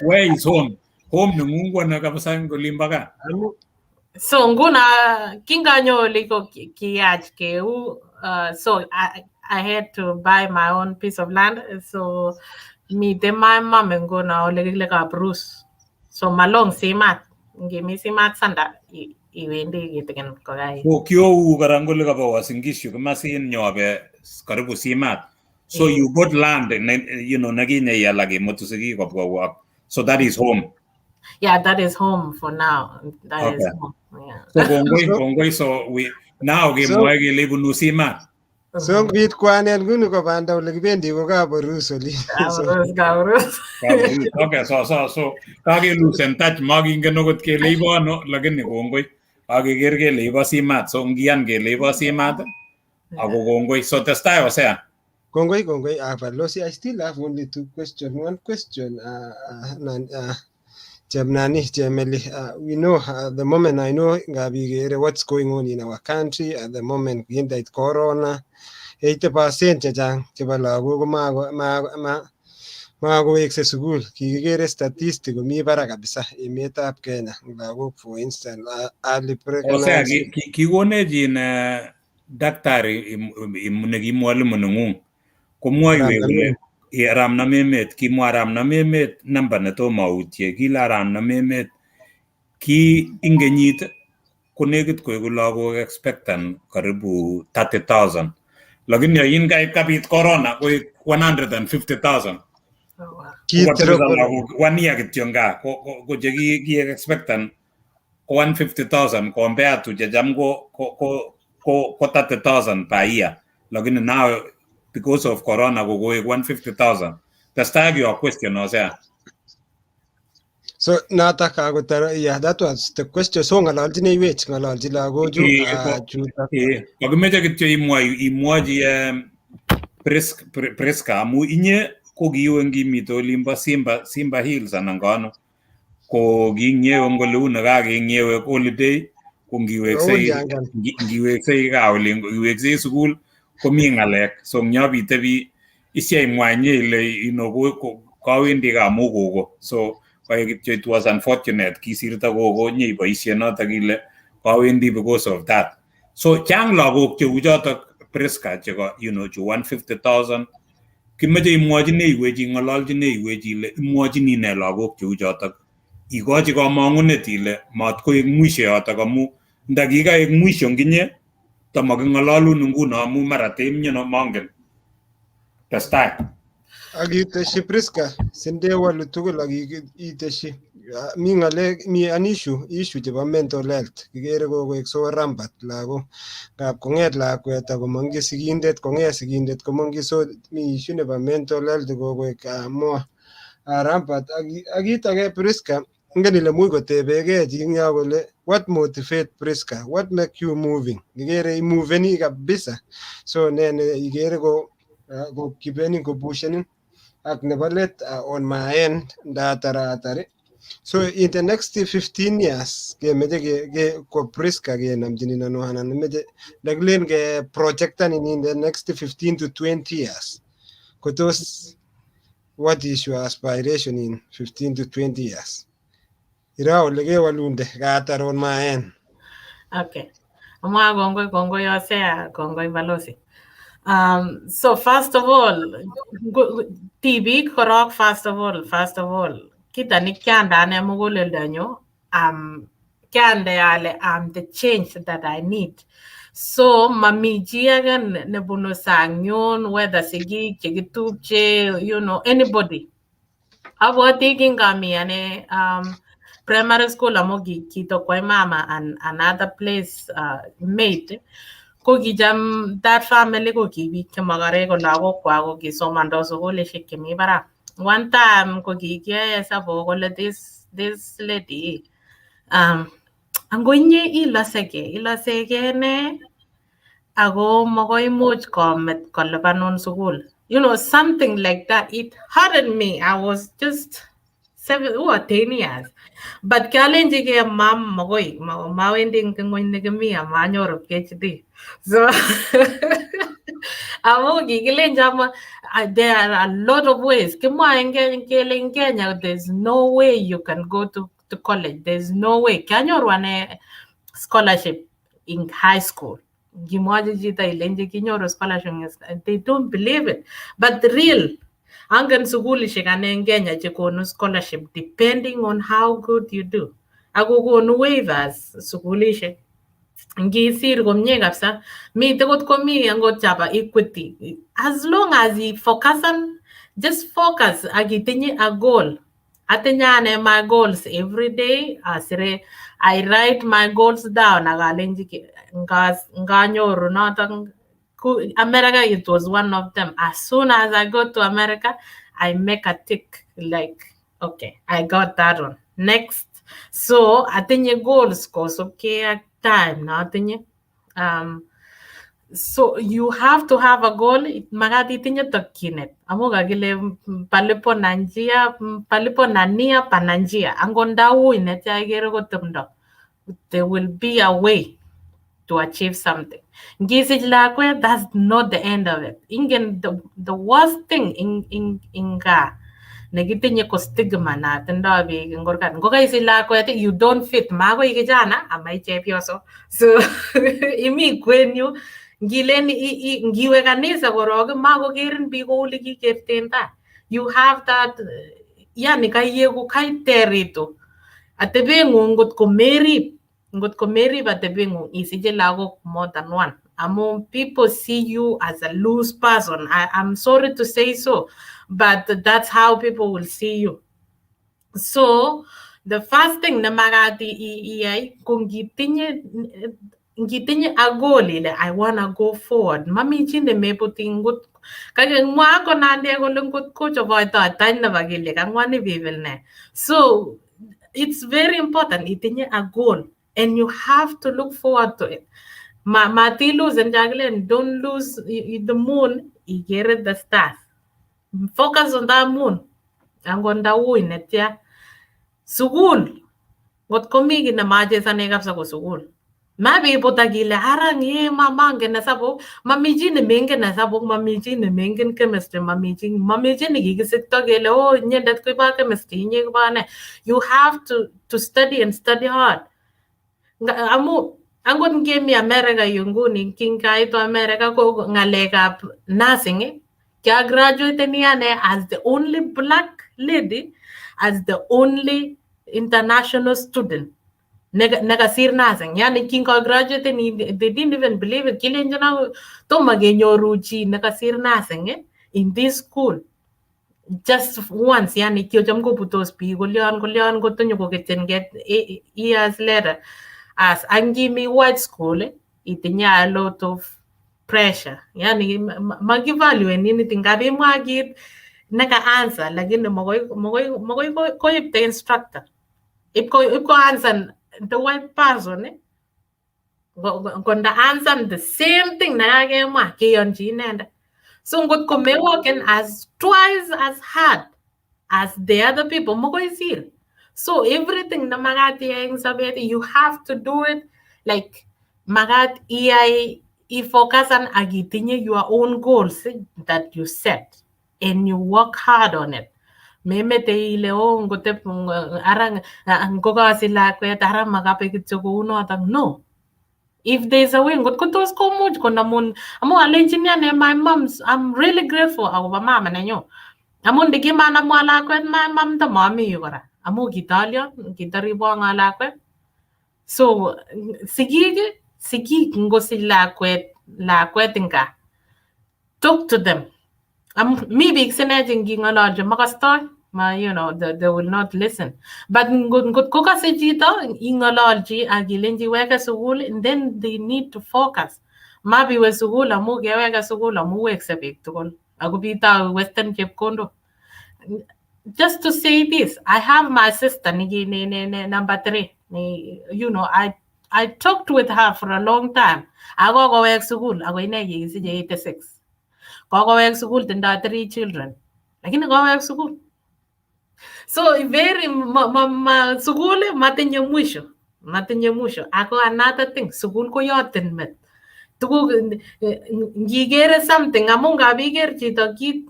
Where is home? Home nengung ko ano kabisa eng olimbo gaa? So nguno kinganyo oli ko kiyach keu, so I had to buy my own piece of land. So miten mama nguno ole kile Kabrus. So malong simat, ngimi simat sanda iwendi kitikin kokai. Ko kiou kora ngole kabo Uasin Gishu komasin nyobe karibu simat. So you got land nekinye ial ak imutu sigik kobwa work. So that is home. Yeah, that is home for now. That is home. Yeah. So kongoi, kongoi, so we now kemwoe kele ibunu simat. So ngobit kwanet nguni ko banda ole kibendi ko Kaborus olin. Kabrus, Kabrus. Kaborus. Okay, so kakelusen touch, makingen okot kele ibo ano, lakini kongoi. Kakeker kele ibo simat, so ngiyan kele ibo simat ako kongoi. So testai, Hosea. Kongoi, kongoi. Balozi, I still have only two questions. One question, Chemnani, Chemeli, we know the moment I know ngabikere what's going on in our country at the moment, kindait corona, 80% chechang chebo lagok ko ma makowekse sukul. Kikikere statistic komi barak kabisa emetab Kenya lagok, for instance, early Hosea, pregnancy. Kikonech in daktari neki mwalimu nengung komwoiwech kole aramnam emet, kimwa aramnam emet namba netomo autie, kile aramnam emet ki ing kenyit konekit koeku lagok expectant karibu 30,000, lakini oin kabit corona koek 150,000. Oh, wow. Kokatebisa Kitrop lagok one year kityo nga ko che ki expectant ko 150,000 compared to checham ko 30,000 per year, lakini now because of corona ko koek 150,000. Testai your question, Hosea. So notok kakotar, yeah, that was the question. So ng'ololchineiwech, ng'ololchi lagochu chutok. Kakimeche kityo imwa imwochi Priska amu inye ko kiiwe ngimite olimbo Simba Hills anan koano ko kinyewe ngole uu nekakenyewe holiday ko ngiweksei Kouliangan. Ngiweksei gaa olin iweksei sukul komi ng'alek, so ngyobitebi isya imwa inye ile ko kawendi gaa amu gogo, so koek kityo it was unfortunate kisirto gogo nyeiboishe notok ile kawendi because of that. So chang lagok cheu chotok, Priska, cheko chu 150,000 kimeche imwochineiwech, ing'ololchineiwech ile imwochini ne lagok cheu chotok, ikochi komong'unet ile mat koek mwisho yotok amu ndakikaek mwisho nginye tamaking'ololun nguno amu mara temyono mongen. Testai. Ak iteshi, Priska, sindewolu tugul ak iteshi. Mi ng'alek, mi an issue chebo mental health kikere kokoek so rampant lagok, ngap kong'et lakwet akomong'yi sigindet, kong'et sigindet komong'yi, so mi issue nebo mental health kokoek more rampant. Ak kit age, Priska, Ingen ile much kotebegee chi eng yo kole what motivate Priska, what make you moving? Ikere imoveni kabisa. So ne ne ikere ko ko kipenin ko pushenin ak nebo let on my end ndatar atari. So in the next 15 years kemeche ke ko Priska kenamchinin ano anan imeche ndakilen ke projectanin in the next 15 to 20 years kotos what is your aspiration in 15 to 20 years? Ira ole kewalunde katar on my end. Okay. Amwa kongoi, kongoi Hosea, kongoi Balozi. So first of all, tibik korok first of all, kita nekiande ane muguleldonyu, kiande ale I'm the change that I need. So mami chi age nebunu sang yun, whether sigik chekitupche, anybody. Abwati kingami ane primary school amu kitokwai mama and another place mate ko kicham that family ko ki biik chemokorek ko lagokwak ko kisomondos sukulishek chemi barak. One time ko kikiyoe hesabuk kole this lady ango inye ilosegee ilosegee nee ako makoi imuch komet kolipanun sukul. Something like that. It hurted me. I was just 7 or 10 years. But kialenjigei mam makoi mawendi eng ng'weny nekimi amanyoru PhD. So amu kikilenjo there are a lot of ways. Kimwae eng Kenya kele in Kenya there's no way you can go to college. There's no way. Kianyoru ane scholarship in high school. Ngimwochi chito ilenji kinyoru scholarship, they don't believe it. But real, angen sukulishek ane en Kenya chekonu scholarship depending on how good you do. Ako konu waivers sukulishek. Ngisir komie kabisa, mite kot komi angot chebo Equity. As long as you focus on, just focus ak itinye a goal. Atinye ane my goals every day. Asire, I write my goals down ak alenji nganyoru noton America, it was one of them. As soon as I go to America, I make a tick like, okay, I got that one. Next. So atinye goals kosubkei ak time notinye. So you have to have a goal. Makat itinye tokyinet. Amu kakile palipo na njia, palipo na nia pana njia. Angot nda ui netya ikere ko tumdo. There will be a way to achieve something. Ngisich lakwet, that's not the end of it. Ingen the worst thing in gaa nekitinye ko stigma na tindoi biik en kurgat. Ngokaisich lakwet, you don't fit. Makoi kijana ama i chepyoso. So imi kwen yu ngilen ngiwe kanisa korok makokerin biik kou lekikerten tai. You have that, yani kaiyeku kaiteritu. Atebeng'ung ngot ko merib atebeng'ung isiche lagok more than one. Amu people see you as a loose person. I'm sorry to say so, but that's how people will see you. So the first thing nemakat iyai ko ngitinye a goal ile I wanna go forward. Mami chi nemebuti ngot kakimwa akot Nadia kole ngot kochoboito tany nebo kelyek ang'wan ibibel ne. So it's very important itinye a goal and you have to look forward to it. Ma matilusen chakilen don't lose the moon, ikere the stars. Focus on that moon. Angot nda ui netya. Sukul. Ngot komi kiy nemachesane kabisa ko sukul. Mabibut ak ile ara ye mangen hesabuk, mami chi nemengen hesabuk, mami chi nemengen chemistry, mami chi nekikisikto kele oh inyendet kobo chemistry, inye kobo ne. You have to study and study hard. Amu angot ngemi America yu nguni kingaitu America ko ng'alekab nursing, kiagraduateni ane as the only black lady, as the only international student nekasir nursing. Yani kingagraduateni they didn't even believe it. Kilenchon tomo kenyoru chi nekasir nursing in this school. Just once, yani kiocham kobutos biik kolyon kolyon kotonyo years later. As angimi white school, itinye a lot of pressure. Yani makivaluen anything. Ngap imwa kit neka answer lakini makoi koib the instructor. Ipko answer the white person konda answer the same thing nekakemwa kiyonchi inendet. So ngot ko meworken as twice as hard as the other people, mokoi isir. So everything nemakat iyai eng sobet, you have to do it like makat iyai, ifocusan ak itinye your own goals that you set and you work hard on it. Memete ile oh ngotep ara ngokasich lakwet ara makabe kityo kounotok. No. If there's a way, ngot ko tos komuch konamun amu alenchini ane my moms, I'm really grateful akobo mama nenyu. Amun ndikimanamwa lakwet my mom tamami yu kora. Amu kitolyon, kitoribwon lakwet. So sigik ngosich lakwet eng gaa, talk to them. Mi biik sine che nging'ololchi makostoi, ma they will not listen. But ngot kokase chito ing'ololchi ak ilenchi weke sukul, then they need to focus. Mabiwe sukul amu keweke sukul amu wekse biik tugul ako bitau western chepkondok. Just to say this, I have my sister niki ne number 3. Ni, I talked with her for a long time. Ako kowek sukul, ako ine kikisiche 86. Kokowek sukul, tindoi 3 children. Lakini kowek sukul. So very ma sukul matinye mwisho. Matinye mwisho. Ako another thing, sukul koyotin met. Tuguk ngikere something amu ngap iker chito kit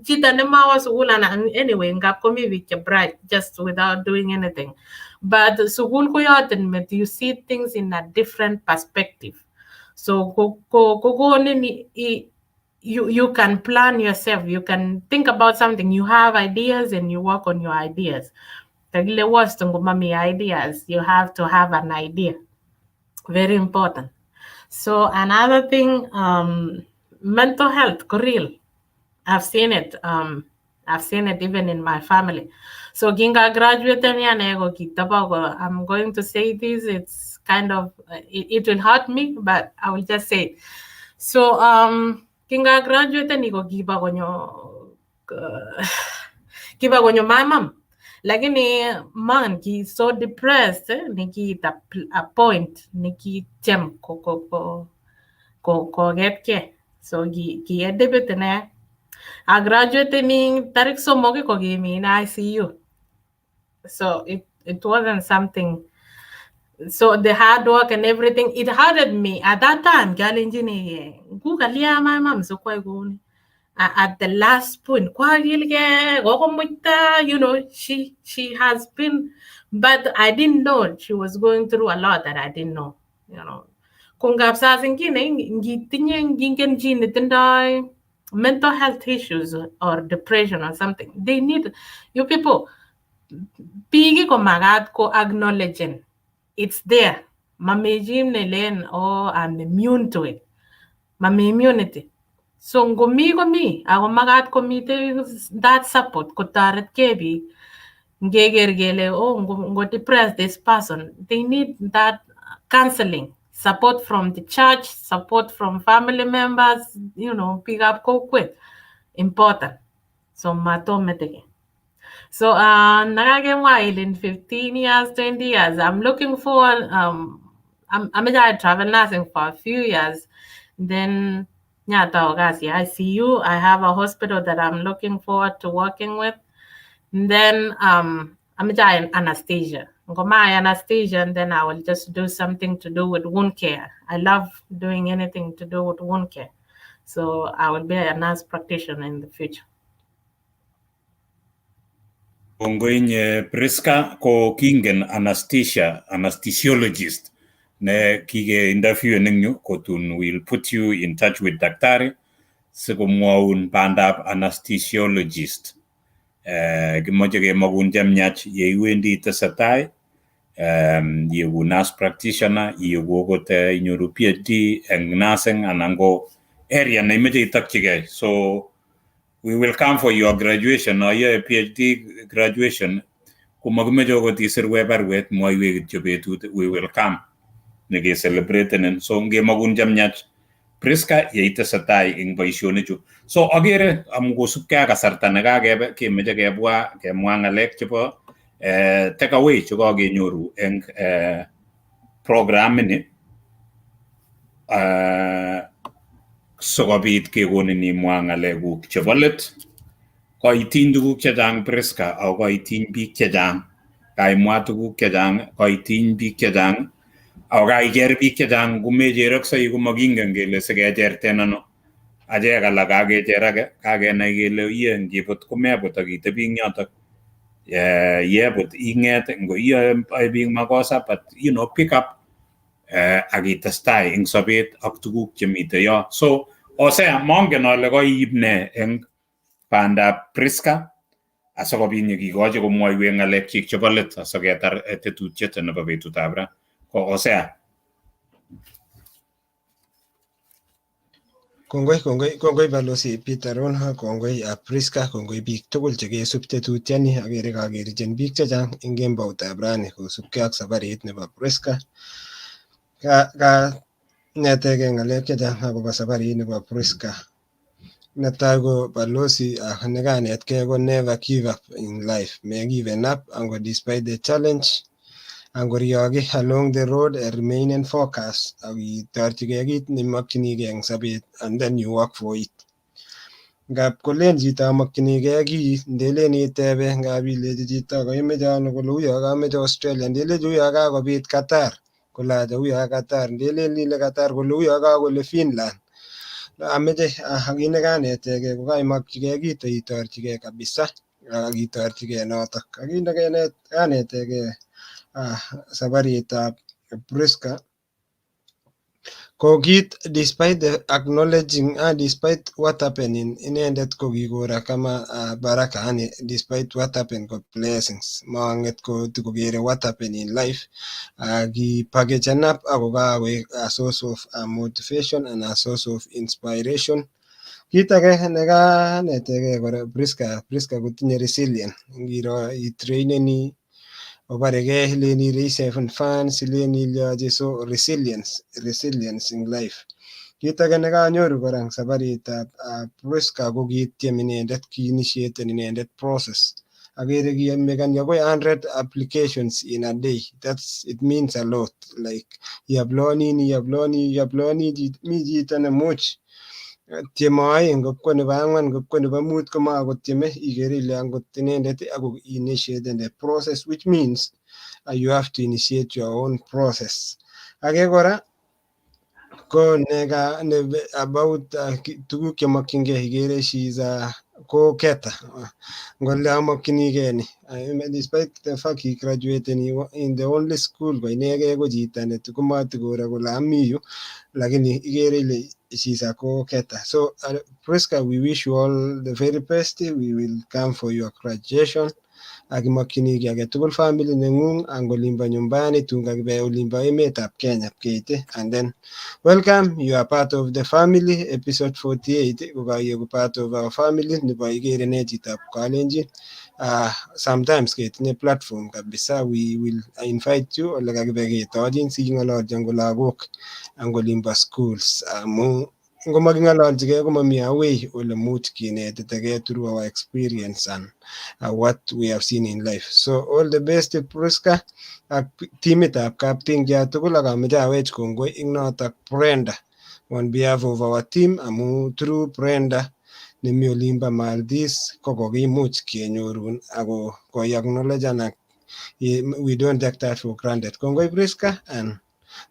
chito nemawo sukul anan anyway ngap komi biik che bright just without doing anything. But sukul koyotin met, you see things in a different perspective. So kokonin you can plan yourself, you can think about something, you have ideas and you work on your ideas. Takile worst ngomami ideas, you have to have an idea. Very important. So another thing, mental health, real. I've seen it. I've seen it even in my family. So kinga graduate, I'm going to say this, it's kind of, it will hurt me, but I will just say it. So kinga graduate niko kiba konyo my mom. Lakini man ki so depressed, niki a point niki chem ko ko ko ko get ke. So ki edebet ne. A graduate ni tarik somok ko kimi in ICU. So it wasn't something. So the hard work and everything, it hurted me at that time. Kalenjini kukalia my mom so kwai kuni. At the last point, she has been, but I didn't know she was going through a lot that I didn't know, you know. Kungap saa zingine ngitinye ngingen chi netindoi mental health issues or depression or something. They need you people. Biik ko magat ko acknowledging it's there. Mamejim nelen, oh, I'm immune to it. Mami immunity. So ngomi komi ako magat komite that support kotoretkei biik ngeker kele oh ngo depress this person, they need that counseling, support from the church, support from family members, biikab kokwet, important. So matometeke. So nakakemwa in 15 years, 20 years, I'm looking for I'm travel nursing for a few years, then ICU. I have a hospital that I'm looking forward to working with. And then I'm anesthesia. My anesthesia, and then I will just do something to do with wound care. I love doing anything to do with wound care. So I will be a nurse practitioner in the future. Kongoi Priska ko kingen anesthesia, anesthesiologist. Ne kige interview eng yu kotun we'll put you in touch with daktari sikomwoun bandab anesthesiologist. Kimoche kemogun chemiach yeiwendi tesetai, yeku nurse practitioner, yeku okot inyoru PhD eng nursing anan ko area neimoche itokchigei. So we will come for your graduation or your PhD graduation. Komakimoche okot isirwe baruet mwoiwech kityo betut, we will come. Neke celebrate. So ngemogun chemiach Priska yeitesetai eng boisionichu. So agere amu kosubkei ak kasarta nekakebe kemeche kebwa kemwa ng'alek chebo Takeaway chekokenyoru eng program ini sikobit kekonin imwa ng'alekuk chebo let. Koitiny tuguk chechang Priska ako koitiny biik chechang. Kaimwa tuguk chechang, koitiny biik chechang ako kaicher biik chechang komecheroksei komokingen kele sikecherten ano. Achek alak kakecher ake, kakenai kele iye ngibut komebut ak itebi eng yotok. Yebut ing'et ngo iyoe biik makosa but pick up ak itestai eng sobet ak tuguk chemite yo. So Hosea, mongen ale koiib ne eng bandab Priska asikobit nyekikochi komwoiwek ng'alekchik chebo let asiketar tetutiet nebo betutab ra. Ko Hosea. Kongoi, kongoi, kongoi Balozi Peter Rono, kongoi Priska, kongoi biik tugul chekesub tetutioni, akere kakerichin biik chechang eng kemboutab rani kosubkei ak sabarit nebo Priska. Kanetegei ng'alek chechang akobo sabarit nebo Priska. Netai ko Balozi nekanetkei ko never give up in life, me given up ango despite the challenge, angorioki along the road, remain in focus ak itorchigei kit neimokyinigei eng sobet and then you work for it. Ngap kolen chito amokchinigei kii, ndelen itebe ngap ilechi chito koimeche ano kole uyo kameche Australia, ndelechi uyo kakobit Qatar kole acha uyo Qatar, ndelen ile Qatar kole uyo kakole Finland. Ameche kit nekanetegei ko kaimokchigei kito itorchigei kabisa ak itorchigei notok. Ak kit nekanetegei sabaritab Priska ko kit despite the acknowledging despite what happened in inendet ko kikora kama baraka yani despite what happened ko blessings mang'et ko tikokere what happened in life ki package up ako kakoek a source of motivation and a source of inspiration. Kit age nekanetegei kora Priska, Priska kotinye resilient, ngiro itraineni obaregei ilen ile seven fans ilen ilyoche, so resilience, resilience in life. Kit age nekanyoru kora eng sabaritab Priska ko kityem inendet, kiinitiaten inendet process. Akere kimekani akoi 100 applications in a day. That's it means a lot. Like iaplonini, iaploni, iaploni, mi chito nemuch tieme oeng ngopko nebo ang'wan ngopko nebo mut komakotieme ikere ile angot inendet ako initiated the process, which means you have to initiate your own process. Age kora ko neka ne about tuguk chemokyingei ikere she is a go-getter. Ngole amokchinigei ni, despite the fact he graduated in the only school ko inegei ko chito netokomatikoro kole ami yu lakini ikere ile she's a go-getter. So Priska, we wish you all the very best. We will come for your graduation. Ak imokyinigei agetugul family neng'ung ang olimbo nyumbani tun kakibe olimbo emetab Kenya pkeite and then welcome, you are part of the family. Episode 48 ko kaieku part of our family nebo ikere ne chitab Kalenjin. Sometimes ketinye platform kabisa, we will invite you ole kakibe ketochin siking'ololchi ango lagok ang olimbo schools amu ngomaking'ololchigei komami a way ole much kinetitegei through our experience and what we have seen in life. So all the best, Priska, ak timitab Kaptingia tugul ak ameche awech kongoi ing notok Brenda on behalf of our team amu through Brenda nemi olimbo Maldives ko kokimuch kenyorun ako koi acknowledge anan we don't take that for granted. Kongoi Priska and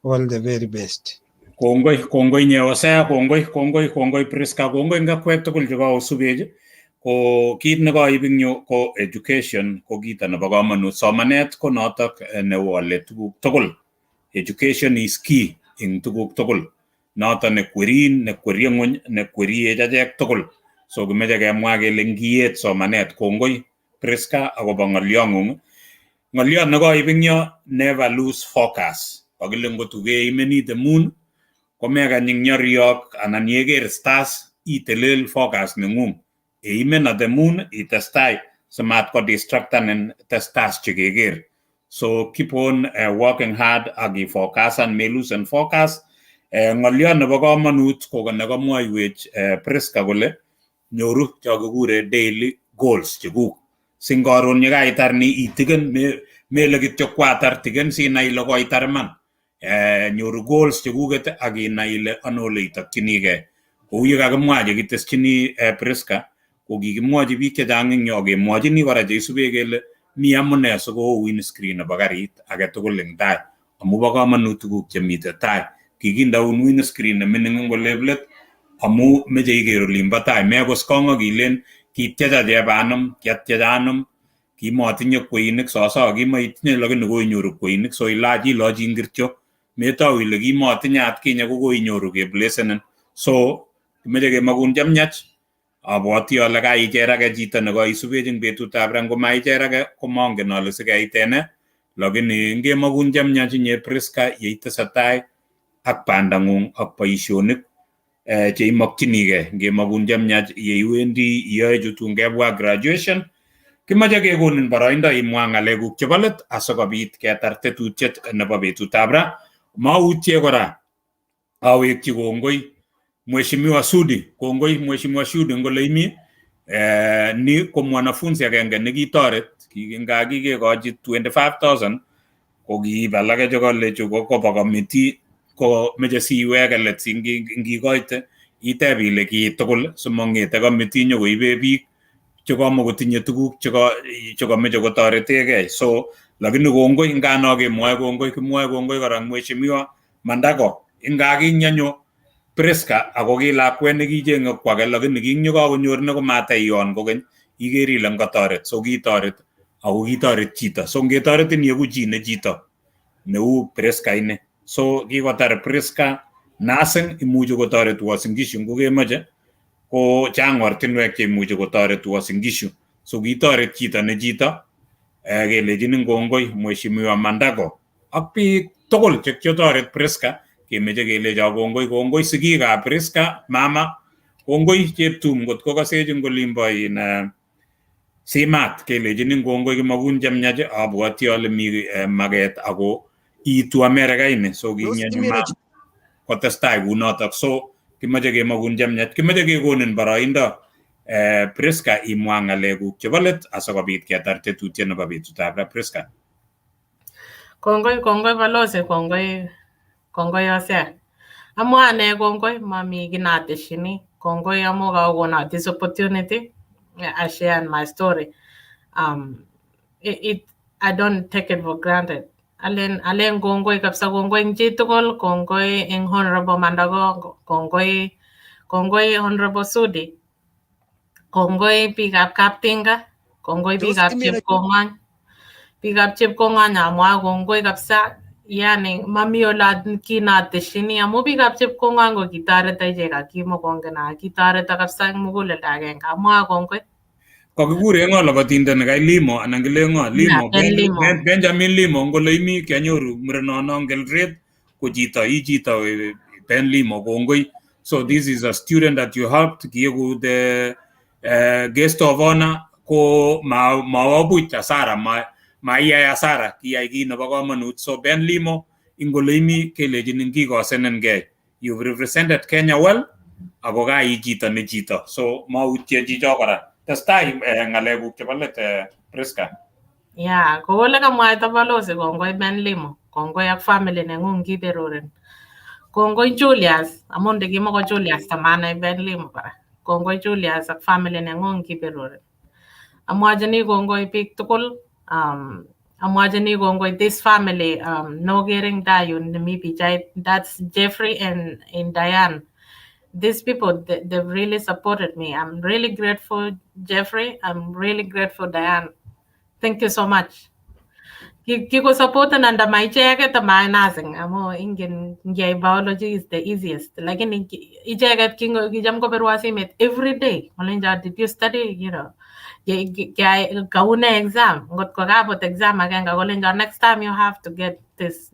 all the very best. Kongoi, kongoi nye Hosea, kongoi, kongoi, kongoi Priska, kongoi ngakwek tugul chekosubech. Ko kit nekoib eng yu ko education ko kito nebo komonut. Somanet ko notok newole tuguk tugul. Education is key eng tuguk tugul. Noton nekwerin, nekwerie ng'wony, nekweriech achek tugul. So kimeche kemwa kele ngiet somanet. Kongoi Priska akobo ng'olyong'ung. Ng'olyot nekoib eng yo, never lose focus. Kakile ngotu keimeni the moon, komekany eng nyoriok anan yeker stars itelel focus neng'ung. Eimen at the moon itestai simat ko distractanin the stars chekeker. So keep on working hard ak ifocusan, melusen focus. Ng'olyot nebo komonut ko nekamwoiwech Priska kole nyoru cho kikure daily goals chekuk. Sing karon yekaitar ni itiken mele kityo kwatar tiken sinai ile koitar iman. Nyoru goals chekuket ak inai ile ano ole itokchinigei. Kou yekakimwa chekiteschini Priska ko kikimwochi biik chechang eng yo kemwochini kora cheisube kele mi amune sikoo windscreen nebo karit age tugul eng tai amu bo komonut tuguk chemite tai. Kikindeun windscreen nemining eng olep let amu meche iker olimbo tai mekoskong ak ilen kityecha chebanom kiatyecha anom kimotinye kweinik soso kimoitinye lakini koinyoru kweinik so ilach ilochi ngircho metou ile kimotinye atkinye ko koinyoru keblesenen so kimeche kemakun chemiach abwoti ale kaicherake chito nekoisubech eng betutab ra ngomaicherake komongen ale sikeitene lakini ngemakun chemiach inye Priska yeitesetai ak bandang'ung ak boisionik cheimokchinigei ngemakun chemiach yeiwendi iyoe chutun kebwa graduation kimoche kekonin boroindo imwa ng'alekuk chebo let asikobit ketar tetutiet nebo betutab ra mautye kora awekchi kongoi Mheshimiwa Sudi kongoi Mheshimiwa Sudi ngole imi ni ko mwanafunzi agenge nekitoret nga kikekochi 25,000 ko kiib alake chekole chu ko koba committee ko meche siweke let si ngikoite iteb ile kii tugul simong'ete committee nyokoibe biik chekamakotinye tuguk chekomeche kotoretegei so lakini kongoi ngano kemwoe kongoi kimwoe kongoi kora Mheshimiwa Mandago inga kinyanyo Priska ako ki lakwet nekichenge kwake lakini kinyokakonyor nekomataiyon kokeny iker ile ngotoret so kitoret ako kitoret chito so ngetoretin ieku chi ne chito neu Priska ini so kikotar Priska nursing imuchi kotoret Uasin Gishu ngokemoche ko chang ortinwek cheimuchi kotoret Uasin Gishu so kitoret chito ne chito kelechinin kongoi Mheshimiwa Mandago ak biik tugul chekiotoret Priska kemeche kelecho kongoi kongoi sigikab Priska mama kongoi Cheptum ngot kokasech eng olimbo in Simat kelechinin kongoi kimakun chemiach abwoti ale mi maket ako iitu Amerika ini so kinyenyu mama kotestai kunotok so kimoche kemakun chemiach kimoche kekonin boroindo Priska imwa ng'alekuk chebo let asikobit ketar tetutiet nebo betutab ra Priska. Kongoi kongoi balozi kongoi kongoi Hosea. Amwa ane kongoi mami kiy nateshini kongoi amu kakokona this opportunity I share my story. It I don't take it for granted. Alen kongoi kabisa kongoi eng chitugul kongoi eng Honorable Mandago kongoi kongoi Honorable Sudi kongoi biikab Kaptinga kongoi biikab Chepkong'ony biikab Chepkong'ony amwa kongoi kabisa yani mami ole kinateshini amu biikab Chepkong'ony ko kitoreto ichek ak kimokongen ak kitoreto kabisa eng muguleldo agenge amwa kongoi. Kakikure ng'o labatindet nekai Limo anan kile ng'o Limo Limo. Benjamin Limo ngole imi kianyoru murenono Eldoret ko chito i chito Ben Limo kongoi so this is a student that you helped kieku the guest of honor ko mawo buch asara maiyai asara kiyai kit nebo komonut so Ben Limo ingole imi kelechinin kikosenengei you've represented Kenya well ako kai chito ne chito so mautye chicho kora testai ng'alekuk chebo let Priska. Yeah, kou ole kamwaita balozi kongoi Ben Limo kongoi ak family neng'ung kiberurin kongoi Julius amun ndikimoko Julius tamanai Ben Limo kora kongoi Julius ak family neng'ung kiberurin amwachini kongoi biik tugul amwachini kongoi this family nokere eng tai yun nemi pichait that's Jeffrey and Diane. These people, they've really supported me. I'm really grateful, Jeffrey. I'm really grateful, Diane. Thank you so much. Kiko anda icheket ama nursing amu ingen ngiyai biology is the easiest lakini icheket kicham kopirwa simet every day kolenjo did you study kaune exam ngot ko kabut exam agenge kolenjo next time you have to get this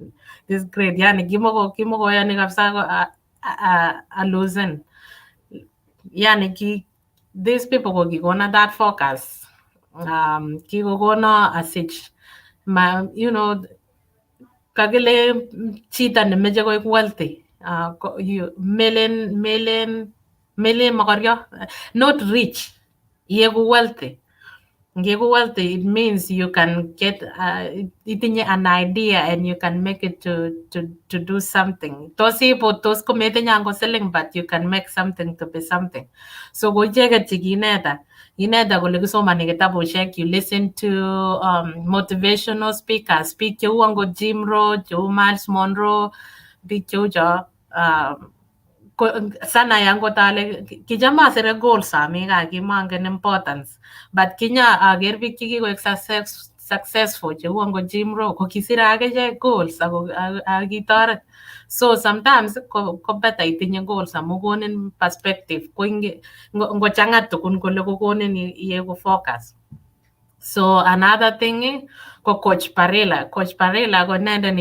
grade yani kimokoyoni kabisa a losing yani ki these people ko kikona that focus kikokona asich ma kakile chito nemeche koik wealthy melen mokoryo not rich ieku wealthy Ngeku wealthy, it means you can get itinye an idea and you can make it to do something. Tos ibu tos kometinye angot siling, but you can make something to be something. So ko icheket chekineta kineta kole kisomani kitabushek, you listen to motivational speakers, biik cheu angot Jim Rohn, cheu Miles Monroe, biik cheu cho. Sanai angot ale kicham asire goals ami gaa, kimangen importance, but kinya aker biik chekikoek successful cheu angot Jim Rohn ko kisire akichek goals ako kitoret. So sometimes ko better itinye goals amu konin perspective, ko ngochang'a tukun kole kokonin ieku focus. So another thing ko Coach Parilla. Coach Parilla ko inendet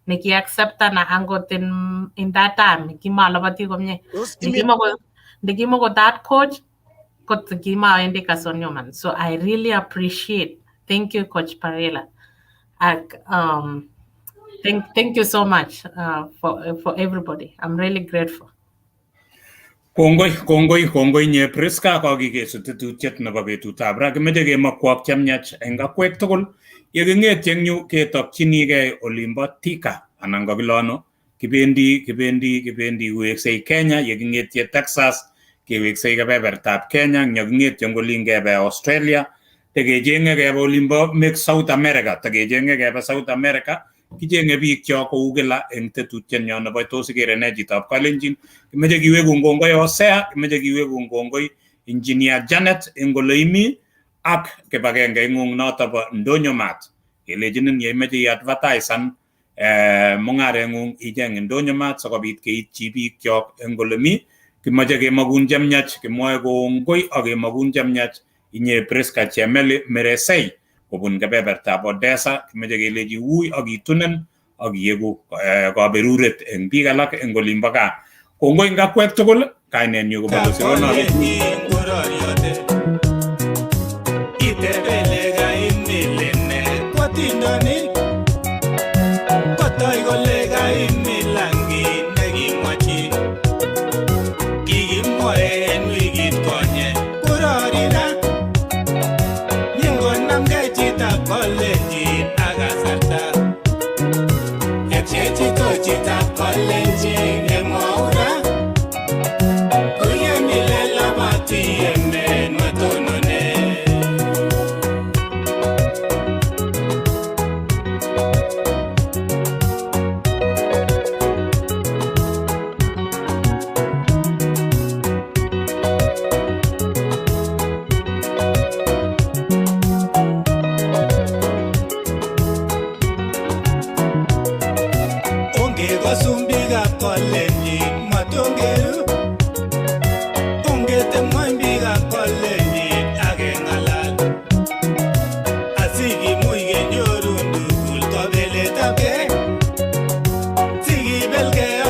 neki acceptana angot in that time kimaloboti komie. Ndikimoko that coach kot kimawendi Carson Newman. So I really appreciate. Thank you, Coach Parilla. Ak thank you so much for everybody. I'm really grateful. Kongoi, kongoi, kongoi nye Priska, kokikesu tetutiet nebo betutab ra. Kimeche kemokwok chemiach eng akwek tugul. Yeking'etyi eng yu ketokchinigei olimbo Thika anan kokilono kibendi kibendi kibendi weksei Kenya. Yeking'etye Texas keweksei kebebertab Kenya. Nyoking'etye eng olin kebe Australia, tekecheng'e kebe olimbo mek South America, tekecheng'e kebe South America. Kicheng'e biikchok kou kila eng tetutienyo nebo tos ikere ne chitab Kalenjin. Kimeche kiwekun kongoi Hosea, kimeche kiwekun kongoi Engineer Janet eng ole imi ak kibagenge ing'ung noto bo Ndonyo Mart. Kelechinin yeimeche iadvertisan mung'areng'ung icheng Ndonyo Mart sikobit keityi biikchok eng ole mi. Kimoche kemokun chemiach, kimwoe kongoi ak kemokun chemiach inye Priska Chemeli Meresei kobun kebebertab Odessa. Kimeche kelechi wui ak itunen ak ieku kaberuret eng biik alak eng olimbo gaa. Kongoi eng akwek tugul, kainenyu ko Balozi Ronald. Onge